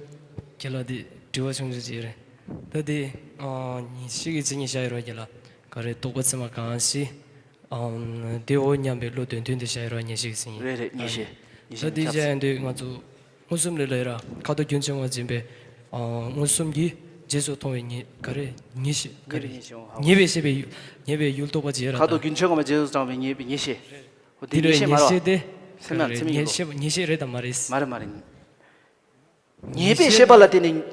ཁྱེད་ལ་དེ་དྲི་བ་ཆུང་ཆུང་ཅིག་རེད། ད་དེ། ཨ། ངེས་ཤེས་ཀྱི་མཚན་ཉིད་བཞག་ཡོད་རེད་ཁྱེད་ལ། ག་རེ་རྟོག་པ་ཚད་མ་གང་ཞིག་ཨ། དེའོ་སྙམ་པའི་བློ་དོན་མཐུན་དུ་བཞག་ཡོད་རེད་ངེས་ཤེས་ཀྱི་མཚན་ཉིད། རེད་རེད་ངེས་ཤེས། ངེས་ཤེས་ད་དེ་ཁྱབ་བཞག་ཡོད་དུས་ང་ཚོ། མངོན་སུམ་ལས་ལ་ཡོད་ར་ཁ་དོག་རྒྱུན་ཆད་ངོས་འཛིན་པའི། ཨ། མངོན་སུམ་གྱིས་རྗེས་སུ་མཐོང་བའི་ངེས་ག་རེ་ངེས་ཤེས་ག་རེ་ངེས་པའི་ཤེས་པའི་ཡུལ་ངེས་པའི་ཡུལ་རྟོག་པ་ཅིག་ཡོད་ར་ཁ་དོག་རྒྱུན་ཆད་ངོས་མ་རྗེས་སུ་འབྲང་བའི་ངེས་པའི་ངེས་ཤེས། འོ་དེ་དེ་ངེས་རེད་ཤེས་མ་ངེས་རེད་བ། ཤེས་དེ་ཚད་མ་ཚད་མིན་ངེས་ཤེས་ངེས་ཤེས་རེད་དམ་མ་རེད། མ་རེད་མ་རེད། ངེས་པའི་ཤེས་པ་ལ་བརྟེན་ནས་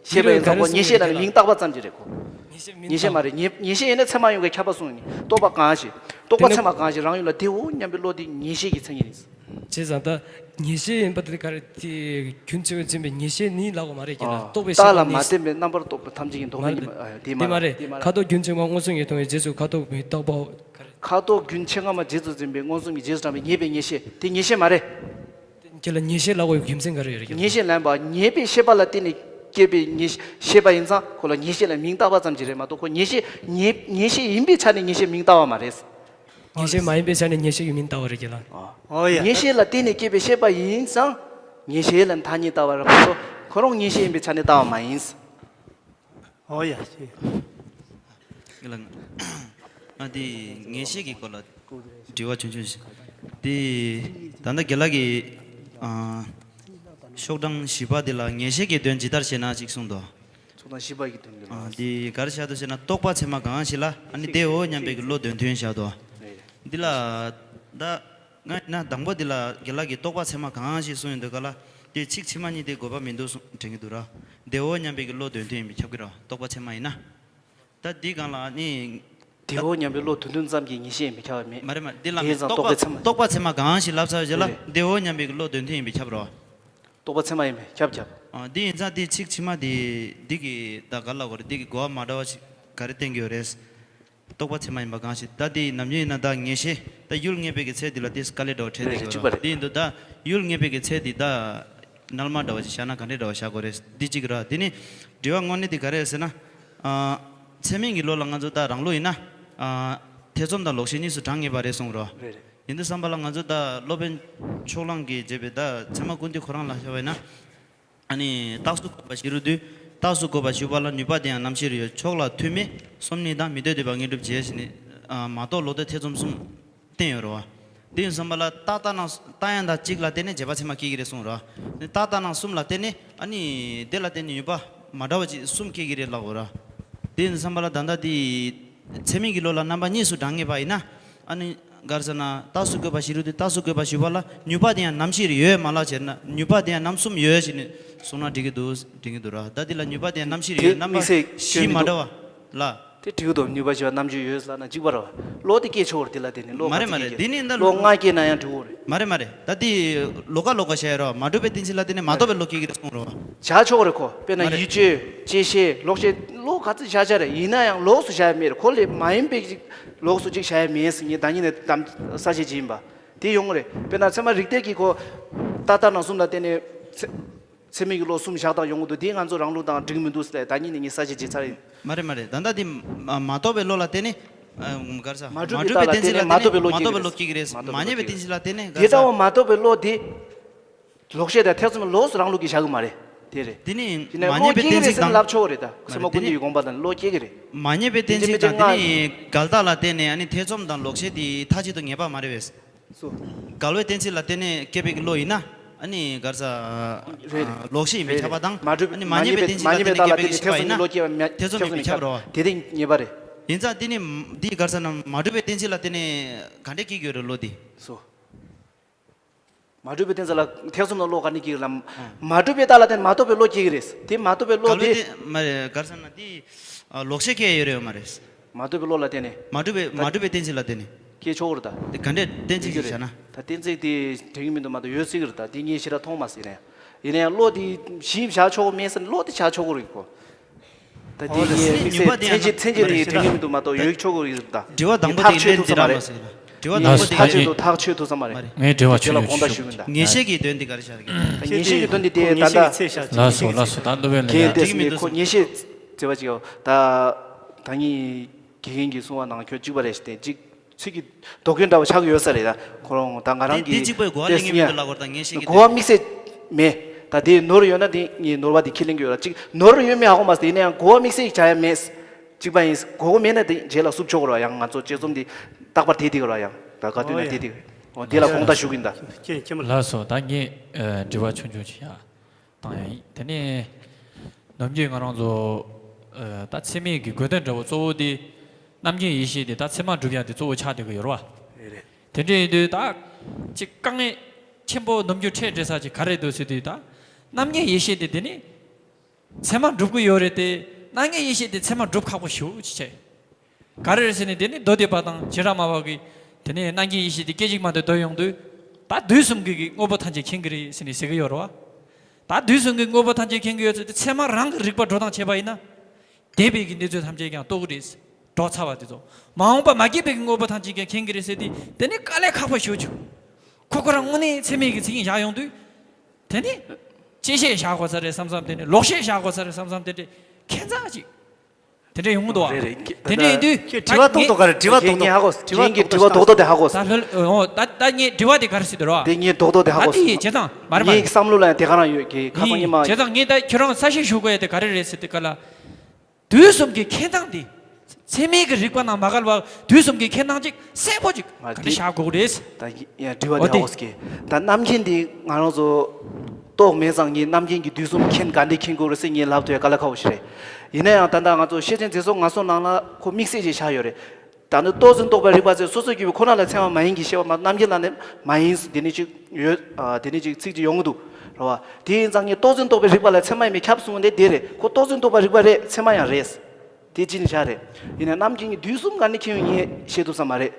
ཤེས་པ་ཡིན་ཙང་ཁོ་ངེས་ཤེས་ལ་ནི་མིང་བཏགས་པ་ཙམ་གྱིས་རེད་ཁོ། ངེས་ཤེས་མིང་ངེས་ཤེས་མ་རེད་ངེས་ངེས་ཤེས་ཡིན་ན་ཚད་མ་ཡོང་གི་ཁྱབ་པ་གསུངས་ནས་རྟོག་པ་གང་ཞིག་རྟོག་པ་ཚད་མ་གང་ཞིག་རང་ཡུལ་ལ་དེའོ་སྙམ་པའི་བློ་དེ་ངེས་ཤེས་ཀྱི་མཚན་ཉིད་ཡིན། བྱས་ཙང་ད་ངེས་ཤེས་ཡིན་པ་དེ་ག་རེ་དེ་རྒྱུན་ཆད་འཛིན་པའི་ངེས་ཤེས་ནི་ལབ་དགོས་མ་རེད་ཀྱི་ལ་རྟོག་པའི་ཤེས་པ་ནི། རྟགས་ལ་མ་བརྟེན་པའི་རྣམ་པར་རྟོག་པ་ཐམས་ཅད་ཀྱི་མདོ་མ་ཡིན་དེ་མ་རེད། དེ་མ་རེད། ཁ་དོག་རྒྱུན་ཆད་ངོས་མངོན་སུམ་གྱིས་མཐོང་བའི་རྗེས་སུ་ཁ་དོག་མི་རྟག་པའོ། ཁ་དོག་རྒྱུན་ཆད་ངོས་མ་རྗེས་སུ་འཛིན་པའི་མངོན་སུམ་གྱིས་རྗེས་སུ་འབྲང་བའི་ངེས་པའི་ངེས་ཤེས་དེ་ངེས་ཤེས་མ་རེད། ཁྱེད་ལ་ངེས་ཤེས་ལབ་དགོས་རྒྱུ་མཚན་ག་རེ་ཡོད་རེད་ཀྱི། ངེས་ཤེས་ལབ་པ་ངེས་པའི་ཤེས་པ་ལ་བརྟེན་ནས་སྐྱེས་པའི་ངེས་ཤེས་པ་ཡིན་ཙང་ཁོ་ལ་ངེས་ཤེས་ལ་མིང་བཏགས་པ་ཙམ་གྱིས་རེད་མ་གཏོགས་ཁོ་ངེས་ཤེས་ངེས་ངེས་ཤེས་ཡིན་པའི་ཆ་ནས་ངེས་ཤེས་མིང་བཏགས་པ་མ་རེད། ངེས་ཤེས་མ་ཡིན་པའི་ཆ་ནས་ངེས་ཤེས་ཀྱི་མིང་བཏགས་པ་རེད་ཀྱི་ལ། ཨོ་ཡ། ངེས་ཤེས་ལ་བརྟེན་ནས་སྐྱེས་པའི་ཤེས་པ་ཡིན་ཙང་ངེས་ཤེས་ལ་མཐའ་གཉིས་བཏགས་པ་རེད་མ་གཏོགས་ཁོ་རང་ངེས་ཤེས་ཡིན་པའི་ཆ་ནས་བཏགས་པ་མ་ཡིན། ཨོ་ཡ་ཤེས། ང་དེ་ངེས་ཤེས་ཀྱི་སྐོར་ལ་དྲི་བ་ཆུང་ཆུང་ཞིག་དེ་ད་ལྟ་རྒན་ལགས་ཀྱིས་ཨ། ཤོག་གྲངས་བཞི་པ་དེ་ལ་ངེས་ཤེས་ཀྱི་དོན་ཇི་ལྟར་ཤེས་ན་ཅིག་གསུངས་འདུག་ཤོག་གྲངས་བཞི་པ་ཡི་དོན་དེ་ལ། ཨ། དེ་ག་རེ་བཞག་འདུག་ཟེར་ན་རྟོག་པ་ཚད་མ་གང་ཞིག་ལ་ཨ་ནི་དེའོ་སྙམ་པའི་གི་བློ་དོན་མཐུན་བཞག་འདུག་འདི་ལ་ད། ང་ཡིན་ན་དང་པོ་འདི་ལ་རྒན་ལགས་ཀྱིས་རྟོག་པ་ཚད་མ་གང་ཞིག་གསུངས་ཡོད་འདུག་ག་ལ། དེ་ཚིག་ཕྱི་མ་གཉིས་དེ་དགོས་པ་མི་འདུག་གསུངས་དྲན་གྱི་འདུག་ར། དེའོ་སྙམ་པའི་གི་བློ་དོན་མཐུན་ཡིན་པས་ཁྱབ་ཀྱི་ར་རྟོག་པ་ཚད་མ་ཡིན་ན། ད་འདི་སྒང་ལ་ནི། དེའོ་སྙམ་པའི་བློ་དོན་མཐུན་ཙམ་གྱིས་ངེས་ཤེས་ཡིན་པས་ཁྱབ་པ་མེད། མ་རེད་མ་རེད་འདི་ལ་དེ་ཡིན་ཙང་རྟོག་པ་ཚད་མ་རྟོག་པ་ཚད་མ་གང་ཞིག་ལབ་ཚར་རྗེས་ལ་རེད། དེའོ་སྙམ་པའི་གི་བློ་དོན་མཐུན་ཡིན་པས་ཁྱབ་ར། རྟོག་པ་ཚད་མ་ཡིན་པས་ཁྱབ་ཁྱབ། ཨ་འདི་ཡིན་ཙང་འདི་ཚིག་ཕྱི་མ་འདི་འདི་གི་ད་ག་ལ་གོ་རེད་འདི་གི་གོ་བ་མ་འདྲ་བ་ཞིག་ག་རེ་བསྟན་གྱི་ཡོད་རེད། རྟོག་པ་ཚད་མ་ཡིན་པ་གང་ཞིག་ད་དེ་ནམ་རྒྱུན་ཡིན་ན་ད་ངེས་ཤེས་ད་ཡུལ་ངེས་པའི་གི་ཚད་འདི་ལ་དེ་དཀའ་ལས་འདྲ་བ་འཕྲད་བསྡད་ཡོད་རེད་གཅིག་པ་རེད། དེ་ཡིན་དུས་ད་ཡུལ་ངེས་པའི་གི་ཚད་འདི་ད་རྣལ་མ་འདྲ་བ་ཞིག་བཞག་ན་ག་འདྲས་འདྲ་བ་བཞག་དགོས་རེད་འདི་གཅིག་ར། དེ་ནི་དྲི་བ་དངོས་གནས་འདི་ག་རེ་རེད་ཟེར་ན། ཨ་ཚད་མིན་གྱི་བློ་ལ་ང་ཚོ་ད་རང་བློ་ཡིན་ན། ཨ་ཐེ་ཚོམ་དང་ལོག་ཤེས་གཉིས་སུ་གྲངས་ངེས་པ་རེད་གསུངས་རོ། རེད་རེད། ཡིན་དུས་བསམ་པ་ལ་ང་ཚོ་ད་སློབ་དཔོན་ཕྱོགས་གླང་གིས་བརྗོད་པའི་ད་ཚད་མ་ཀུན་བཏུས་ཁོ་རང་ལ་བཞག་པས་ན། ཨ་ནི་རྟགས་སུ་བཀོད་པ་བཞི་རུ་འདུས། རྟགས་སུ་བཀོད་པ་བཞི་པ་ལ་ནུས་པ་དེ་ཡང་རྣམ་ཤེས་རུ་ཡོད་ཕྱོགས་ལ་ཐུག་མེད་སོམ་ཉི་དང་མི་ལྟོས་ལྟོས་པ་དངོས་གྲུབ་བྱེད་ཟེར་ནི་མ་གཏོགས་ལོག་ལྟ་ཐེ་ཚོམ་གསུམ་བསྟན་ཡོད་རེད་བ། དེ་ཡིན་བསམ་པ་ལ་རྟགས་ལྟ་སྣང་ལྟ་ཡང་དག་གཅིག་ལ་བརྟེན་ནས་རྗེས་དཔག་ཚད་མ་སྐྱེ་གི་རེད་གསུངས་རེད་བ། རྟགས་ལྟ་སྣང་གསུམ་ལ་བརྟེན་ནས་ཨ་ནི་དེ་ལ་བརྟེན་ནས་ནུས་པ་ མ་འདྲ་བ་ཅིག་གསུམ་སྐྱེ་གི་རེད་ལབ་དགོས་ར། དེ་ཡིན་བསམ་པ་ལ་ད་ལྟ་དེ་ཚད་མིན་གྱི་བློ་ལ་རྣམ་པ་གཉིས་སུ་གྲངས་ངེས་པ་ཡིན་ན། ཨ་ནི་ག་རེ་ཟེར་ན། རྟགས་སུ་བཀོད་པ་བཞི་རུ་དེ་རྟགས་སུ་བཀོད་པ་བཞི་པ་ལ་ནུས་པ་དེ་ཡང་རྣམ་བཞི་རེ་ཡོད་མ་ལབ་བྱས་ན། ནུས་པ་དེ་ཡང་རྣམ་གསུམ་ཡོད་ཟེར་ནས་གསུངས་ན་འགྲིག་གི་འདུག་འགྲིག་གི་འདུག་ར། ད་འདི་ལ་ནུས་པ་དེ་ཡང་རྣམ་བཞི་རེ་ཡོད། རྣམ་པ་དམིགས་བསལ་བཞི་སྐྱོན་མ་འདུག་འདྲ་བ་ལ། དེ་འགྲིག་གི་འདུག་ནུས་པ་བཞི་པ་རྣམ་བཞི་ཡོད་ཟེར་ན་འཇིག་པ་རེད་བ། བློ་དེ་སྐྱེ་ཆོག་རེད། དེ་ལ་བརྟེན་ནས་བློ་མ་རེད་ག་མ་ཚོད་རེད། སྐྱེ་གི། དེ་ནི་ད་བློ་ལྔ་སྐྱེས་ན་ཡང་འགྲིག་གི་རེད། མ་རེད་མ་རེད། ད་དེ་ལོགས་ཀ་ལོགས་ཀ་བཤད་ཡ་རེད་བ། མ་གྲུབ་པའི་གཏན་ཚིགས་ལ་བརྟེན་ནས་མ་རྟོགས་པའི་བློ་སྐྱེ་གི་རེད་གསུངས་རེད་བ། བྱ་ཆོག་གི་རེད་ཁོ། དཔེར་ན་མ་རེད། ཡིད་དཔྱོད། བཅད་ཤེས། ལོག་ཤེས། བློ་ག་ཚོད་བཞག་བཞག་རེད། ཡིན་ན་ཡང་ལོགས་སུ་བཞག་ཡ་མེད་རེད། ཁོ་ལས་མ་ཡིན་པའི་ཅིག་ལོགས་སུ་ཅིག་བཞག་ཡ་མེད་ཟེར་ངས་ད་ཉིད་ནས་གཏམ་གསལ་བཤད་བྱེད་ཡིན་པ། དེ་ཡོང་གི་རེད། དཔེར་ན་ཚད་མ་རིགས་གཏེར་གྱི་ཁོ་ཏག་ཏག་རྣམ་གསུམ་ལ་བརྟེན་ནས་ཚད་ཚད་མིན་གྱི་བློ་གསུམ་བཞག་སྟངས་ཡོང་གི་འདུག་དེ་ང་ཚོ་རང་ལུགས་དང་འགྲིག་མི་འདུག་ཟེར་ད་ཉིད་ནས་ངས་གསལ་བཤད་བྱས་ཚར་ཡིན། མ་རེད་མ་རེད། ད་ལྟ་དེ་མ་མ་རྟོགས་པའི་བློ་ལ་བརྟེན་ནས། ཨ། ག་རེ་ཟ། མ་གྲུབ་པའི་རྟགས་ལ་བརྟེན་ནས་མ་རྟོགས་པའི་བློ་སྐྱེ་གི་རེད། མ་རྟོགས་པའི་བློ་སྐྱེ་གི་རེད། མ་རྙེད་པའི་གཏན་ཚིགས་ལ་བརྟེན་ནས་ག་རེ་ཟ། དེ་ལྟ་བུ་མ་རྟོགས་པའི་བློ་དེ། ལོག་ཤེས་དང་ཐེ་ཚོམ་ལོགས་སུ་རང་ལུགས་ཀྱིས་བཞག་གི་མ་རེད། དེ་རེད། དེ་ནི་ཡིན་ན་མ་བློ་རྙེད་པའི་གཏན་ཚིགས་དང་། སྐྱེ་གི་རེད་ཟེར་ལབ་ཆོག་གི་རེད་ད། མ་ཚད་མ་རེད། ཀུན་ནས་ཡོད་དགོངས་པ་དང་བློ་སྐྱེ་གི་རེད། མ་རྙེད་པའི་གཏན་ཚིགས་དང་དེ་ནི་འགལ་རྟགས་ལ་བརྟེན་ནས་ཨ་ནི་ཐེ་ཚོམ་དང་ལོག་ཤེས་དེ་མཐའ་གཅིག་ཏུ་ངེས་པ་མ་རེད་པས། སོ། འགལ་བའི་གཏན་ཚིགས་ལ་བརྟེན་ནས་སྐྱེས་པའི་བློ་ཡིན་ན། ཨ་ནི་ག་རེ་ཟ། རེད་རེད། ལོག་ཤེས་མི་རེད་ཁྱབ་པ་རེད། དང་། མ་གྲུབ་ཨ་ནི་མ་མ་རྙེད་པའི་རྙེད་པའི་གཏན་ཚིགས་ལ་མ་བརྟེན་ནས་རྙེད་པའི་རྟགས་ལ་བརྟེན་ནས་ཐེ་ཚོམ་གྱི་བློ་སྐྱེ་བ་མ་ཐེ་ཚོམ་མི་ཁྱབ་རེད་བ། དེ་དེ་ངེས་པ་རེད། ཡིན་ཙང་དེ་ནི་འདི་ག་རེ་ཟ་ན་མ་གྲུབ་པའི་གཏན་ཚིགས་ལ་བརྟེན་ནས་ག་འདྲས་སྐྱེ་གི་ཡོད་རེད་བློ་དེ། སོ། མ་གྲུབ་པའི་གཏན་ཚིགས་ལ་ཐེ་ཚོམ་དང་བློ་ག་ནས་སྐྱེ་གི་ལམ། ཨང་། མ་གྲུབ་པའི་རྟགས་ལ་བརྟེན་མ་རྟོགས་པའི་བློ་སྐྱེ་གི་རེད། དེ་མ་རྟོགས་པའི་བློ་འགལ་བའི་དེ། གཏན་མ་རེད། ག་རེ་ཟ་ན་དེ། ཨ། ལོག་ཤེས་སྐྱེ་ཡོད་རེད་ཡོད་མ་རེད། མ་རྟོགས་པའི་བློ་ལ་བརྟེན་ནས། མ་གྲུབ་པའི་མ་གྲུབ་པའི་གཏན་ཚིགས་ལ་བརྟེན་ནས། སྐྱེ་ཆོག་གི་རེད་ད། དེ་ག་འདྲས་གཏན་ཚིགས་ཤིག་བྱ་ན། ད་གཏན་ཚིགས་དེ་དྲན་གྱི་མི་འདུག་མ་གཏོགས་ཡོད་སྲིད་ཀྱི་རེད་ད། དེ་ངས་ཞེ་དྲག་མཐོང་མ་སྲིད་ནས། ཡིན་ན་ཡང་བློ་དེ་གཞི་བཞག་ཆོག་གི་མེད་ཟེར་ན་བློ་དེ་བཞག་ཆོག་གི་རེད་ཁོ། ད་དེ་ཨོ་ལ་ངས་སྲིད་དམིགས་ནུས་པ་བསལ་དེ་ཚན་ཅིག་ཡང་ཚན་ཅིག་མ་རེད་ནས་དྲན་གྱི་མི་འདུག་མ་གཏོགས་ཡོད་ཆོག་གི་རེད་ད། དྲི་བ་དང་པོ་དེ་ཐག་ཆོད་ལན་ཐུབ་ས་མ་རེད། དྲི་བ་དང་པོ་དེ་ཐག་ཆོད་དུ་ཐག་ཆོད་ཐུབ་ས་མ་རེད། ངས་དྲི་བ་དེ་ལ་དགོངས་དག་ཞུ་གི་ཡིན་ད། ངེས་ཤེས་ཀྱི་དོན་དེ་ག་རེ་བཞག་གི། ངེས་ཤེས་ཀྱི་དོན་དེ་དེ་ད་ལྟ། ལགས་སོ་ལགས་སོ། ད་འདི་བས་ལ་ཡ། ཁྱེད་དེ་ཁོ་ངེས་ཤེས་བྱེད་པ་ཅིག་ཡོད་ད། ད་ངས་དགེ་རྒན་གྱིས་གསུང་བ་ནང་ཁྱོད་གཅིག་པ་རེད་ཞེས་དེ་གཅིག་ཚིག་གི་དོ་གོན་འདྲ་བ་ཆགས་ཀྱི་ཡོད་ས་རེད་ད། ཁོ་རང་ད་ང་རང་གི་དེ་གཅིག་པའི་གོ་བ་ལེན་གྱི་མི་འདུག་ལབ་དགོས་རེད་ད། ངེས་ཤེས་ཀྱི་གོ་བ་དོན། དམིགས་བསལ་མེད། ད་དེ་ནོར་ཡོད་ན་དེ་ངས་ནོར་བ་དེ་ཁས་ལེན་གྱི་ཡོད་ལ། གཅིག་ནོར་ཡོད་མེད་ཧ་གོ་མ་སོང་། ཡིན་ན་ཡང་གོ་བ་དམིགས་བསལ་བྱ་ཡ་མེད། གཅིག་པ་ཡིན། གོ་བ་མེད་ན་དེ་རྗེས་ལ་བསུབ་ཆོག་གི་རེད་བ། ཡང་ང་ཚོ་དཔྱད་རྩོམ་དེ་རྟག་པར་དེ་དེ་གི་རེད་བ། ཡང་ད་ག་དུས་ན་དེ་དེ་གི་རེད། འོ་དེ་ལ་དགོངས་དག་ཞུ་གི་ཡིན་ད། ལགས་སོ། ད་ངས་ཨ་དྲི་བ་ཆུང་ཆུང་ཞིག་ཡ་བཏང་ཡ་ཡིན། དེ་ནས་ནམ་རྒྱུན་ང་རང་ཚོ་ཨ་ད་ཚད་མའི་གི་དགོས་དོན་འདྲ་བོ་གཙོ་བོ་དེ་རྣམ་མཁྱེན་ཡེ་ཤེས་དེ་ད་ཚད་མ་གྲུབ་ཡ་དེ་གཙོ་བོ་ཆགས་བསྡད་ཀྱི་ཡོད་རེད་བ། རེད་རེད། དེ་འདྲ་ཡིན་དུས་ད་ཅིག་དཀའ་ངལ་ཆེན་པོ་ནམ་རྒྱུན་འཕྲད་འཕྲད་ས་ཅིག་ག་རེ་འདུག་ཟེར་དུས། ད་རྣམ་མཁྱེན་ཡེ་ཤེས་དེ་དེ་ནི་ཚད་མ་གྲུབ་ཀྱི་ཡོད་རེད་དེ། རྣམ་མཁྱེན་ཡེ་ཤེས་དེ་ཚད་མ་གྲུབ་ཁག་པོ་ཞེ་པོ་ཅིག་བྱས། ག་རེ་རེད་ཟེར་ན། དེ་ནི་མདོ་སྡེ་པ་དང་བྱེ་བྲག་སྨྲ་བ་གིས་དེ་ནི་རྣམ་མཁྱེན་ཡེ་ཤེས་དེ་སྐད་ཅིག་མ་གཏོགས་འདོད་ཡོང་དུས། ད་དུས་གསུམ་གྱི་དངོས་པོ་ཐམས་ཅད་མཁྱེན་གྱི་རེད་ཟེར་ནས་ཟེར་གྱི་ཡོད་རེད་བ། ད་དུས་གསུམ་གྱི་དངོས་པོ་ཐམས་ཅད་མཁྱེན་གྱི་ཡོད་ཚུལ་དེ་ཚད་མ་རང་གི་རིག་པ་འགྲོ་སྟངས་བྱས་པ་ཡིན་ན། འདས་པའི་གི་གནས་ཚུལ་ཐམས་ཅད་ཀྱང་རྟོགས་ཀྱི་རེད། འགྲོ་ཚར་བ་དེ་ཚོ། མ་འོངས་པ་མ་སྐྱེས་པའི་གི་དངོས་པོ་ཐམས་ཅད་ཀྱང་མཁྱེན་གྱི་རེད་ཟེར་དུས། དེ་ནི་དཀའ་ལས་ཁག་པོ་ཞེ་པོ་ཅིག་ཁོ་ཁོ་རང་དངོས་གནས་ཚད་མའི་གི་མཚན་ཉིད་བཞག་ཡོང་དུས། དེ་ནི་བཅད་ཤེས་བཞག་དགོས་ས་རེད་བསམ་བསམ། དེ་ནི་ལོག་ཤེས་བཞག་དགོས་ས་རེད་བསམ་བསམ། དེ་འདྲའི་ཁྱད་མཚར་ཅིག་དེ་འདྲ་ཡོང་གི་འདུག་བ། རེད་རེད། དེ་འདྲ་ཡིན་དུས། ཁྱེད་དྲི་བ་གཏོང་ཐུབ་ག་རེད། དྲི་བ་གཏོང་ཐུབ་ག་རེད། དྲི་བ་ངས་ངས་དྲི་བ་རྡོག་རྡོག་དེ་ཧ་གོ་སོང་། ད་ལྷོད། འོ་ད་ད་ངས་དྲི་བ་དེ་ག་རེ་ཟེར་འདུག་ར། དེ་ངས་རྡོག་རྡོག་དེ་ཧ་གོ་སོང་། ད་དེ་བྱས་ཙང་མ་རེད་མ་རེད། ངའི་བསམ་བློ་ལ་ཡང་དེ་ག་རང་ཡོད་ཀྱི་ཁ་སང་ངས་ཉི་མ། བྱས་ཙང་ངས་ད་ཁྱོད་རང་གསལ་བཤད་ཞུ་དགོས་ཡ་དེ་ག་རེ་རེད་ཟེར་དུས་སྐབས་ལ། དུས་གསུམ་གྱི་མཁྱེན་སྟངས་འདི། ཚད་མའི་གི་རིག་པ་ནང་མ་བཀལ་བར་དུས་གསུམ་གྱི་མཁྱེན་སྟངས་ཅིག་གསལ་པོ་ཅིག་མ་ག་འདྲ་དེ་བཞག་དགོས་རེད། ད་ཡ་དྲི་བ་འོ་དེ་དེ། ཧ་གོ་སྐད། ད་རྣམ་མཁྱེན་འདི་ང་རང་ཚོ་རྟོགས་མེད་ཙང་། ངས་རྣམ་མཁྱེན་གྱི་དུས་གསུམ་མཁྱེན་ག་འདྲས་མཁྱེན་དགོས་རེད་ཟེར་ངས་ལབ་ཐུབ་ཡ་དཀའ་ལས་ཁག་པོ་ཞིག་རེད། ཡིན་ན་ཡང་ད་ལྟ་ང་ཚོ་ཤེར་ཕྱིན་མཛད་སོགས་ངོ་སོ་ནང་ལ་ཁོ་དམིགས་བསལ་ཅིག་བཞག་ཡོད་རེད། ད་ནི་རྟོགས་ཟིན་རྟོགས་པའི་རིག་པ་ཟེར་སོ་སོའི་རྒྱུད་པ་ཁོ་ན་ལ་ཚད་མ་མ་ཡིན་གྱི་ཤེས་པ་མ། རྣམ་མཁྱེན་ལ་ནི་མ་ཡིན་ཟེར་དེ་ནི་ཅིག་ཡོད། ཨ། དེ་ནི་ཅིག་ཚིག་ཅིག་ཡོང་གི་འདུག་རེད་བ། དེ་ཡིན་ཙང་ངས་རྟོགས་ཟིན་རྟོགས་པའི་རིག་པ་ལ་ཚད་མ་ཡིན་མིན་ཁྱབ་གསུངས་ནས་དེ་རེད། ཁོ་རྟོགས་ཟིན་རྟོགས་པའི་རིག་པ་རེད། ཚད་མ་ཡང་རེད། དེ་ཅི་ནས་བཞག་རེད། ཡིན་ན་རྣམ་མཁྱེན་གྱི་དུས་གསུམ་ག་ནས་མཁྱེན་ཡོད་ངས་ཤེས་ཐུབ་ས་མ་རེད།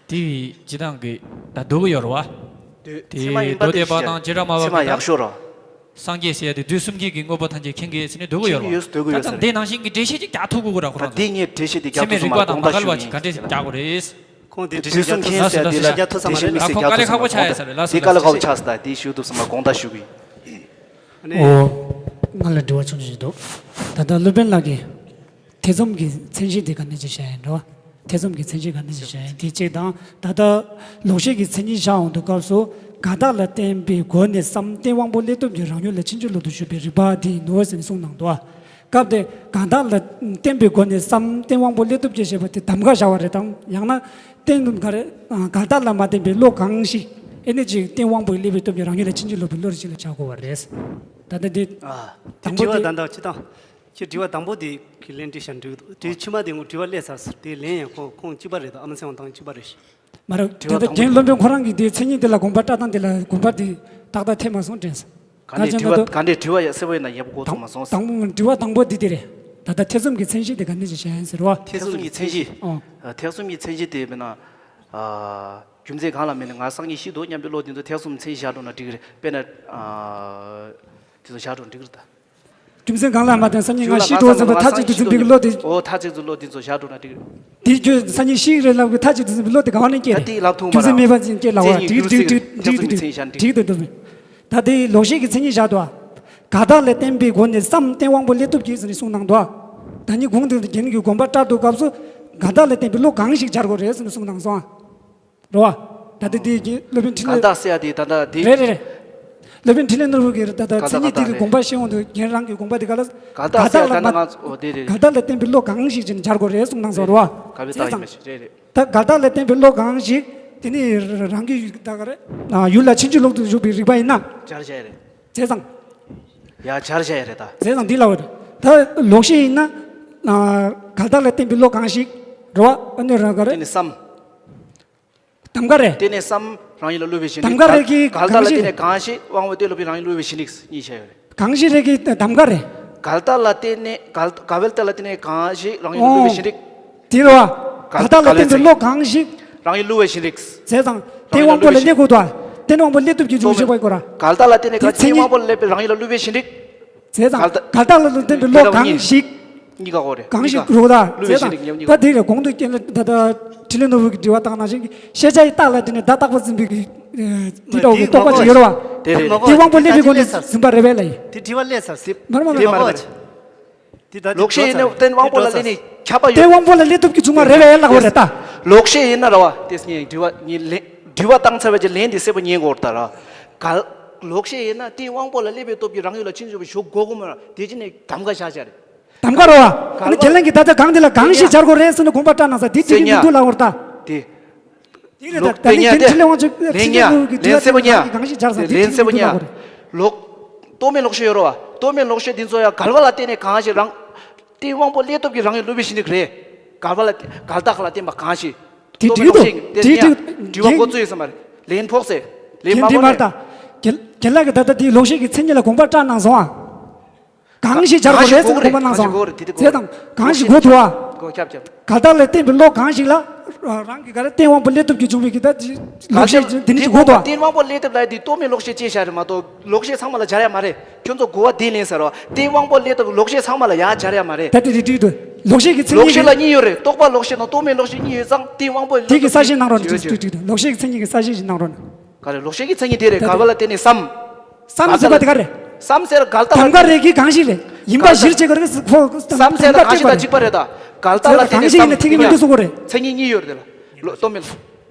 དེ་བས་སྤྱི་བཏང་གི་ད་སྡུག་གི་ཡོད་རེད་བ། དེ་དེ་ཚད་མ་ཡིན་པ་མདོ་དེ་སྡེ་པ་དང་བྱེ་བྲག་སྨྲ་བ་ཚད་མ་གི་ཡག་ཤོས་རེད། སངས་རྒྱས་ཟེར་ཡ་དེ་དུས་གསུམ་གྱི་གི་དངོས་པོ་ཐམས་ཅད་མཁྱེན་གྱི་ཟེར་ནས་སྡུག་གི་ཡོད་རེད་བ། མཁྱེན་གྱི་ཡོད་སྡུག་གི་ད་ཡོད་ཙང་ས་དེ་རེད། ནང་བཞིན་གྱི་འགྲེལ་བཤད་ཅིག་རྒྱག་ཐུབ་དགོས་ཀྱི་ར། ཁོ་ད་རང་དེ་ཚོ་ཚད་མའི་རིག་པ་དང་མ་འགལ་བ་ཅིག་ག་འདྲས་རྒྱག་དགོས་རེད། ཁོང་དེ་འགྲེལ་བཤད་རྒྱག་ཐུབ་ས་མ་རེད། དེ་ལ་འགྲེལ་བཤད་རྒྱག་ཐུབ་ས་མ་རེད། ལགས་སོ། ལགས་སོ། ཁོང་དཀའ་ལས་ཁག་པོ་ཆགས་ཡ་ས་རེད། ལགས་སོ། དེ་དཀའ་ལས་ཁག་པོ་ཆགས་ས། དེ་ཞུ་ཐུབ་ས་མ། དགོངས་དག་ཞུ་གི་ཡིན། ཨོ། ང་ལ་དྲི་བ་ཆུང་ཆུང་ཞིག་འདུག་ད་ལྟ་སློབ་དཔོན་ལགས་ཀྱིས་ཐེ་ཚོམ་གྱི་མཚན་གཞི་དེ་ག་ནས་ཅིག་བཤད་ཡིན་འགྲོ། ཐེ་ཚོམ་གྱི་མཚན་གཞི་ག་ནས་ཅིག་བཤད་ཡིན་དེ་གཅིག་དང་། ད་ལྟ་ལོག་ཤེས་ཀྱི་མཚན་ཉིད་བཞག་འོང་དུས་སྐབས་སུ་གང་དག་ལ་བརྟེན་པའི་སྒོ་ནས་སམ་གཏན་དབང་པོ་བསླད་ཐུབ་ཀྱི་རང་ཡུལ་ལ་ཕྱིན་ཅི་ལོག་ཏུ་ཞུགས་པའི་རིགས་པ་དེ་ཡིན་ནོ་ཟེར་ནས་གསུངས་གནང་འདུག་ཨ། སྐབས་དེ་གང་དག་ལ་བརྟེན་པའི་སྒོ་ནས་སམ་གཏན་དབང་པོ་བསླད་ཐུབ་ཀྱི་ཞེས་པ་དེ་གདམ་ག་བཞག་པ་རེད་དམ། ཡང་ན་བརྟེན་ག་རེ། གང་དག་ལ་མ་བརྟེན་པའི་བློ་གང་ཞིག་ཨེ་ནི་ཅིག་གཏན་དབང་པོ་ཡི་བསླད་པའི་སྟོབས་ཀྱིས་རང་ཡུལ་ལ་ཕྱིན་ཅི་ལོག་པའི་བློ་རེ་ཅིག་ལ་བྱ་དགོས་པ་རེད། ད་ལྟ་འདི་ཨ། དེ་དྲང་པོ་དྲི་བ། དེ་ད་ལྟ་ཅི་དང་། ཁྱེད་དྲི་བ་དང་པོ་དེ་གི་ལན་འདྲི་བྱ་འགྲིག་འདུག་དེ་ཕྱི་མ་དེ་ངོ་དྲི་བ་སླེབས་ཚར་སོང་། དེ་ལན་ཡང་ཁོང་ཁོང་གཅིག་པ་རེད། ད་ཨ་མ་ཚེ་དབང་ཐང་གཅིག་པ་རེད། མ་རེད། དྲི་ད་བ་ལྟ་དང་པོ་དྲན་སློབ་དཔོན་ཁོ་རང་གིས་དེ་མཚན་ཉིད་དེ་ལ་དགོངས་པ་བཀྲལ་སྟངས་དེ་ལ་དགོངས་པ་དེ་ཏག་ཏག་ཐེབས་མ་སོང་དྲན་སོང་། ག་ནས་ད་དྲི་བ་ཅང་ད་ག་ནས་དྲི་བ་ཡ་གསལ་པོ་ཡིན་ན་ཡག་པོ་གོ་ཐུབ་མ་སོང་། དང་པོ་དྲི་བ་དང་པོ་འདི་དེ་རེད། ད་ལྟ་ཐེ་ཚོམ་གྱི་མཚན་གཞི་དེ་ག་འདྲ་ཞིག་བྱ་ཡ་ཡིན་ཟེར་བ། ཐེ་ཚོམ་གྱི་མཚན་གཞི། ཨོ། ཐེ་ཚོམ་གྱི་མཚན་གཞི་དེ་མིན་ན། རྒྱུ་མཚན་གང་ལ་མིན་ན་ང་སང་ཉིན་ཤི་འདུག་སྙམ་པའི་བློ་དེ་ཚོ་ཐེ་ཚོམ་མཚན་གཞི་བཞག་འགྲོ་ན་འགྲིག་གི་རེད། དཔེར་ན། དེ་ཚོ་བཞག་འགྲོ་ན་འགྲིག་གི་རེད་ད། རྒྱུ་མཚན་གང་ལ་མ་བརྟེན་སང་ཉིན་ང་ཤི་འགྲོ་ཟེར་བའི་མཐའ་གཅིག་ཏུ་འཛིན་པའི་བློ་དེ། ཨོ་མཐའ་གཅིག་ཏུ་བློ་དེ་ཚོ་བཞག་འགྲོ་ན་འགྲིག་གི་རེད། དེ་ཁྱོད་སང་ཉིན་ཤི་རེད་ལབ་གི་མཐའ་གཅིག་ཏུ་འཛིན་པའི་བློ་དེ་ག་བ་ནས་སྐྱེས་རེད། ད་དེ་ལབ་ཐུབ་མ་རེད། རྒྱུ་མཚན་མེད་པ་ཅིག་སྐྱེས་ལབ་བ། འགྲིག་འགྲིག་འགྲིག་འགྲིག་འགྲིག་འགྲིག་འགྲིག་འགྲིག་འགྲིག་འགྲིག་འགྲིག་འགྲིག་ད་དེ་ལོག་ཤེས་ཀྱི་མཚན་ཉིད་བཞག་འདུག་ག་དག་ལས་བརྟེན་པའི་སྒོ་ནས་སམ་རྟེན་དབང་པོ་སླེབས་ཐུབ་ཀྱི་ཟེར་ནས་གསུངས་གནང་འདུག་ད་ནི་གོང་དུ་རྒན་གྱི་དགོངས་པ་བཀྲལ་འདུག་སྐབས་སུ་ག་དག་ལས་བརྟེན་པའི་བློ་གང་ཞིག་སྦྱར་དགོས་རེད་ཟེར་ནས་གསུངས་གནང་སོང་། རེད་བ། ད་ལྟ་དེ་རྒན་སློབ་དཔོན་འཕྲིན་ག་ལས། དག་ཟེར་ཡ་དེ་ད་ལྟ་དེ། རེད་རེད་རེད། སློབ་དཔོན་འཕྲིན་ལས་ནོར་བུ་གིས་ད་ལྟ་ག་མཚན་ཉིད་དག་དེ་གི་ག་དག་དགོངས་པ་བཤད་འོང་དུས་རྒན་རང་གི་དགོངས་པ་དེ་ག་ལ། ག་དག་ཟེར་ཡ་ད་ལྟ་ང་ཚོ་ཨོ་དེ་རེད། ག་དག་ལས་བརྟེན་པའི་བློ་གང་ཞིག་ཅིག་སྦྱར་དགོས་རེད་གསུངས་གནང་སོང་། རེད་བ། ག་བའི་རྟགས་ཡིན་མ་བྱེད་རེད་རེད། ད་ག་དག་ལས་བརྟེན་པའི་བློ་གང་ཞིག་དེ་ནི་རང་གི་ད་ག་རེ། ཡུལ་ལ་ཕྱིན་ཅི་ལོག་ཏུ་འཇུག་པའི་རིགས་པ་ཡིན་ན། སྦྱར་བྱ་ཡ་རེད། བྱས་ཙང་། ཡ་སྦྱར་བྱ་ཡ་རེད་ད། བྱས་ཙང་འདི་ལ་འོ་རེད། ད་ལོག་ཤེས་ཡིན་ན། ག་དག་ལས་བརྟེན་པའི་བློ་གང་ཞིག་རེད་བ། ཨ་ནི་རང་ག་རེ། དེ་ནི་སམ། གདམ་ག་རེད། དེ་ནས་སམ་རང་ཡུལ་ལ་བསླུ་བའི་ཞེན་རིག་གདམ་ག་རེད་ཀྱི་ག་ལྟ་ལ་གང་ཞིག་བརྟེན་ནས་གང་ཞིག་དབང་པོ་སྟེ་སློབ་པའི་རང་ཡུལ་བསླུ་བའི་ཞེན་རིག་གཉིས་བཤད་ཡོད་རེད། གང་ཞིག་རེད་ཀྱི་གདམ་ག་རེད། ག་ལྟ་ལ་བརྟེན་ནས་ག་ལ་ག་བལ་ལྟ་ལ་བརྟེན་ནས་གང་ཞིག་རང་ཡུལ་ལ་བསླུ་བའི་ཞེན་རིག་དེ་རེད་བ། ག་ལྟ་ལ་བརྟེན་པའི་བློ་གང་ཞིག་རང་ཡུལ་བསླུ་བའི་ཞེན་རིག་བྱས་ཙང་དེ་དབང་པོ་ལ་གནས་དགོས་དོ། དེ་ནི་དབང་པོ་སླེབས་ཐུབ་ཀྱི་འཇུག་བྱེད་པ་ཡིན་དགོས་ར། ག་ལྟ་ལ་བརྟེན་ནས་ག་དེ་མཚན་ཉིད་དབང་པོ་ལ་སླེབས་པའི་རང་ཡུལ་ལ་བསླུ་བའི་ཞེན་རིག་བྱས་ཙང་ག་ལྟ་ལ་བརྟེན་པའི་བློ་གང་ཞིག་གཉིས་ཀ་གོ་རེད། གང་ཞིག་རོ་ད་བསླུ་བའི་ཞེན་རིག་ཉམས་ཉིད་ད་དེ་རེད། གོང་དུ་སྐྱེས་ན་ད་ལྟ་འཕྲིན་ལས་ནོར་བུ་གི་དྲི་བ་བཏང་ནང་བཞིན་ཤེས་བྱ་ཡི་རྟགས་ལ་བརྟེན་ནས་བརྡ་རྟག་པ་འཛིན་པའི་གི་དེ་འདྲ་བོ་གི་རྟོག་པ་ཅིག་ཡོད་རེད་བ། དེ་རེད། དེ་དབང་པོ་སླེབས་པའི་སྒོ་ནས་འཛིན་པ་རེད་བས་ལ་ཡིན། དེ་དྲི་བ་སླེབས་ཚར་སྲིད། མ་རེད་མ་རེད། དེ་མ་རེད་མ་རེད། དེ་ད་དེ་དྲི་བ་ལོག་ཤེས་ཡིན་ན་བརྟེན་དབང་པོ་ལ་བརླན་ནས་ཁྱབ་པ་དེ་ཡོད། དབང་པོ་ལ་སླེབས་ཐུབ་ཀྱི་བྱུང་བ་རེད་བས་ལབ་དགོས་རེད་ད། ལོག་ཤེས་ཡིན་ན་རེད་བ། དེ་ངས་དྲི་བ་ངས་ལན་དྲི་བ་བཏང་ཚར་བའི་རྗེས་ལན་དེ་གསལ་པོ་ཉན་དགོས་རེད་ད་ར། ག་ལོག་ཤེས་ཡིན་ན་བརྟེན་དབང་པོ་ལ་སླེབས་པའི་སྟོབས་ཀྱིས་རང་ཡུལ་ལ་ཕྱིན་འཇུག་པའི་ཞོག་གོ་གོ་མ་ར་དེ་ཅི་ནས་གདམ་ག་བཞག་བཞག་རེད། གདམ་ག་རེད་བ། ཨ་ནི་ཁྱེད་རང་གིས་ད་ལྟ་གང་དེ་ལ་གང་ཞིག་སྦྱར་དགོས་རེད་ཟེར་ནས་དགོངས་པ་བཀྲལ་གནང་ས་དེ་དེ་གི་མི་འདུག་ལབ་དགོས་རེད་ད། དེ། དེ་རེད་ད། ལོག་ད་ནི་དེ་ཉ་དེ་འཕྲིན་ལས་དབང་ཕྱུག་ལན་ཉ་ལན་གསལ་པོ་ཉ་གང་ཞིག་སྦྱར་ས་དེ་ལན་གསལ་པོ་ཉ་གང་ཞིག་སྦྱར་ས་དེ་ལན་གསལ་པོ་ཉ་དེ་ལོག་རྟོག་མེད་ལོག་ཤེས་ཡོད་རེད་བ། རྟོག་མེད་ལོག་ཤེས་འདི་ཚོ་ཡང་ག་ལ་བ་ལ་བརྟེན་ནས་གང་ཞིག་རང་། བརྟེན་དབང་པོ་སླེབས་སྟོབས་ཀྱིས་རང་ཡུལ་བསླུ་བའི་ཞེན་རིག་རེད། ག་ལ་བ་ལ་ག་ལ་བརྟག་ག་ལ་བརྟེན་པ་གང་ཞིག་དེ་རྟོག་མེད་ལོག་ཤེས་དེ་དེ་ཉ་དེ་དྲི་བ་གོ་ཚོད་ཡོད་ས་མ་རེད། ལན་ཕོག་སེ་ལན་མ་དེ་མ་ཕོག་རེད་ད། རྒན་རྒན་ལགས་ཀྱིས་ད་ལྟ་དེའི་ལོག་ཤེས་ཀྱི་མཚན་ཉིད་ལ་དགོངས་པ་བཀྲལ་གནང་སོང་ཨ། གང་ཞིག་སྦྱར་དགོས་རེད་ཟེར་དགོངས་པ་གནང་སོང་། བྱས་དང་གང་ཞིག་གོ་ཐུབ་ཨ། གོ་ཁྱབ་ཁྱབ། ག་ལྟར་ལ་བརྟེན་པའི་བློ་གང་ཞིག་ལ། རང་གི་ག་རེ་བརྟེན་དབང་པོ་སླེབས་ཐུབ་ཀྱི་བྱུང་བའི་གི་ད་ལོག་ཤེས་འདི་ནི་གོ་ཐུབ་ཨ། བརྟེན་དབང་པོ་སླེབས་ཐུབ་ལ་དེ་རྟོག་མེད་ལོག་ཤེས་ཅེས་བྱ་རེད་མ་གཏོགས་ལོག་ཤེས་ཚང་མ་ལ་སྦྱར་ཡ་མ་རེད། ཁྱོད་ཚོ་གོ་བ་དེ་ལེན་ཟེར་རོ། བརྟེན་དབང་པོ་སླེབས་ཐུབ་ལོག་ཤེས་ཚང་མ་ལ་ཡ་སྦྱར་ཡ་མ་རེད། ད་དེ་རེད་འགྲིག་འདུག་ལོག་ཤེས་ཀྱི་མཚན་ཉིད་ལོག་ཤེས་ལ་གཉིས་ཡོད་རེད། རྟོག་པ་ལོག་ཤེས་དང་རྟོག་མེད་ལོག་ཤེས་གཉིས་ཡོད་ཙང་བརྟེན་དབང་པོ་དེ་གི་གསལ་བཤད་གནང་རོགས་འགྲིག་འགྲིག་འགྲིག་ལོག་ཤེས་ཀྱི་མཚན་ཉིད་ཀྱི་གསལ་བཤད་ཞིག་གནང་རོགས། ག་རེ་ལོག་ཤེས་ཀྱི་མཚན་ཉིད་དེ་རེད། ག་བ་ལ་བརྟེན་ནས་སམ། སམ་ཟེར་བ་དེ་ག་རེད། སམ་ཟེར་ག་ལ་བརྟེན་གདམ་ག་རེད་ཀྱི་གང་ཞིག་རེད། ཡིན་པ་གཞིར་བྱས་ག་རེ་ཟེར་ཁོ་སམ་ཟེར་ག་ཞིག་དང་གཅིག་པ་རེད་ད། ག་ལ་བརྟེན་ནས་སམ་གང་ཞིག་ཡིན་ན་ཐིག་མི་འདུག་གསུང་གི་རེད། མཚན་ཉིད་གཉིས་ཡོད་རེད་ལ། ལོ་སྟོད་སྨད་ལ།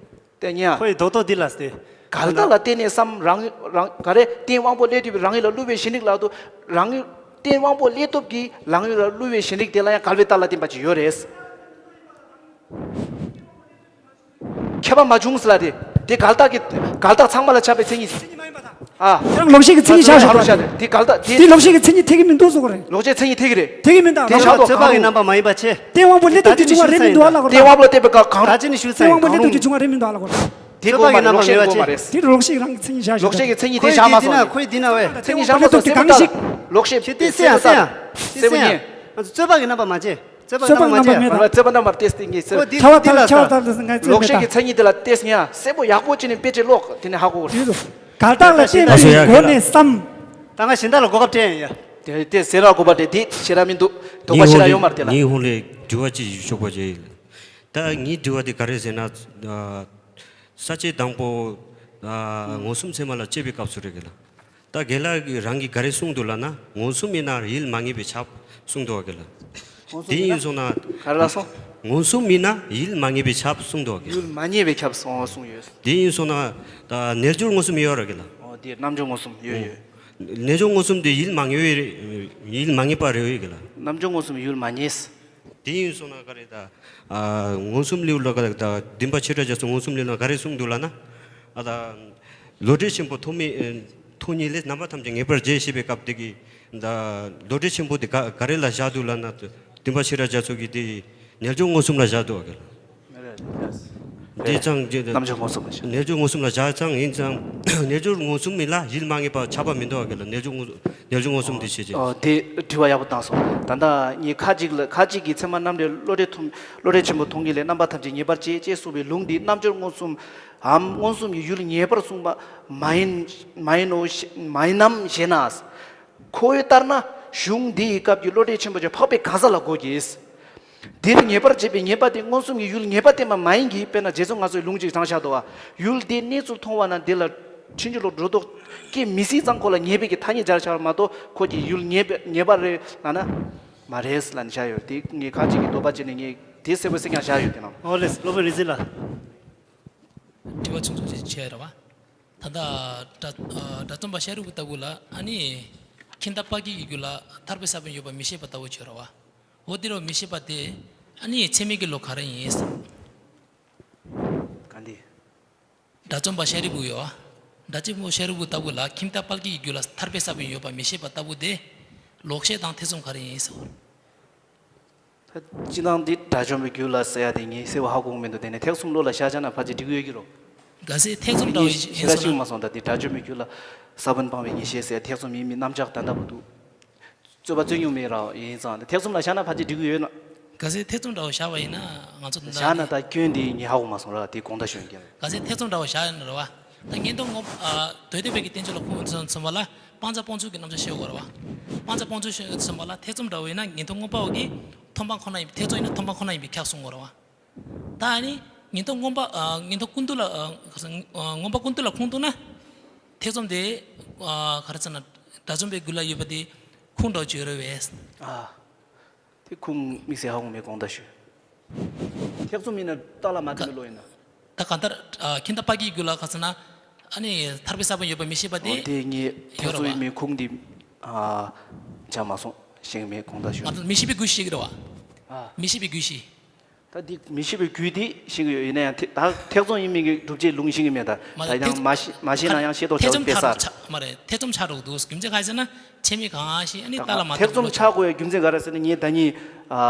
དེ་གཉིས་ཡ། ཁོ་ཡི་རྡོག་རྡོག་འདི་ལ་སྟེ། ག་ལ་བརྟེན་ནས་སམ་རང་རང་ག་རེ་བརྟེན་དབང་པོ་སླེབས་དུས་རང་ཡིད་ལ་བསླུ་བའི་ཞེན་རིག་ལ་དུ་རང་ཡིད་བརྟེན་དབང་པོ་སླེབས་སྟོབས་ཀྱིས་རང་ཡིད་ལ་བསླུ་བའི་ཞེན་རིག་དེ་ལ་ཡང་ག་ལ་བའི་རྟགས་ལ་བརྟེན་པ་ཅིག་ཡོད་རེད། ཁྱད་པར་མ་བྱུང་ཟེར་ལ་དེ། དེ་ག་ལ་རྟགས་ཀྱི་ག་ལ་རྟགས་ཚང་མ་ལ་ཁྱབ་པའི་མཚན་ཉིད། ཨ། ཁྱེད་རང་ལོག་ཤེས་ཀྱི་མཚན་ཉིད་བཞག་ཞོག་རེད། དེ་ག་ལ་རྟགས་དེ། དེ་ལོག་ཤེས་ཀྱི་མཚན་ཉིད་ཐེག་གི་མི་འདུག་གསུང་གི་རེད། ལོག་ཤེས་མཚན་ཉིད་ཐེག་གི་རེད། དེ་གི་མི་འདུག་རང་རྟོགས་རྩོད་པ་གི་རྣམ་པ་མ་ཡིན་པ་ཆེ། དེ་དབང་པོ་སླེབས་སྟོབས་ཀྱི་བྱུང་བ་རེད་མི་འདུག་ཨ་ལ་གོ། དེ་དབང་པོ་སླེབས་པའི་སྐབས་གང་རུང་། དེ་དབང་པོ་སླེབས་སྟོབས་ཀྱི་བྱུང་བ་རེད་མི་འདུག་ཨ་ལ་གོ། དེ་གོ་མ་རེད། ལོག་ཤེས་གོ་མ་རེད། དེ་ལོག་ཤེས་རང་གི་མཚན་ཉིད་བཞག་ཞོག་རེད། དེ་ལོག་ཤེས་ཀྱི་མཚན་ཉིད་དེ་བཞག་མ་སོང་། ཁོས་འདི་ན་ཁོས་འདི་ན་བས། མཚན་ཉིད་བཞག་མ་སོང་། དབང་པོ་སླེབས་སྟོབས་ཀྱི་གང་ཞིག་ལོག་ཤེས་དེ་དེ་སེམས་ས་སེམས་ས་སེམས་ས་སེམས་ས་ཡིན། ང་ཚོ་རྩོད་པ་གི་རྣམ་པ་མ་བྱེད། རྩོད་པ་རྩོད་པ་རྣམ་པ་མ་རྣམ་པ་བྱེད། མེད་ད། རྩོད་པ་རྣམ་པར་ཏེས་ཏེ་ངེས་ཟེར། ཁོ་འདི་ཁྱབ་པ་འདི་ལ་ལྟར་ཁྱབ་པ་ལྟར་ང་ཚོས་ལོག་ཤེས་མེད་ཀྱི་ད། མཚན་ཉིད་དེ་ལ་ཏེས་ཉ་སེམས་པོ་ཡག་པོ་བྱས་ནས་དཔེ་ཆ་ཀློག་དེ་ནས་ཧ་གོ་གི་རེད། དེ་རུ་ག་ལྟར་ལ་བརྟེན་པའི་སྒོ་ནས་སམ། ད་ང་གཞན་དག་ལ་གོ་སྐབས་སྤྲད་ཡིན་ཡ། དེ་དེ་ཟེར་ར་གོ་པ་དེ་དེ་ཤེས་ར་མི་འདུག་དོགས་པ་ཤེས་ར་ཡོད་མ་རེད་དེ་ལ། ངའི་ཧོང་ལས་དྲི་བ་ཅིག་ཞུ་ཆོག་པ་བྱས་ཡིན། ད་ངའི་དྲི་བ་དེ་ག་རེ་ཟེར་ན། ས་བཅད་དང་པོ། མངོན་སུམ་ཚད་མ་ལ་དཔྱད་པའི་སྐབས་སུ་རེད་གི་ལ། ད་རྒན་ལགས་ཀྱིས་རང་གིས་ག་རེ་གསུངས་འདུག་ལབ་ན། མངོན་སུམ་ཡིན་ན་ཡིད་མ་ངེས་པས་ཁྱབ་གསུངས་འདུག་གི་ལ། དེ་ཡིན་སོང་ན། ག་རེ་ལབ་སོང་། མངོན་སུམ་ཡིན་ན་ཡིད་མ་ངེས་པས་ཁྱབ་གསུངས་འདུག་གི། ཡིད་མ་ངེས་པས་ཁྱབ་སོང་གསུངས་ཡོད། དེ་ཡིན་སོང་ན། ད་རྣལ་འབྱོར་མངོན་སུམ་ཡོད་ར་གི་ལ། ཨོ་དེ་རྣལ་འབྱོར་མངོན་སུམ་ཡོད་ཡོད། རྣལ་འབྱོར་མངོན་སུམ་དེ་ཡིད་མ་ངེས་པའི་ཡིད་མ་ངེས་པ་རེད་གི་ལ། རྣལ་འབྱོར་མངོན་སུམ་ཡིད་མ་ངེས། དེ་ཡིན་སོང་ན་ག་རེ་ད། མངོན་སུམ་ལེའུ་ལ་ག་རེ་ད་བདེན་པ་བྱེ་བྲག་རྒྱ་མཚོ་མངོན་སུམ་ལེའུ་ལ་ག་རེ་གསུངས་འདུག་ལབ་ན། ཨ་ད། བློ་གྲོས་ཆེན་པོ་ཐོགས་མེད། ཐུགས་ཉིད་ལས་རྣམ་པ་ཐམས་ཅད་ངེས་པར་བྱེད་ཞེས་པའི་སྐབས་དེ་གི་ད་བློ་གྲོས་ཆེན་པོ་དེ་ག་ག་རེ་ལ་བཞག་འདུག་ལབ་ན། བསྟན་པ་ཤེས་རབ་རྒྱ་མཚོ་གི་དེ་རྣལ་འབྱོར་མངོན་སུམ་ལ་བཞག་འདུག་ག་ལ། དེ་ཙང་རྣལ་འབྱོར་མངོན་སུམ་ལ་བཞག་རྣལ་འབྱོར་མངོན་སུམ་ལ་བཞག་ཙང་ཡིན་ཙང་རྣལ་འབྱོར་མངོན་སུམ་མིན་ལ་ཡིད་མ་ངེས་པ་ཆགས་པ་མི་འདུག་ག་ལ། རྣལ་འབྱོར་མངོན་རྣལ་འབྱོར་མངོན་སུམ་དེ་བྱེད་ཅེས། ཨོ་དེ་དྲི་བ་ཡག་པོ་བཏང་སོང་། ད་ལྟ་ངས་ཁ་ཅིག་ལ་ཁ་ཅིག་གིས་ཚད་མ་རྣམ་འགྲེལ་བློ་གྲོས་ཐུང་བློ་གྲོས་ཆེན་པོ་མཐོང་གི་ལས་རྣམ་པ་ཐམས་ཅད་ངེས་པར་བྱེད་ཅེས་གསུངས་པའི་ལུང་འདི་རྣལ་འབྱོར་མངོན་སུམ་འམ་མངོན་སུམ་གྱི་ཡུལ་ངེས་པར་གསུངས་པ་མ་ཡིན་མ་ཡིན་ནོ་མ་ཡིན་ནམ་ཞེ་ན། ཁོ་བོས་ལྟར་ན་གཞུང་འདི་ཡི་སྐབས་ཀྱི་བློ་གྲོས་ཆེན་པོ་ཆ་འཕགས་པའི་གང་ཟག་ལ་གོ་གི། འདིར་ངེས་པར་བྱེད་པའི་ངེས་པ་དེ་མངོན་སུམ་གྱི་ཡུལ་ངེས་པ་བསྟན་པ་མ་ཡིན་གྱི། དཔེར་ན་རྗེ་བཙུན་མངའ་གསོལ་ལུང་གཅིག་དྲངས་བཞག་འདུག་བ། ཡུལ་དེའི་གནས་ཚུལ་མཐོང་བ་ན་འདི་ལ་ཕྱིན་ཅི་ལོག་སྒྲོ་འདོགས་སྐྱེ་མི་སྲིད་ཙང་ཁོ་ལ་ངེས་པའི་གི་ཐ་སྙད་སྦྱར་བྱ་བ་མ་གཏོགས་ཁོ་གི་ཡུལ་ངེས་པ་ངེས་པ་རེད་ལབ་ན་མ་རེད་ལབ་ནས་བཞག་ཡོད། དེ་ངས་ཁ་ཅིག་གི་འདོད་པ་བྱས་ནས་ངས་དེ་གསལ་པོ་གསལ་རྐྱང་བཞག་ཡོད་དེ་ནང་། ཨོ་ལེས་སློབ་དཔོན་རིག་འཛིན་ལགས། དྲི་བ་ཆུང་ཆུང་ཞིག་བྱས་ར་བ། ད་ལྟ་དགྲ་ཨ་དགྲ་བཅོམ་པ་ཤཱ་རིའི་བུ་ལྟ་བུ་ལ་ཨ་ནི་ཁྱིམ་བདག་དཔལ་སྐྱེས་ཀྱི་རྒྱུད་ལ་ཐར་པའི་ས་བོན་ཡོད་པ་མི་ཤེས་པ་ལྟ་བུ་བྱས་ར་བ། འོ་དེ་རུ་མི་ཤེས་པ་དེ་ཨ་ནི་ཚད་མའི་གི་ལུགས་ག་རེ་ཡིན། ག་འདི། དགྲ་བཅོམ་པ་ཤཱ་རིའི་བུ་ཡོད་བ། དགྲ་བཅོམ་པ་ཤཱ་རིའི་བུ་ལྟ་བུ་ལ་ཁྱིམ་བདག་དཔལ་སྐྱེས་ཀྱི་རྒྱུད་ལ་ཐར་པའི་ས་བོན་ཡོད་པ་མི་ཤེས་པ་ལྟ་བུ་དེ་ལོག་ཤེས་དང་ཐེ་ཚོམ་ག་རེ་ཡིན་ཟེར་བ། ད་སྤྱིར་བཏང་འདི་དགྲ་བཅོམ་པའི་རྒྱུད་ལ་ཟེར་ཡ་དེ་ངས་གསལ་པོ་ཧ་གོ་གི་མི་འདུག་དེ་ནས་ཐེག་གསུམ་བློ་ལ་བཞག་བྱས་ན་ཕལ་ཆེར་འགྲིག་གི་ཡོད་ཀྱི་རེད། གལ་སྲིད་ཐེག་གསུམ་འདྲ་བོ་ངས་ཞེ་དྲག་ཤེས་ཀྱི་མ་སོང་། ད་འདི་དགྲ་བཅོམ་པའི་རྒྱུད་ལ་ས་བོན་སྤངས་པའི་ངེས་ཤེས་ཟེར་ཐེག་གསུམ་ཡིན་མིན་རྣམ་གཞག་ད་ལྟ་བུ་འདུག་རྩོད་པ་རྩོད་མྱོང་མེད་ར་ཡིན་ཙང་ཐེག་གསུམ་ལ་བཞག་ན་ཕལ་ཆེར་འགྲིག་གི་ཡོད་ན། གལ་སྲིད་ཐེག་གསུམ་འདྲ་བོ་བཞག་པ་ཡིན་ན་ང་ཚོ་འདི་བཞག་ན་ད་སྐྱོན་འདི་ངས་ཧ་གོ་མ་སོང་ར། དེ་དགོངས་དག་ཞུ་ཡིན་ཀྱང་། གལ་སྲིད་ཐེག་གསུམ་འདྲ་བོ་བཞག་ཡིན་ར་བ། ད་ཉན་ཐོས་མངོན་ཨ་དོལ་ཐེག་པའི་གི་བསྟན་བཅོས་ལ་ཁུངས་མཚོན་མཚོན་པ་ལ་སྤང་བྱ་སྤོང་ཆོག་གི་རྣམ་གཞག་ཤེས་དགོས་ར་བ། སྤང་བྱ་སྤོང་ཆོག་ཤེས་མཚོན་པ་ལ་ཐེག་གསུམ་འདྲ་བོ་ཡིན་ན་ཉན་ཐོས་མངོན་པ་བ་གི་མཐོང་སྤང་ཁོ་ན་ཡིན། ཐེག་གསུམ་ཡིན་ན་མཐོང་སྤང་ཁོ་ན་ཡིན་པའི་ཁྱབ་གསུང་དགོས་ར་བ། ད་ཨ་ནི་ཉན་ཐོས་མངོན་པ་ཨ་ཉན་ཐོས་ཀུན་བཏུས་ལ་ཨ་མངོན་པ་ཀུན་བཏུས་ལ་ཁུངས་གཏུགས་ན་ཐེག་གསུམ་དེ་ཨ་ག་རེ་ཟེར་ན་དགྲ་བཅོམ་པའི་རྒྱུད་ལ་ཡོད་པ་དེ་ཁུངས་འདྲ་བོ་ཅིག་ཡོད་རེད་བས། ཨ། དེ་ཁུངས་དམིགས་བསལ་ཧ་གོ་མེད། དགོངས་དག་ཞུ། ཐེག་གསུམ་ཡིན་ན་རྟགས་ལ་མ་བརྟེན་པའི་བློ་ཡིན་ན། ད་གང་ལྟར་ཨ་ཁྱིམ་བདག་དཔལ་སྐྱེས་རྒྱུད་ལ་ག་ཟེར་ན་ཨ་ནི་ཐར་པའི་ས་བོན་ཡོད་པ་མི་ཤེས་པ་དེ་འོ་དེ་ངས་ཐེག་ཡོད་རེད་གསུམ་བ། ཡིན་མིན་ཁུངས་འདི་ཨ་བྱ་མ་སོང་ཤེས་མེད། དགོངས་དག་ཞུ། ང་ཚོ་མི་ཤེས་པའི་རྒྱུད་ཤེས་ཀྱི་རེད་བ། ཨ། མི་ཤེས་པའི་རྒྱུད་ཤེས། ད་འདི་མི་ཤེས་པའི་རྒྱུད་འདི་ཤེས་ཀྱི་ཡོད། ཡིན་ན་ཡང་ཐེ་ད་ཐེག་གསུམ་ཡིན་མིན་གྱི་སྒྲུབ་བྱེད་ལུང་ཤེས་ཀྱི་མེད། ད་མ་ད་རེད་ཡང་ཐེག་མ་ཤེས་མ་ཤེས་ན་ཡང་ཤེས་རྟོགས་ཐེག་བྱ་བ་གསུམ་དཔེ་ཐར་གསར། ཆགས་མ་རེད། ཐེག་གསུམ་ཆགས་འགྲོ་གི་འདུག་རྒྱུ་མཚན་ག་རེ་ཟེར་ན་ཚད་མའི་གང་ཞིག་ཨ་ནི་རྟགས་ལ་མ་ཐེག་གསུམ་ཆགས་དགོས་ཡ་རྒྱུ་མཚན་ག་རེ་ཟེར་ན་ངས་ད་ནི་ཨ།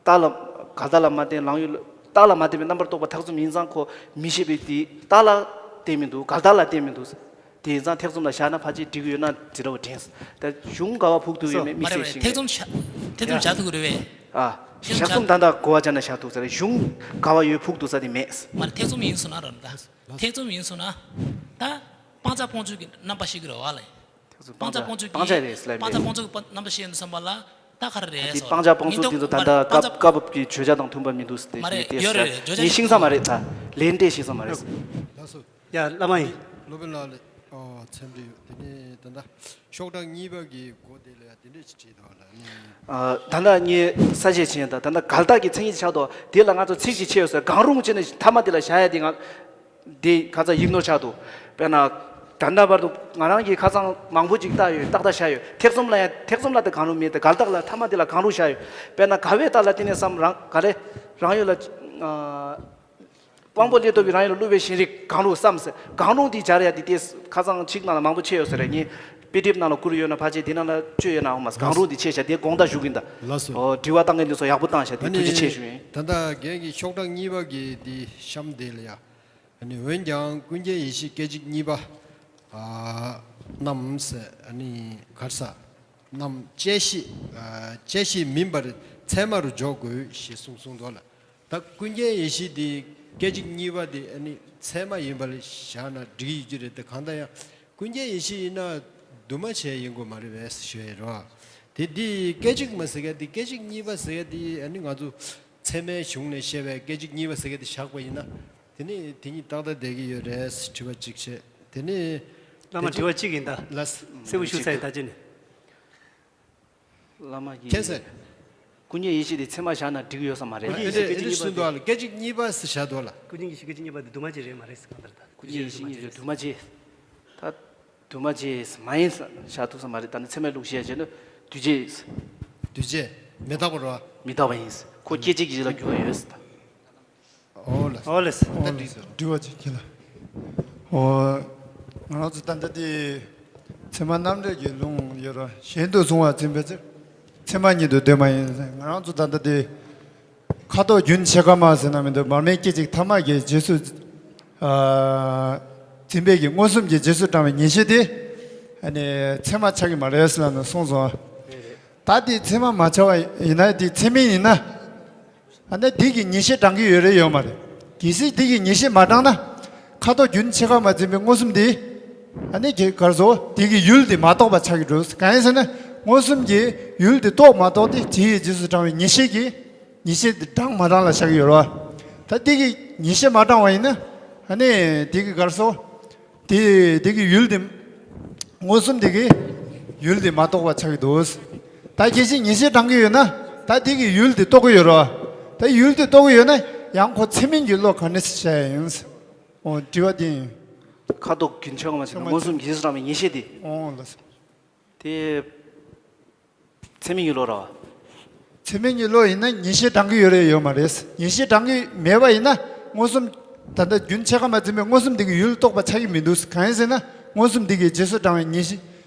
རྟགས་ལ་ག་རྟགས་ལ་མ་བརྟེན་རང་ཡུལ་རྟགས་ལ་མ་བརྟེན་པའི་རྣམ་པར་རྟོག་པ་ཐེག་གསུམ་ཡིན་ཙང་ཁོ་མི་ཤེས་པའི་དེ་རྟགས་ལ་བརྟེན་མི་འདུག་ག་རྟགས་ལ་བརྟེན་མི་འདུག་དེ་ཡིན་ཙང་ཐེག་གསུམ་ལ་བཞག་ན་ཕལ་ཆེར་འགྲིག་གི་ཡོད་ན་དེ་འདྲ་བོ་དྲན། ད་གཞུང་ག་བ་ཕུག་ཐུག་ཡོད་མེད་དམིགས་བསལ་ཤེས་ཀྱི་མེད། ཐེག་གསུམ་ཆ་ཐེག་གསུམ་བཞག་ཐུབ་ཀྱི་རེད་བས། ཨ། ཐེག་གསུམ་བཞག་གསུམ་ད་ལྟ་གོ་བ་བྱས་ན་བཞག་ཐུབ་ས་རེད། གཞུང་ག་བ་ཡོད་ཕུག་ཐུག་ས་དེ་མེད། མ་རེད། ཐེག་གསུམ་ཡིན་སོང་ན་ར་ད་ཐེག་གསུམ་ཡིན་སོང་ན་ད་སྤང་བྱ་སྤོང་ཆོག་གི་རྣམ་པ་ཤེས་ཀྱི་རེད་བ་ལ། ཐེག་གསུམ་སྤང་བྱ་སྤོང་ཆོག་གི་སྤང་བྱ་རེད་ཟེར་ལབ་སྤང་བྱ་མེད། སྤོང་ཆོག་གི་རྣམ་པ་ཤེས་ཡོང་དུས་ཙམ་པ་ལ་ད་ག་རེ་རེད་ཟེར་བ། སྤང་བྱ་སྤོང་ཆོག་དེ་ཚོ་ད་ལྟ་སྐབས་སྐབས་ཀྱི་བརྗོད་བྱ་དང་མཐུན་པ་མི་འདུག་ཟེར་ཏེ་མ་རེད། དེ་ཡོད་རེད་རེད། བརྗོད་བྱ་ངས་ཤེས་ས་མ་རེད། ད་ལན་སྤྲད་ཤེས་ས་མ་རེད། ལགས་སོ། ཡ་བླ་མ་ཡིན། སློབ་དཔོན་ལགས་ལ་ཨོ་འཚམས་འདྲི་ཡོད། དེ་ནས་ད་ལྟ་ཤོག་གྲངས་གཉིས་པ་གི་མགོ་དེ་ལ་ཡ་དེ་འདྲས་ཅིག་བྲིས་འདུག་ལ་ནི། ཨ་ད་ལྟ་ངས་གསལ་བཤད་བྱས་ཡིན། ད་ད་ལྟ་འགལ་རྟགས་ཀྱི་མཚན་ཉིད་ཆགས་འདུག་དེ་ལ་ང་ཚོ་ཚིག་ཅིག་ཆད་ཡོད་ཟེར། གང་རུང་བྱས་ནས་མཐའ་མ་དེ་ལ་བཞག་ཡ་དེ་ང་དེ་ཁ་ཚ་ཡིག་ནོར་ཆགས་འདུག་དཔེར་ན་ད་ལྟ་བར་དུ་ང་རང་གིས་ཁ་སང་མང་པོ་ཅིག་བལྟས་ཡོད། ཏག་ཏག་བཞག་ཡོད། ཐེག་གསུམ་ལ་ཡང་ཐེག་གསུམ་ལ་དེ་གང་རུང་མེད། དེ་འགལ་རྟགས་ལ་མཐའ་མ་དེ་ལ་གང་རུང་བཞག་ཡོད། དཔེར་ན་འགལ་བའི་རྟགས་ལ་བརྟེན་ནས་སམ་རང་ག་རེ་རང་ཡུལ་ལ་ཨ། དབང་པོ་ལས་ལྡོག་པའི་རང་ཡུལ་ལ་བསླུ་བའི་ཞེན་རིག་གང་རུང་བསམ་ཟེར། གང་རུང་འདི་སྦྱར་ཡ་འདི་ལྟས་ཁ་སང་ཆིག་ནང་ལ་མང་པོ་ཆད་ཡོད་ཟེར་རེད། ངས་དཔེ་དེབ་ནང་ལ་བསྐུར་ཡོད་ན་ཕལ་ཆེར་འདི་ནང་ལ་བཅོས་ཡོད་ན་འོང་མ་ཟེར། གང་རུང་འདི་ཆད་བཞག་དེ་དགོངས་དག་ཞུ་གིན་ད། ལགས་སོ། ཨོ་དྲི་བ་བཏང་མཁན་འདི་ཚོ་ཡག་པོ་བཏང་བཞག་དེ་ཐུགས་རྗེ་ཆེ་ཞུ་ཡིན། ད་ལྟ་རྒན་གྱི་ཤོག་གྲངས་གཉིས་པ་གི་འདི་གཤམ་དེ་ལ་ཡ། ཨ་ནི་འོན་ཀྱང་ཀུན་མཁྱེན་ཡེ་ཤེས་སྐད་ཅིག་གཉིས་པ་ཨ་རྣམས་ཟེར་ཨ་ནི་གར་ས་རྣམས་བཅད་ཤེས་ཨ་བཅད་ཤེས་མིན་པར་ཚད་མ་རུ་འཇོག་དགོས་ཞེས་གསུངས་གསུངས་འདུག་ལ། ད་ཀུན་མཁྱེན་ཡེ་ཤེས་འདི་སྐད་ཅིག་གཉིས་པ་འདི་ཨ་ནི་ཚད་མ་ཡིན་པ་ལ་བཞག་ན་འགྲིག་ཡོད་ཀྱི་རེད་དེ། གང་ལྟར་ཡང་ཀུན་མཁྱེན་ཡེ་ཤེས་ཡིན་ན་འདུས་མ་བྱས་ཡིན་དགོས་མ་རེད་པས་ཞུ་ཡས་རོ། དེ་འདི་སྐད་ཅིག་མ་ཟེར་མཁན་འདི་སྐད་ཅིག་གཉིས་པ་ཟེར་མཁན་འདི་ཨ་ནི་ང་ཚོ་ཚད་མའི་གཞུང་ནས་བཤད་པའི་སྐད་ཅིག་གཉིས་པ་ཟེར་མཁན་འདི་བཞག་པ་ཡིན་ན་དེ་ནི་དེ་གཉིས་ཏག་ཏག་བསྡད་ཀྱི་ཡོད་རེད། དྲི་བ་གཅིག་བྱས། དེ་ནི་བླ་མ་དྲི་བ་གཅིག་ཡིན་ད། ལགས། གསལ་པོ་ཞུ་ཚར་ཡིན་ད་ཅི་ནི། བླ་མ་གིས་མཁྱེན་གསལ། ཀུན་མཁྱེན་ཡེ་ཤེས་དེ་ཚད་མ་བཞག་ན་འགྲིག་ཡོད་ས་མ་རེད། ཀུན་མཁྱེན་ཡེ་ཤེས་སྐད་ཅིག་གཉིས་པ་ཟེར་འདུག་ལ། སྐད་ཅིག་གཉིས་པ་ཟེར་བཞག་འདུག་ལ། ཀུན་མཁྱེན་ཡེ་ཤེས་སྐད་ཅིག་གཉིས་པ་དེ་འདུས་མ་བྱས་རེད་མ་རེད་ཟེར་གང་ལྟར་ད། ཀུན་མཁྱེན་ཡེ་ཤེས་གཉིས་ཀྱི་འདུས་མ་བྱས། ད་འདུས་མ་བྱས་མ་ཡིན་ཟེར་བཞག་ཐུབ་ས་མ་རེད། ད་ནི་ཚད་མའི་ལུགས་བཤད་བྱས་ན་འདུས་བྱས། འདུས་བྱས་མི་རྟག་པ་རེད་བ། མི་རྟག་པ་ཡིན། ཁོ་སྐད་ཅིག་གཅིག་ལ་འགྱུར་བ་ཡོད་ཟེར་ད། ཨོ་ལགས། ཨོ་ལགས། ད་འགྲིག་སོང་། དྲི་བ་གཅིག་ཁྱེད་ལ། ཨོ། ང་རང་ཚོ་ད་ལྟ་དེ་ཚད་མ་རྣམ་འགྲེལ་གྱི་ལུང་ཡོད་ར། གཞན་དུ་བཟུང་བ་འཛིན་པའི་ཚེ་ཚད་མ་ཉིད་དུ་འདོད་མ་ཡིན། ང་རང་ཚོ་ད་ལྟ་དེ་ཁ་དོག་རྒྱུན་ཆད་དཀའ་མ་ཟེར་ན་མི་འདུག་མར་མེ་སྐད་ཅིག་ཐ་མ་གི་རྗེས་སུ་ཨ་འཛིན་པའི་གི་མངོན་སུམ་གྱི་རྗེས་སུ་འབྲང་བའི་ངེས་ཤེས་དེ་ཨ་ནི་ཚད་མ་ཆགས་ཀྱི་མ་རེད་ཟེར་ལབ་ནས་གསུངས་སོང་། ད་དེ་ཚད་མ་མ་ཆགས་པ་ཡིན་ན་དེ་ཚད་མིན་ཡིན་ན། ཨ་ནི་དེ་གི་ངེས་ཤེས་འབྲང་གི་ཡོད་རེད་ཡོད་མ་རེད། གལ་སྲིད་དེ་གི་ངེས་ཤེས་མ་འབྲང་ན། ཁ་དོག་རྒྱུན་ཆད་དཀའ་མ་འཛིན་པའི་མངོན་སུམ་དེ། ཨ་ནི་གི་གར་སོ་དེ་གི་ཡུལ་དེ་མ་རྟོགས་པ་ཆགས་ཀྱི་འགྲོ། གང་ཡིན་ཟེར་ན། མངོན་སུམ་གྱི་ཡུལ་དེ་རྟོགས་མ་རྟོགས་དེ་དེ་ཡི་རྗེས་སུ་འབྲང་བའི་ངེས་ཤེས་ཀྱི། ངེས་ཤེས་དེ་འབྲང་མ་འབྲང་ལ་བཞག་གི་ཡོད་རེད་བ། ད་དེ་གི་ངེས་ཤེས་མ་འབྲང་བ་ཡིན་ན། ཨ་ནི་དེ་གི་གར་སོ། དེ་དེ་གི་ཡུལ་དེ། མངོན་སུམ་དེ་གི་ཡུལ་དེ་མ་རྟོགས་པ་ཆགས་ཀྱི་འདུག་ད་གལ་སྲིད་ངེས་ཤེས་འབྲང་གི་ཡོད་ན། ད་དེ་གི་ཡུལ་དེ་རྟོགས་ཀྱི་ཡོད་རེད་བ། ད་ཡུལ་དེ་རྟོགས་ཀྱི་ཡོད་ན། ཡང་ཁོ་ཚད་མིན་གྱི་བློ་ག་ནས་བྱས་ཡིན། འོ་དྲི་བ་དེ་ཡིན། ཁ་དོག་རྒྱུན་ཆད་དཀའ་མ་ཟེར་ན་མངོན་སུམ་གྱི་རྗེས་སུ་འབྲང་བའི་ངེས་ཤེས་དེ། འོ་ལགས་སོ། དེ། ཚད་མིན་གྱི་བློ་རེད་བ། ཚད་མིན་གྱི་བློ་ཡིན་ན་ངེས་ཤེས་འབྲང་གི་ཡོད་རེད་ཡོད་མ་རེད། ངེས་ཤེས་འབྲང་གི་མེད་པ་ཡིན་ན། མངོན་སུམ། ད་ལྟ་རྒྱུན་ཆད་དཀའ་མ་འཛིན་པའི་མངོན་སུམ་དེ་གི་ཡུལ་རྟོགས་པ་ཆགས་ཀྱི་མི་འདུག་གང་ཡིན་ཟེར་ན། མངོན་སུམ་དེ་གི་རྗེས་སུ་འབྲང་བའི་ངེས་ཤེས།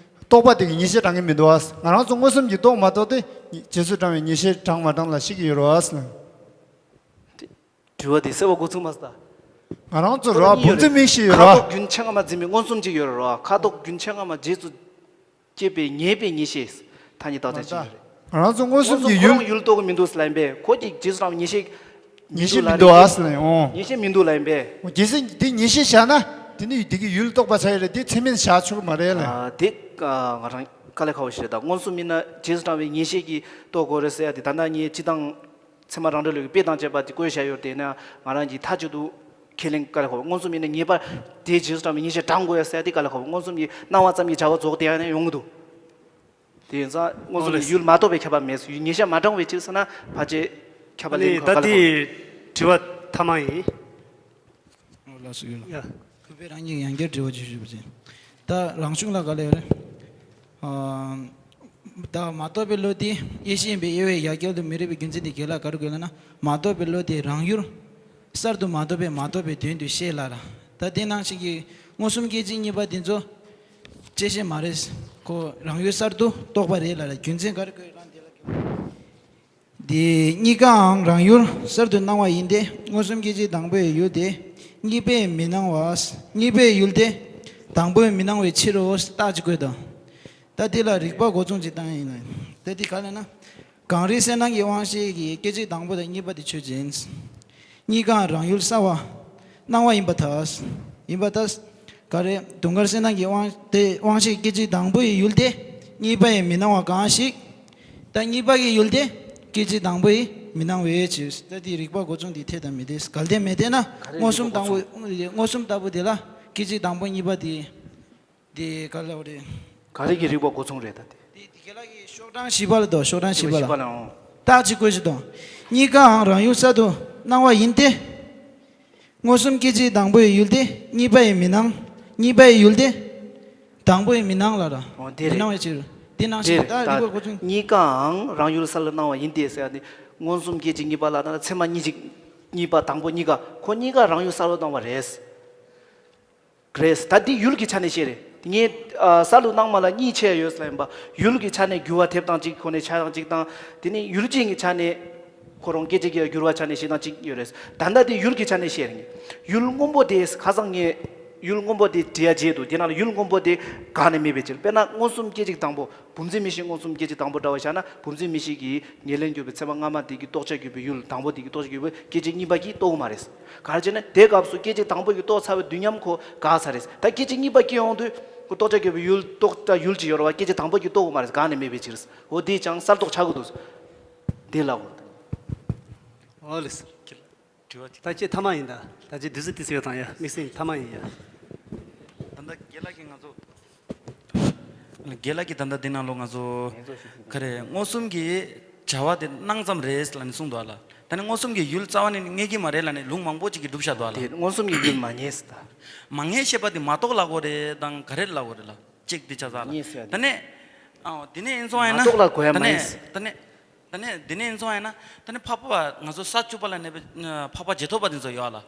རྟོགས་པ་དེ་གི་ངེས་ཤེས་འབྲང་གི་མི་འདུག་བ། ང་རང་ཚོ་མངོན་སུམ་གྱི་རྟོགས་མ་རྟོགས་དེ། རྗེས་སུ་འབྲང་བའི་ངེས་ཤེས་འབྲང་མ་འབྲང་ལ་ཤེས་ཀྱི་ཡོད་རེད་བ། དྲི་བ་དེ་གསལ་བ་འགོ་ཚུགས་མ་སོང་ད། ང་རང་ཚོ་ར་བུམ་འཛིན་མིག་ཤེས་ཡོད་ར། ཁ་དོག་རྒྱུན་ཆད་དཀའ་མ་འཛིན་པའི་མངོན་སུམ་གཅིག་ཡོད་ར། ཁ་དོག་རྒྱུན་ཆད་དཀའ་མ་རྗེས་སུ་སྐྱེས་པའི་ངེས་པའི་ངེས་ཤེས་ཐ་སྙད་བཏགས་ཚད་ཅིག་ཡོད་རེད། ང་རང་ཚོ་མངོན་སུམ་གྱི་ཡུལ། ཡུལ་རྟོགས་ཀྱི་མི་འདུག་ལབ་པས། ཁོ་གཅིག་རྗེས་སུ་འབྲང་བའི་ངེས་ཤེས་ངེས་ཤེས་མི་འདུག་ཨ་ཟེར་ལབ་ཡོང་། ངེས་ཤེས་མི་འདུག་ལབ་པས། གལ་སྲིད་དེ་ངེས་ཤེས་བཞག་ན། དེ་ནི་དེ་གི་ཡུལ་རྟོགས་པ་ཆགས་ཡོད་རེད། དེ་ཚད་མིན་བཞག་ཆོག་གི་མ་རེད་ལབ། ཨ་དེ་ང་རང་དཀའ་ལས་ཁག་པོ་ཞིག་རེད་ད། མངོན་སུམ་ཡིན་ན་རྗེས་སུ་འབྲང་བའི་ངེས་ཤེས་ཀྱིས་རྟོགས་དགོས་རེད་ཟེར་ཡ་དེ། ད་ལྟ་ངས་སྤྱིར་བཏང་ཚད་མ་རང་འགྲེལ་ལུགས་ཀྱི་དཔེ་དང་བཅས་པ་དེ་བཀོད་བཞག་ཡོད་དེ་ན། ང་རང་གིས་མཐའ་གཅིག་ཏུ་ཁས་ལེན་དཀའ་ལས་ཁག་པོ། མངོན་སུམ་ཡིན་ན་ངེས་པར་དེ་རྗེས་སུ་འབྲང་བའི་ངེས་ཤེས་འབྲང་དགོས་ཡ་ཟེར་ཡ་དེ་དཀའ་ལས་ཁག་པོ། མངོན་སུམ་གྱི་སྣང་བ་ཙམ་གྱི་བྱ་བ་རྫོགས་དེ་ཡང་ཡོང་གི་འདུག་དེ་ཡིན་ཙང་མངོན་སུམ་ཨོ་ལེ། ཡུལ་མ་རྟོགས་པའི་ཁྱབ་པ་མེད། ཡུལ་ངེས་ཤེས་མ་འབྲང་བའི་ཕྱིར་ཟེར་ན་ཕལ་ཆེར་ཁྱབ་པ་ལེན་ཨ་ནི་དཀའ་ད་ལས་ཁག་པོ། དེ་དྲི་བ་ཐ་མ་ཡིན། ཨོ་ལགས་སོ་ཡོད་ལགས། ཡ། གུས་པས་རང་ཉིད་ཡང་བསྐྱར་དྲི་བ་ཅིག་ཞུས་པ་ཅིན། ད་རང་གཞུང་ལ་ག་ལ་ཡོད་རེད། ཨ། ད་མ་རྟོགས་པའི་བློ་དེ་དབྱེ་གཞི་ཡིན་པས་དབྱེ་བས་ཡ་གྱལ་དུ་མི་རིགས་པའི་རྒྱུ་མཚན་དེ་ག་ལ་ག་རེ་དགོས་ལབ་ན། མ་རྟོགས་པའི་བློ་དེ་རང་ཡུལ་གསར་དུ་མ་རྟོགས་པས་མ་རྟོགས་པའི་དོན་དུ་ཤེས་ལ་ར། ད་དེ་ནང་བཞིན་གྱི་མངོན་སུམ་སྐད་ཅིག་གཉིས་པ་དེ་ཚོ་བཅད་ཤེས་མ་རེད། ཁོ་རང་ཡུལ་གསར་དུ་རྟོགས་པ་རེད་ལ་ར། རྒྱུ་མཚན་ག་རེ་དགོས་ལབ་དེ་ལ་དགོས། དེ་གཉིས་ཀའང་རང་ཡུལ་གསར་དུ་སྣང་བ་ཡིན་ཏེ། མངོན་སུམ་སྐད་ཅིག་དང་པོའི་ཡུལ་དེ་གཉིས་པས་མི་སྣང་བ། གཉིས་པའི་ཡུལ་དེ་དང་པོས་མི་སྣང་བའི་ཕྱིར་རོ། རྟགས་ཅིག་བཀོད་དོ། ད་དེ་ལ་རིགས་པ་འགོ་མཚུངས་ཅིག་བཏང་ཡིན་ལ། ད་དེ་ག་ལ་ན། གངས་རིའི་གསལ་སྣང་གི་དབང་ཤེས་ཀྱི་སྐད་ཅིག་དང་པོ་དང་གཉིས་པ་དེ་ཆོས་ཅན། གཉིས་ཀའང་རང་ཡུལ་གསར་བ་སྣང་བ་ཡིན་པར་ཐལ། ཡིན་པར་ཐལ། ག་རེ། དུང་དཀར་གསལ་སྣང་གི་དབང་དེ་དབང་ཤེས་སྐད་ཅིག་དང་པོ་ཡི་ཡུལ་དེ་གཉིས་པ་ཡིས་མི་སྣང་བ་གང་ཞིག་ད་གཉིས་པ་གི་ཡུལ་དེ་སྐད་ཅིག་དང་པོ་ཡིས་མི་སྣང་བའི་ཕྱིར། ད་དེའི་རིགས་པ་འགོ་མཚུངས་དེ་འཐད་དང་མི་འཐད། གལ་ཏེ་མི་འཐད་ན་ག་རེ་མངོན་སུམ་རིགས་པ་དང་པོ་མངོན་སུམ་ལྟ་བུ་དེ་ལ་སྐད་ཅིག་དང་པོ་གཉིས་པ་དེ། དེ་ག་ལ་བ་རེད། ག་རེ་གི་རིགས་པ་འགོ་མཚུངས་རེད་ད་དེ། དེ་དེ་ག་ལ་གི་ཤོག་གྲངས་བཞི་པ་ལ་དོ། ཤོག་གྲངས་བཞི་པ་ལ། བཞི་པ་ལ་ཨང་། རྟགས་ཅིག་བཀོད་ཅིག་དང་། གཉིས་ཀའང་རང་ཡུལ་གསར་དུ་སྣང་བ་ཡིན་ཏེ། མངོན་སུམ་སྐད་ཅིག་དང་པོ་ཡི་ཡུལ་དེ་གཉིས་པ་ཡིས་མི་སྣང་། གཉིས་པ་ཡི་ཡུལ་དེ་དང་པོ་ཡིས་མི་སྣང་ལ་ར། ཨོ་དེ་མི་རེད། སྣང་བའི་ཕྱིར། དེ་ནང་བཞིན་དེ་རེད། ད་རིགས་པ་འགོ་མཚུངས། གཉིས་ཀའང་རང་ཡུལ་གསར་དུ་སྣང་བ་ཡིན་ཏེ་ཟེར་ཡ་དེ། མངོན་སུམ་སྐད་ཅིག་གཉིས་པ་ལ་ད་ཚད་མ་གཉིས་ཅིག་གཉིས་པ་དང་པོ་གཉིས་ཀ་ཁོ་གཉིས་ཀ་རང་ཡུལ་གསར་དུ་སྣང་བ་རེད། རེད། ད་འདི་ཡུལ་གྱི་ཆ་ནས་བཤད་རེད། ངས་ཨ་གསར་དུ་སྣང་བ་ལ་གཉིས་ཕྱེ་ཡོད་ཟེར་ཡིན་པ། ཡུལ་གྱི་ཆ་ནས་འགྱུར་བ་ཐེབས་སྟངས་གཅིག་ཁོ་ནས་ཆ་སྟངས་གཅིག་དང་། དེ་ནས་ཡུལ་ཅན་གྱི་ཆ་ནས་ཁོ་རང་སྐད་ཅིག་གི་འགྱུར་བ་ཆ་ནས་བཤད་སྟངས་གཅིག་ཡོད་རེད། ད་ལྟ་དེ་ཡུལ་གྱི་ཆ་ནས་བཤད་རེད། ཡུལ་སྔོན་པོ་དེ་ཁ་སང་ངས་ཡུལ་སྔོན་པོ་དེ་བྲིས་ཡ་བརྗེད་འདུག་དེ་ན་ལ་ཡུལ་སྔོན་པོ་དེ་གང་ནས་མེད་པའི་ཕྱིར། དཔེར་ན་མངོན་སུམ་སྐད་ཅིག་དང་པོ། བུམ་འཛིན་མིག་ཤེས་མངོན་སུམ་སྐད་ཅིག་དང་པོ་འདྲ་བ་བཞག་ན། བུམ་འཛིན་མིག་ཤེས་ཀྱིས་ཉེར་ལེན་གྱུར་པའི་ཚད་མ་སྔ་མ་དེ་གི་རྟོགས་བྱར་གྱུར་པའི་ཡུལ་དང་པོ་དེ་གི་རྟོགས་བྱར་གྱུར་པའི་སྐད་ཅིག་གཉིས་པ་གིས་རྟོགས་ཀྱི་མ་རེད། ག་རེ་བྱས་ན་དེ་སྐབས་སུ་སྐད་ཅིག་དང་པོ་གིས་རྟོགས་ཚར་བའི་དུས་མཉམ་ཁོ་འགག་ཚར་རེད། ད་སྐད་ཅིག་གཉིས་པ་སྐྱེ་ཡོང་དུས་ཁོ་རྟོགས་བྱར་གྱུར་པའི་ཡུལ་རྟོགས་བྱ་ཡུལ་གྱི་ཡོད་རེད་བ། སྐད་ཅིག་དང་པོ་གིས་རྟོགས་ཀྱི་མ་རེད། འགག་ནས་མེད་པའི་ཕྱིར། འོ་དེ་ཅང་གསར་རྟོགས་ཆགས་ཀྱི་འདུག་དེ་ལ་འོ། ཨོ་ལེ་སི། དྲི་བ་གཅིག་ད་ཅི་ཐ་མ་ཡིན་ད། ད་ཅི་དུས་ཚོད་ཏི་སི་ཡོད་དང་ཡ་དམིགས་བསལ་ཐ་མ་ཡིན་ཡ། ད་ལྟ་རྒན་ལགས་ཀྱིས་ང་ཚོ། རྒན་ལགས་ཀྱིས་ད་ལྟ་འདི་ནང་ལོགས་ང་ཚོ། ག་རེ་མངོན་སུམ་གྱི་བྱ་བ་དེ་སྣང་ཙམ་རེད་ལབ་ནས་གསུངས་འདུག་ཨ་ལ། ད་ནི་མངོན་སུམ་གྱི་ཡུལ་རྩ་བ་ནས་རྙེད་ཀྱི་མ་རེད་ལབ་ནས་ལུང་མང་པོ་ཅིག་གིས་སྒྲུབ་བཞག་འདུག་ཨ་ལ། དེ་མངོན་སུམ་གྱི་ཡུལ་མ་རྙེད་ཟེར་ད། མ་རྙེད་ཞེས་པ་དེ་མ་རྟོགས་ལབ་དགོས་རེད་དང་ག་རེ་ལབ་དགོས་རེད་ལ། གཅིག་དེ་ཆགས་ཚར་ལ། རྙེད་ཟེར་ཡ་དེ། ད་ནི། ཨ་དེ་ནས་ཡིན་སོང་ཡིན་ན། མ་རྟོགས་ལ་གོ་ཡ་ད་མ་ནི་རྙེད་ཟེར། ད་ནི། ད་ནི་འདི་ནས་མཚོན་ཡིན་ན། ད་ནི་འཕགས་པ་ང་ཚོ་ས་བཅུ་པ་ལ་གནས་པའི་འཕགས་པ་རྗེས་ཐོབ་པ་དེ་ཚོ་ཡོད་ལ།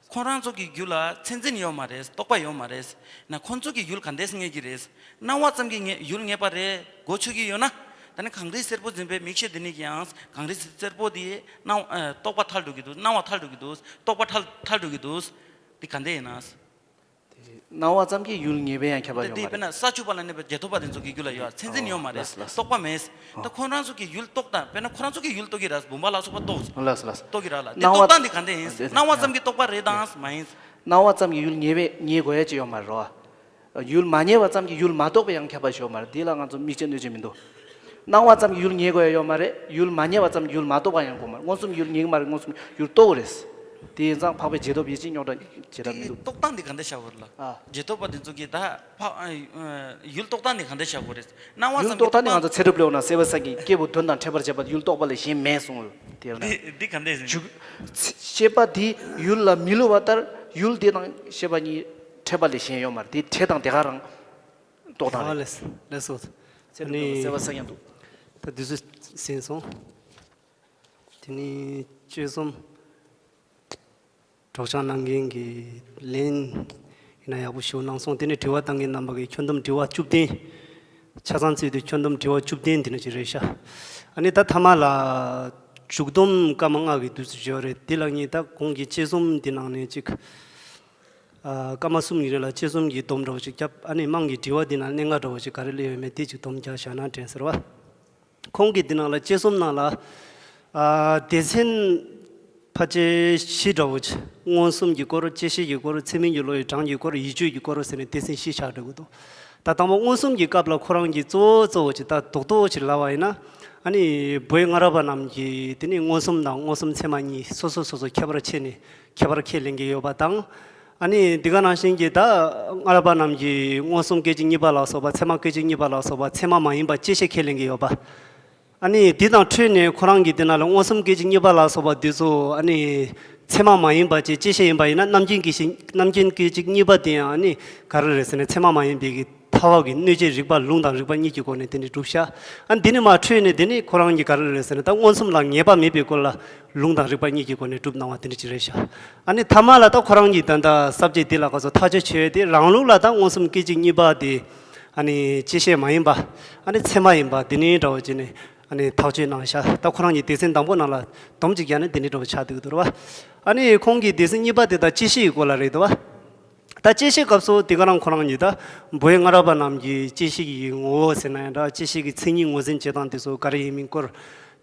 ཁོང་རང་ཚོ་གི་རྒྱུད་ལ་མཚན་འཛིན་ཡོད་མ་རེད། རྟོག་པ་ཡོད་མ་རེད། ན་ཁོང་ཚོ་གི་ཡུལ་ག་འདྲས་ངེས་ཀྱི་རེད། སྣང་བ་ཙམ་གྱིས་ངེས་ཡུལ་ངེས་པ་རེད་གོ་ཆོད་ཀྱི་ཡོད་ན། ད་ནི་གངས་རི་སེར་པོ་འཛིན་པའི་མིག་ཤེས་འདི་ནི་ཀྱང་གངས་རི་སེར་པོ་དེ་སྣང་ཨ་རྟོག་པ་ཐལ་འགྲོ་གི་འདུག་སྣང་བ་ཐལ་འགྲོ་གི་འདུག་རྟོག་པ་ཐལ་ཐལ་འགྲོ་གི་འདུག་འདི་ག་འདྲས་ཡིན་ན། སྣང་བ་ཙམ་གྱིས་ཡུལ་ངེས་པའི་ཡང་ཁྱབ་པ་ཡོད་མ་རེད། དཔེར་ན་ས་བཅུ་པ་ལ་གནས་པའི་རྗེས་ཐོབ་པ་དེ་ཚོ་གི་རྒྱུད་ལ་ཡོད་མཚན་འཛིན་ཡོད་མ་རེད། ལགས་སོ། རྟོག་པ་མེད། ད་ཁོང་རང་ཚོ་གི་ཡུལ་རྟོག་དང་དཔེར་ན་ཁོང་རང་ཚོ་གི་ཡུལ་རྟོག་གི་རེད། བུམ་པ་ལ་སོགས་པ་རྟོག་ལགས་སོ་ལགས་སོ། རྟོག་གི་རེད་ལ། དེ་ནང་རྟོག་བ་སྟངས་དེ་ག་འདྲས་ཡིན། སྣང་བ་ཙམ་གྱི་རྟོག་པ་རེད་དང་མ་ཡིན། སྣང་བ་ཙམ་གྱི་ཡུལ་ངེས་པའི་ངེས་དགོས་ཡ་ཅི་ཡོད་མ་རེད་རོ། ཡུལ་མ་ངེས་པ་ཙམ་གྱིས་ཡུལ་མ་རྟོགས་པའི་ཡང་ཁྱབ་པ་ཞིག་ཡོད་མ་རེད། འདི་ལ་ང་ཚོ་དམིགས་བཅས་གནོད་བྱེད་མི་འདུག་སྣང་བ་ཙམ་གྱིས་ཡུལ་ངེས་དགོས་ཡ་ཡོད་མ་རེད། ཡུལ་མ་ངེས་པ་ཙམ་གྱིས་ཡུལ་མ་རྟོགས་པ་ཡང་དགོས་མ་རེད། མངོན་སུམ་ཡུལ་ངེས་ཀྱི་མ་རེད། མངོན་སུམ་ཡུལ་རྟོགས་ཀྱི་རེད། དེ་ཡིན་ཙང་འཕགས་པའི་རྗེས་ཐོབ་ཡིད་ཆེས་རྙོག་དྲ་བྱེད་ཐབས་མི་འདུག་རྟོག་སྟངས་འདི་ག་འདྲ་བྱ་དགོས་རེད་ལ། ཨ། རྗེས་ཐོབ་པ་འདི་ཚོ་གིས་ད་ཕ་ཡུལ་རྟོག་སྟངས་འདི་ག་འདྲ་བྱ་དགོས་རེད། སྣང་བ་ཡུལ་ཙམ་གྱིས་རྟོག་སྟངས་ནི་ང་ཚོ་ཚེ་སྒྲུབ་ལེའུ་ན་སྲེད་པའི་སེམས་ཀྱིས་སྐྱེས་བུ་དོན་དང་འཕྲད་པར་བྱེད་པ་ཡུལ་རྟོག་པ་ལས་གཞན་མེད་གསུངས་ཡོད། དེ་ཡང་ན། འདི་འདི་ག་འདྲས་ཟེར། འཇུག་ཤེས་པ་འདི་ཡུལ་ལ་མི་སླུ་བ་ལྟར་ཡུལ་དེ་དང་ཤེས་པ་གཉིས་འཕྲད་པ་ལས་གཞན་ཡོད་མ་རེད། དེ་འཕྲད་སྟངས་དེ་ག་རང་། རྟོག་སྟངས་རེད། ལགས་སོ། ཚེ་རིང་ལོ་གསལ་བ་ས་ཡང་འདུག་ད་དུས་ཚོད་ཟིན་སོང་། དེ་ནི་དཔྱད་རྩོམ་སྒྲོག་སྦྱང་གནང་མཁན་གྱི་ལན་ཡིན་ན་ཡག་པོ་ཞུ་གནང་སོང་། དེ་ནི་དྲི་བ་བཏང་མཁན་རྣམ་པ་གི་ཁྱོན་བསྡོམས་དྲི་བ་བཅུ་བདུན། ཆ་ཚང་བརྩིས་ཏེ་ཁྱོན་བསྡོམས་དྲི་བ་བཅུ་བདུན་དེ་ནི་ཅིག་རེད་ཤག་ཨ་ནི་ད་ཐ་མ་ལ་མཇུག་སྡོམ་སྐར་མ་ལྔ་གི་དུས་ཚོད་ཅིག་ཡོད་རེད། དེ་ལ་ངས་ད་གོང་གི་དཔྱད་རྩོམ་འདི་ནང་ནས་ཅིག་ཨ། སྐར་མ་གསུམ་གྱི་རིང་ལ་དཔྱད་རྩོམ་གྱི་སྡོམ་འདྲ་བོ་ཅིག་བརྒྱབ། ཨ་ནི་དམངས་ཀྱི་དྲི་བ་འདི་ནང་གནད་འགག་འདྲ་བོ་ཅིག་ག་རེ་སླེབས་ཡོད་མེད་དེ་ཅིག་སྡོམ་རྒྱག་བཞག་ན་དྲན་ཟེར་བ། ཁོང་གིས་འདི་ནང་ལ་དཔྱད་རྩོམ་ནང་ལ། ཨ། སྡེ་ཚན་ཕལ་ཆེར་བཞི་འདྲ་བོ་ཅིག་མངོན་སུམ་གྱི་སྐོར། དཔྱད་ཤེས་ཀྱི་སྐོར། ཚད་མིན་གྱི་བློ་ཡི་གྲངས་ཀྱི་སྐོར། ཡིད་དཔྱོད་ཀྱི་སྐོར་ཟེར་ནས་སྡེ་ཚན་བཞི་ཆགས་འགྲོ་གི་འདུག་ད་དང་པོ་མངོན་སུམ་གྱི་སྐབས་ལ་ཁོ་རང་གིས་གཙོ་བོ་གཙོ་བོ་ཅིག་ད་རྡོག་རྡོག་ཅིག་ལབ་པ་ཡིན་ན། ཨ་ནི་བོད་སྔ་རབས་པ་རྣམས་ཀྱིས་དེ་ནི་མངོན་སུམ་དང་མངོན་སུམ་ཚད་མ་གཉིས་སོ་སོ་སོ་སོ་ཁྱད་པར་ཕྱེ་ནས་ཁྱད་པར་ཁས་ལེན་གྱི་ཡོད་པ་དང་། ཨ་ནི་འདི་ག་ནང་བཞིན་གྱི་ད་སྔ་རབས་པ་རྣམས་ཀྱིས་མངོན་སུམ་སྐད་ཅིག་གཉིས་པ་ལ་སོགས་པ། ཚད་མ་སྐད་ཅིག་གཉིས་པ་ལ་སོགས་པ་ཚད་མ་མ་ཡིན་པ་བཅད་ཤེས་ཁས་ལེན་གྱི་ཡོད་པ། ཨ་ནི་འདི་དང་འཕྲོས་ནས་ཁོ་རང་གིས་འདི་ནང་ལ་མངོན་སུམ་སྐད་ཅིག་གཉིས་པ་ལ་སོགས་པ་འདི་ཚོ་ཨ་ནི་ཚད་མ་མ་ཡིན་པ་ཅིག་བཅད་ཤེས་ཡིན་པ་ཡིན་ན། རྣམ་མཁྱེན་སྐད་ཅིག་རྣམ་མཁྱེན་སྐད་ཅིག་གཉིས་པ་དེ་ཡང་ཨ་ནི་ག་རེ་རེད་ཟེར་ན། ཚད་མ་མ་ཡིན་པའི་གི་ཐལ་བ་གི་གནོད་བྱེད་རིགས་པ་ལུང་དང་རིགས་པ་གཉིས་ཀྱི་སྒོ་ནས་དེ་འདྲ་གྲུབ་ཤག་ཨ་ནི་འདི་ནས་མར་འཕྲོས་ནས་དེ་ནི་ཁོ་རང་གིས་ག་རེ་རེད་ཟེར་ན། ད་མངོན་སུམ་ལ་ངེས་པ་མེད་པའི་སྐོར་ལ་ལུང་དང་རིགས་པ་གཉིས་ཀྱི་སྒོ་ནས་གྲུབ་གནང་བ་དེ་འདྲ་ཅིག་རེད་ཤག་ཨ་ནི་ཐ་མ་ལ་ད་ཁོ་རང་གིས་ད་ལྟ་ས་བཅད་འདི་ལ་ག་ཚོད་ཐག་གཅོད་བྱས་ཏེ། རང་ལུགས་ལ་ད་མངོན་སུམ་སྐད་ཅིག་གཉིས་པ་དེ་ཨ་ནི་བཅད་ཤེས་མ་ཡིན་པ། ཨ་ནི་ཚད་མ་ཡིན་པ་འདི་ནི་འདྲ་བོ་བྱས་ནས་ཨ་ནི་ཐག་གཅོད་གནང་ཤག་ད་ཁོ་རང་གིས་སྡེ་ཚན་དང་པོ་ནང་ལ་སྡོམ་ཅིག་བརྒྱབ་ནས་འདི་ནི་འདྲ་བོ་ཆགས་འདུག་འདུག་རེད་བ། ཨ་ནི་ཁོང་གིས་སྡེ་ཚན་གཉིས་པ་དེ་ད་བཅད་ཤེས་ཀྱི་སྐོར་ལ་རེད་འདུག་བ། ད་བཅད་ཤེས་སྐབས་སུ་དེ་ག་རང་ཁོ་རང་གིས་ད་བོད་སྔ་རབས་པ་རྣམས་ཀྱིས་བཅད་ཤེས་ཀྱི་ངོ་བོ་ཟེར་ན་ཡང་འདྲ། བཅད་ཤེས་ཀྱི་མཚན་ཉིད་ངོས་འཛིན་བྱེད་སྟངས་དེ་ཚོ་ག་རེ་ཡིན་མིན་སྐོར།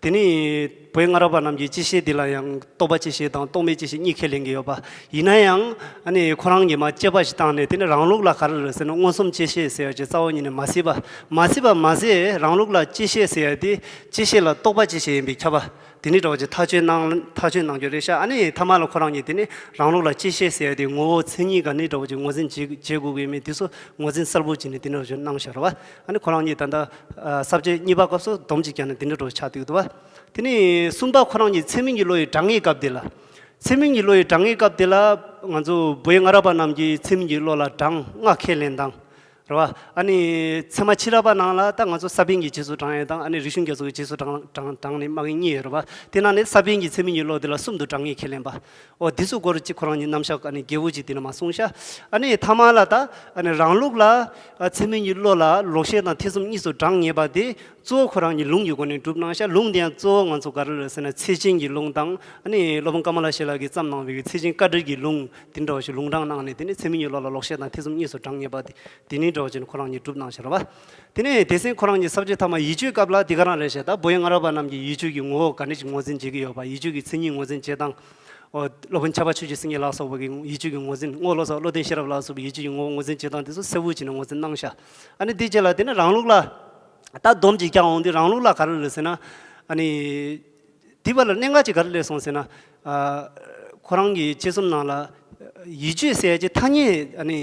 དེ་ནི་བོད་སྔ་རབས་པ་རྣམས་ཀྱིས་བཅད་ཤེས་འདི་ལ་ཡང་རྟོག་པ་བཅད་ཤེས་དང་རྟོག་མེད་བཅད་ཤེས་གཉིས་ཁས་ལེན་གྱི་ཡོད་པ། ཡིན་ན་ཡང་ཨ་ནི་ཁོ་རང་གིས་མར་དཔྱད་པ་ཞིག་བཏང་ནས། དེ་ནི་རང་ལུགས་ལ་ག་རེ་རེད་ཟེར་ན། མངོན་སུམ་བཅད་ཤེས་ཟེར་ཡ་ཅིག་རྩ་བ་ཉིད་ནས་མ་གཟིགས་པ། མ་གཟིགས་པ་མ་ཟད། རང་ལུགས་ལ་བཅད་ཤེས་ཟེར་ཡ་དེ་བཅད་ཤེས་ལ་རྟོག་པ་བཅད་ཤེས་ཡིན་པའི་ཁྱབ་པ། དེ་ནི་འདྲ་བོ་ཅིག་ཐག་གཅོད་གནང་ཐག་གཅོད་གནང་རྒྱུ་རེད་ཤག་ཨ་ནི་ཐ་མ་ལ་ཁོ་རང་གིས་དེ་ནི་རང་ལུགས་ལ་བཅད་ཤེས་ཟེར་ཡ་དེ་ངོ་བོ་མཚན་ཉིད་ག་ནི་འདྲ་བོ་ཅིག་ངོས་འཛིན་བྱེད་བྱེད་དགོས་ཀྱི་མེད། དེ་ཚོ་ངོས་འཛིན་གསལ་པོ་བྱས་ནས་དེ་འདྲ་བོ་ཅིག་གནང་ཤག་རེད་བ། ཨ་ནི་ཁོ་རང་གིས་ད་ལྟ་ས་བཅད་གཉིས་པ་སྐབས་སུ་སྡོམ་ཅིག་བརྒྱབ་ནས་དེ་འདྲ་འདྲ་བོ་ཆགས་འདུག་འདུག་བ། དེ་ནི་གསུམ་པ་ཁོ་རང་གིས་ཚད་མིན་གྱི་བློ་ཡི་གྲངས་ངེས་སྐབས་དེ་ལ། ཚད་མིན་གྱི་བློ་ཡི་གྲངས་ངེས་སྐབས་དེ་ལ་ང་ཚོ་བོད་སྔ་རབས་པ་རྣམས་ཀྱིས་ཚད་མིན་གྱི་བློ་ལ་གྲངས་ལྔ་ཁས་ལེན་སྟངས། རེད་བ། ཨ་ནི་ཚད་མ་ཕྱི་རབས་པ་ནང་ལ་ད་ང་ཚོ་ས་པཎ་གྱི་རྗེས་སུ་འབྲང་ཡས་དང་། ཨ་ནི་རིག་གཞུང་རྒྱ་མཚོ་གི་རྗེས་སུ་འབྲང་འབྲང་འབྲང་ནས་སྨྲ་མཁན་གཉིས་ཡོད་རེད་བ། དེ་ནང་ནས་ས་པཎ་གྱི་ཚད་མིན་གྱི་བློ་དེ་ལ་གསུམ་དུ་གྲངས་ངེས་ཁས་ལེན་པ། འོ་འདི་ཚོ་སྐོར་གཅིག་ཁོ་རང་གཉིས་རྣམ་གཞག་ཨ་ནི་རྒྱས་པོ་ཅིག་དེ་ནས་མར་གསུངས་ཤག་ཨ་ནི་ཐ་མ་ལ་ད་ཨ་ནི་རང་ལུགས་ལ་ཨ་ཚད་མིན་གྱི་བློ་ལ་ལོག་ཤེས་དང་ཐེ་ཚོམ་གཉིས་སུ་གྲངས་ངེས་པ་དེ་གཙོ་བོ་ཁོ་རང་གི་ལུང་གི་སྒོ་ནས་སྒྲུབ་གནང་ཤག་ལུང་དེ་ཡང་གཙོ་བོ་ང་ཚོ་ག་རེ་རེད་ཟེར་ན། ཚད་ཆེན་གྱི་ལུང་དང་། ཨ་ནི་སློབ་དཔོན་ཀ་མ་ལ་ཤཱི་ལ་གིས་བརྩམས་གནང་བའི་ཚད་ཆེན་བཀའ་འགྲེལ་གྱི་ལུང་དེ་འདྲ་བ་ཞིག་ལུང་དྲངས་གནང་ནས། དེ་ནི་ཚད་མིན་གྱི་བློ་ལ་ལོག་ཤེས་དང་ཐེ་ཚོམ་གཉིས་སུ་གྲངས་ངེས་པ་དེ་དེ་ནི་འདྲ་བ་ཞིག་ཁོ་རང་གཉིས་སྒྲུབ་གནང་ཤག་རེད་བ། དེ་ནས་སྡེ་ཚན་ཁོ་རང་གཉིས་ས་བཅད་ཐ་མ་ཡིད་དཔྱོད་སྐབས་ལ་དེ་ག་རང་རེད་ཤག་ད་བོད་ཡིག་སྔ་རབས་པ་རྣམས་ཀྱི་ཡིད་དཔྱོད་ཀྱི་ངོ་བོ་ག་འདྲ་ཞིག་ངོས་འཛིན་བྱེད་ཀྱི་ཡོད་པ། ཡིད་དཔྱོད་ཀྱི་མཚན་ཉིད་ངོས་འཛིན་བྱེད་སྟངས། ཨོ་སློབ་དཔོན་ཕྱྭ་པ་ཆོས་ཀྱི་སེང་གེ་ལ་སོགས་པ་གི་ཡིད་དཔྱོད་ཀྱི་ངོས་འཛིན། རྔོག་བློ་བཟང་བློ་ལྡན་ཤེས་རབ་ལ་སོགས་པའི་ཡིད་དཔྱོད་ཀྱི་ངོ་བོ་ངོས་འཛིན་བྱེད་སྟངས་དེ་ཚོ་གསལ་པོ་བྱས་ནས་ངོས་འཛིན་གནང་ཤག་ཨ་ནི་དེ་རྗེས་ལ་དེ་ནི་རང་ལུགས་ལ་ད་སྡོམ་ཅིག་རྒྱག་འོང་དུས། རང་ལུགས་ལ་ག་རེ་རེད་ཟེར་ན། ཨ་ནི་དེ་བར་ལ་གནད་འགག་ཅིག་ག་རེ་སླེབས་སོང་ཟེར་ན། ཨ་ཁོ་རང་གི་དཔྱད་རྩོམ་ནང་ལ་ཡིད་དཔྱོད་ཟེར་ཡ་ཅིག་ཐ་སྙད་ཨ་ནི་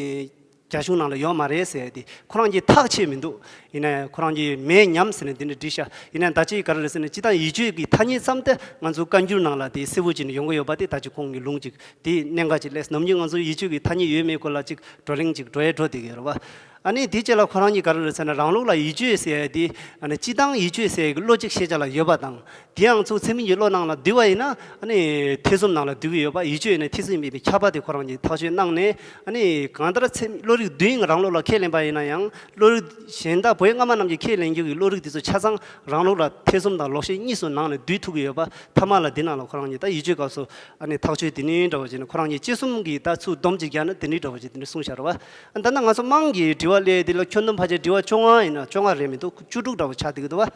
རྒྱ་གཞུང་ནང་ལ་ཡོད་མ་རེད་ཟེར་ཡ་དེ་ཁོ་རང་གིས་ཐག་ཆོད་མི་འདུག་ཡིན་ནའི་ཁོ་རང་གིས་མེད་སྙམ་ཟེར་ནས་དེ་འདྲ་བྲིས་ཤག་ཡིན་ནའི་ད་ཅི་ག་རེ་རེད་ཟེར་ན། སྤྱིར་བཏང་ཡིད་དཔྱོད་ཀྱི་ཐ་སྙད་ཙམ་དེ་ང་ཚོ་བཀའ་འགྱུར་ནང་ལ་དེ་གསལ་པོ་བྱས་ནས་ཡོང་གི་ཡོད་པ་དེ་ད་ཅི་ཁོང་གི་ལུང་ཅིག་དེ་གནད་འགག་ཅིག་སླེབས། ནམ་རྒྱུན་ང་ཚོ་ཡིད་དཔྱོད་ཀྱི་ཐ་སྙད་ཡོད་མེད་སྐོར་ལ་ཅིག་བགྲོ་གླེང་ཅིག་འགྲོ་ཡ་འགྲོ་བསྡད་ཀྱི་ཡོད་རེད་བ། ཨ་ནི་དེའི་རྗེས་ལ་ཁོ་རང་གཉིས་ག་རེ་རེད་ཟེར་ན། རང་ལུགས་ལ་ཡིད་དཔྱོད་ཟེར་ཡ་དེ། ཨ་ནི་སྤྱིར་བཏང་ཡིད་དཔྱོད་ཟེར་ཡ་གི་བློ་གཅིག་ཤེས་བྱ་ལ་ཡོད་པ་དང་། དེའང་ཚུར་ཚད་མིན་གྱི་བློ་ནང་ལ་བསྡུས་པ་ཡིན་ན། ཨ་ནི་ཐེ་ཚོམ་ནང་ལ་བསྡུས་ཀྱི་ཡོད་པ། ཡིད་དཔྱོད་ཡིན་ན་ཐེ་ཚོམ་ཡིན་པའི་ཁྱབ་པ་དེ་ཁོ་རང་གཉིས་ཐག་གཅོད་གནང་ནས། ཨ་ནི་གང་ལྟར་ཚད་བློ་རིག་བདུན་རང་ལུགས་ལ་ཁས་ལེན་པ་ཡིན་ན་ཡང་། བློ་རིག་གཞན་དག་བོད་སྔ་མ་རྣམས་ཀྱིས་ཁས་ལེན་རྒྱུ་གི་བློ་རིག་དེ་ཚོ་ཆ་ཚང་རང་ལུགས་ལ་ཐེ་ཚོམ་དང་ལོག་ཤེས་གཉིས་སུ་ནང་ནས་བསྡུས་ཐུབ་ཀྱི་ཡོད་པ། ཐ་མ་ལ་འདི་ནང་ལ་ཁོ་རང་གཉིས་ད་ཡིད་དཔྱོད་སྐབས་སུ། ཨ་ནི་ཐག་གཅོད་དེ་ནི་འདྲ་བོ་བྱས་ནས། ཁོ་རང་གཉིས་དཔྱད་གསུམ་གྱི་ད་ཚུར་སྡོམ་གཅིག་རྒྱག་ན་དེ་ནི་འདྲ་བོ་བྱས་དེ་འདྲ་གསུངས་བཞག་རེད་བ། ད་ནི་ང་ཚོ་དམངས་ཀྱི་དྲི་བ་སླེབས་དེ་ལ་ཁྱོན་བསྡོམས་ཕལ་ཆེར་དྲི་བ་བཅོ་ལྔ་ཡིན་ན། བཅོ་ལྔ་རེད་མི་འདུག་བཅུ་དྲུག་འདྲ་བོ་ཆགས་བསྡད་ཀྱི་འདུག་བ།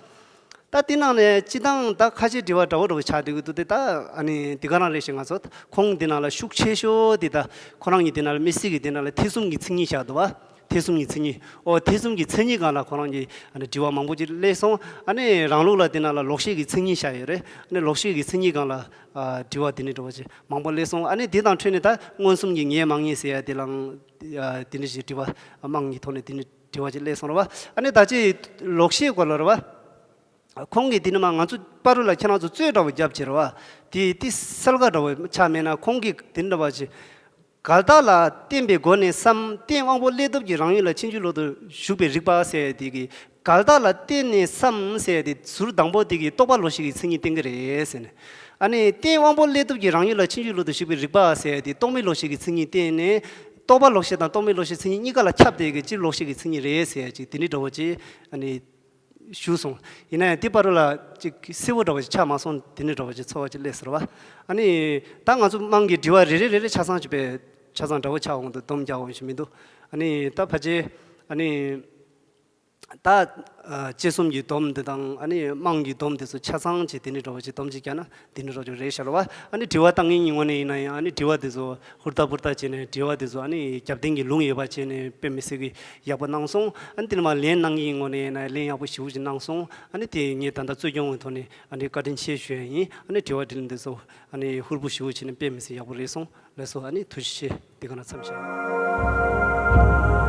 ད་དེ་ནང་ནས་སྤྱིར་བཏང་ད་ཁ་ཤས་དྲི་བ་འདྲ་བོ་འདྲ་བོ་ཆགས་བསྡད་ཀྱི་འདུག་སྟེ། ད་ཨ་ནི་འདི་ག་རང་རེད་ཞེས། ང་ཚོ་ཁོང་འདི་ནང་ལ་ཤུགས་ཆེ་ཤོས་དེ། ད་ཁོ་རང་གཉིས་འདི་ནང་ལ་དམིགས་བསལ་གྱི་འདི་ནང་ལ་ཐེ་ཚོམ་གྱི་མཚན་ཉིད་བཞག་འདུག་བ། ཐེ་ཚོམ་གྱི་མཚན་ཉིད། ཨོ། ཐེ་ཚོམ་གྱི་མཚན་ཉིད་སྒང་ལ་ཁོ་རང་གཉིས་ཨ་ནི་དྲི་བ་མང་པོ་ཅིག་སླེབས་སོང་། ཨ་ནི་རང་ལུགས་ལ་འདི་ནང་ལ་ལོག་ཤེས་ཀྱི་མཚན་ཉིད་བཞག་ཡོད་རེད། ཨ་ནི་ལོག་ཤེས་ཀྱི་མཚན་ཉིད་སྒང་ལ། ཨ། དྲི་བ་དེ་འདྲ་འདྲ་བོ་ཅིག་མང་པོ་སླེབས་སོང་། ཨ་ནི་དེ་དང་འཕྲོས་ནས་ད་མངོན་སུམ་གྱི་ངེས་མ་ངེས་ཟེར་ཡ་དེ་ལའང་། ཨ། དེ་འདྲ་ཞིག་དྲི་བ་དམངས་ཀྱི་ཐོག་ནས་དེ་འདྲ་དྲི་བ་ཅིག་སླེབས་སོང་རེད་བ། ཨ་ནི་ད་ཅི་ལོག་ཤེས་སྐོར་ལ་རེད་བ། ཁོང་གིས་དེ་ནི་མ་ང་ཚོ་བར་ལ་ཁྱེད་རང་ཚོ་རྩོད་འདྲ་བོ་རྒྱབ་བྱས་རེད་བ། དེ་དེ་གསལ་ཁ་འདྲ་བོ་ཆགས་མེད་ན། ཁོང་གིས་དེ་འདྲ་བ་ཅིག་འགལ་རྟགས་ལ་བརྟེན་པའི་སྒོ་ནས་སམ། རྟེན་དབང་པོ་བསླད་སྟོབས་ཀྱིས་རང་ཡུལ་ལ་ཕྱིན་ཅི་ལོག་ཏུ་ཞུགས་པའི་རིག་པ་ཟེར་ཡ་དེ་གི། འགལ་རྟགས་ལ་བརྟེན་ནས་སམ་ཟེར་ཡ་དེ་ཟུར་དང་པོ་དེ་གི་རྟོག་པ་ལོག་ཤེས་ཀྱི་མཚན་ཉིད་བསྟན་གྱི་རེད་ཟེར་ནས། ཨ་ནི་རྟེན་དབང་པོ་བསླད་སྟོབས་ཀྱིས་རང་ཡུལ་ལ་ཕྱིན་ཅི་ལོག་ཏུ་ཞུགས་པའི་རིག་པ་ཟེར་ཡ་དེ་རྟོག་མེད་ལོག་ཤེས་ཀྱི་མཚན་ཉིད་བསྟན་ནས། རྟོག་པ་ལོག་ཤེས་དང་རྟོག་མེད་ལོག་ཤེས་མཚན་ཉིད་གཉིས་ཀ་ལ་ཁྱབ་བསྡད་ཀྱི་སྤྱིར་ལོག་ཤེས་ཀྱི་མཚན་ཉིད་རེད་ཟེར་ཡ་ཅིག་དེ་འདྲའི་འདྲ་བོ་ཅིག་ཨ་ནི་ཞུས་སོང་། ཡིན་ན་ཡང་དེ་བར་ལ་ཅིག་གསལ་བོ་འདྲ་བོ་ཅིག་ཆགས་མ་སོང་། དེ་འདྲའི་འདྲ་བོ་ཅིག་ཚོར་བ་ཅིག་སླེབས་ཟེར་བ། ཨ་ནི་ད་ང་ཚོ་དམངས་ཀྱི་དྲི་བ་རེ་རེ་རེ་རེ་ཆ་ཚང་ཅིག་པས་ཆ་ཚང་འདྲ་བོ་ཆགས་འོང་དུས་སྡོམ་རྒྱག་འོང་ཞིག་མི་འདུག་ཨ་ནི་ད་ཕལ་ཆེར། ཨ་ནི་ད་ཨ་དཔྱད་གསུམ་གྱི་སྡོམ་འདི་དང་། ཨ་ནི་དམངས་ཀྱི་སྡོམ་འདི་ཚོ་ཆ་ཚང་ཅིག་དེ་འདྲའི་འདྲ་བོ་ཅིག་སྡོམ་ཅིག་བརྒྱབ་ན་དེ་འདྲའི་འདྲ་བོ་ཅིག་རེད་ཤག་རེད་བ། ཨ་ནི་དྲི་བ་བཏང་མཁན་གྱི་ངོས་ནས་ཡིན་ན་ཡང་། ཨ་ནི་དྲི་བ་འདི་ཚོ་ཧུར་ཐག་འབུར་ཐག་བྱས་ནས། དྲི་བ་འདི་ཚོ་ཨ་ནི་རྒྱབ་རྟེན་གྱི་ལུང་ཡོད་པ་བྱས་ནས། དཔེ་མི་སྲིད་ཀྱི་ཡག་པོ་གནང་སོང་། ཨ་ནི་དེ་ནས་མར་ལན་གནང་མཁན་གྱི་ངོས་ནས་ཡིན་ན་ལན་ཡག་པོ་ཞེ་པོ་ཅིག་གནང་སོང་། ཨ་ནི་དེ་ངས་ད་ལྟ་རྩོད་སྐྱོང་གི་ཐོག་ནས་ཨ་ནི་བཀའ་དྲིན་ཆེ་ཞུ་ཡ་ཡིན། ཨ་ནི་དྲི་བ་དྲིས་ལན་འདི་ཚོ་ཨ་ནི་ཧུར་པོ་ཞེ་པོ་བྱས་ནས། དཔེ་མི་སྲིད་ཡག་པོ་རེད་སོང་། ལགས་སོ། ཨ་ནི་ཐུགས་རྗེ་ཆེ། འདི་ག་ན་མཚམས་བཞག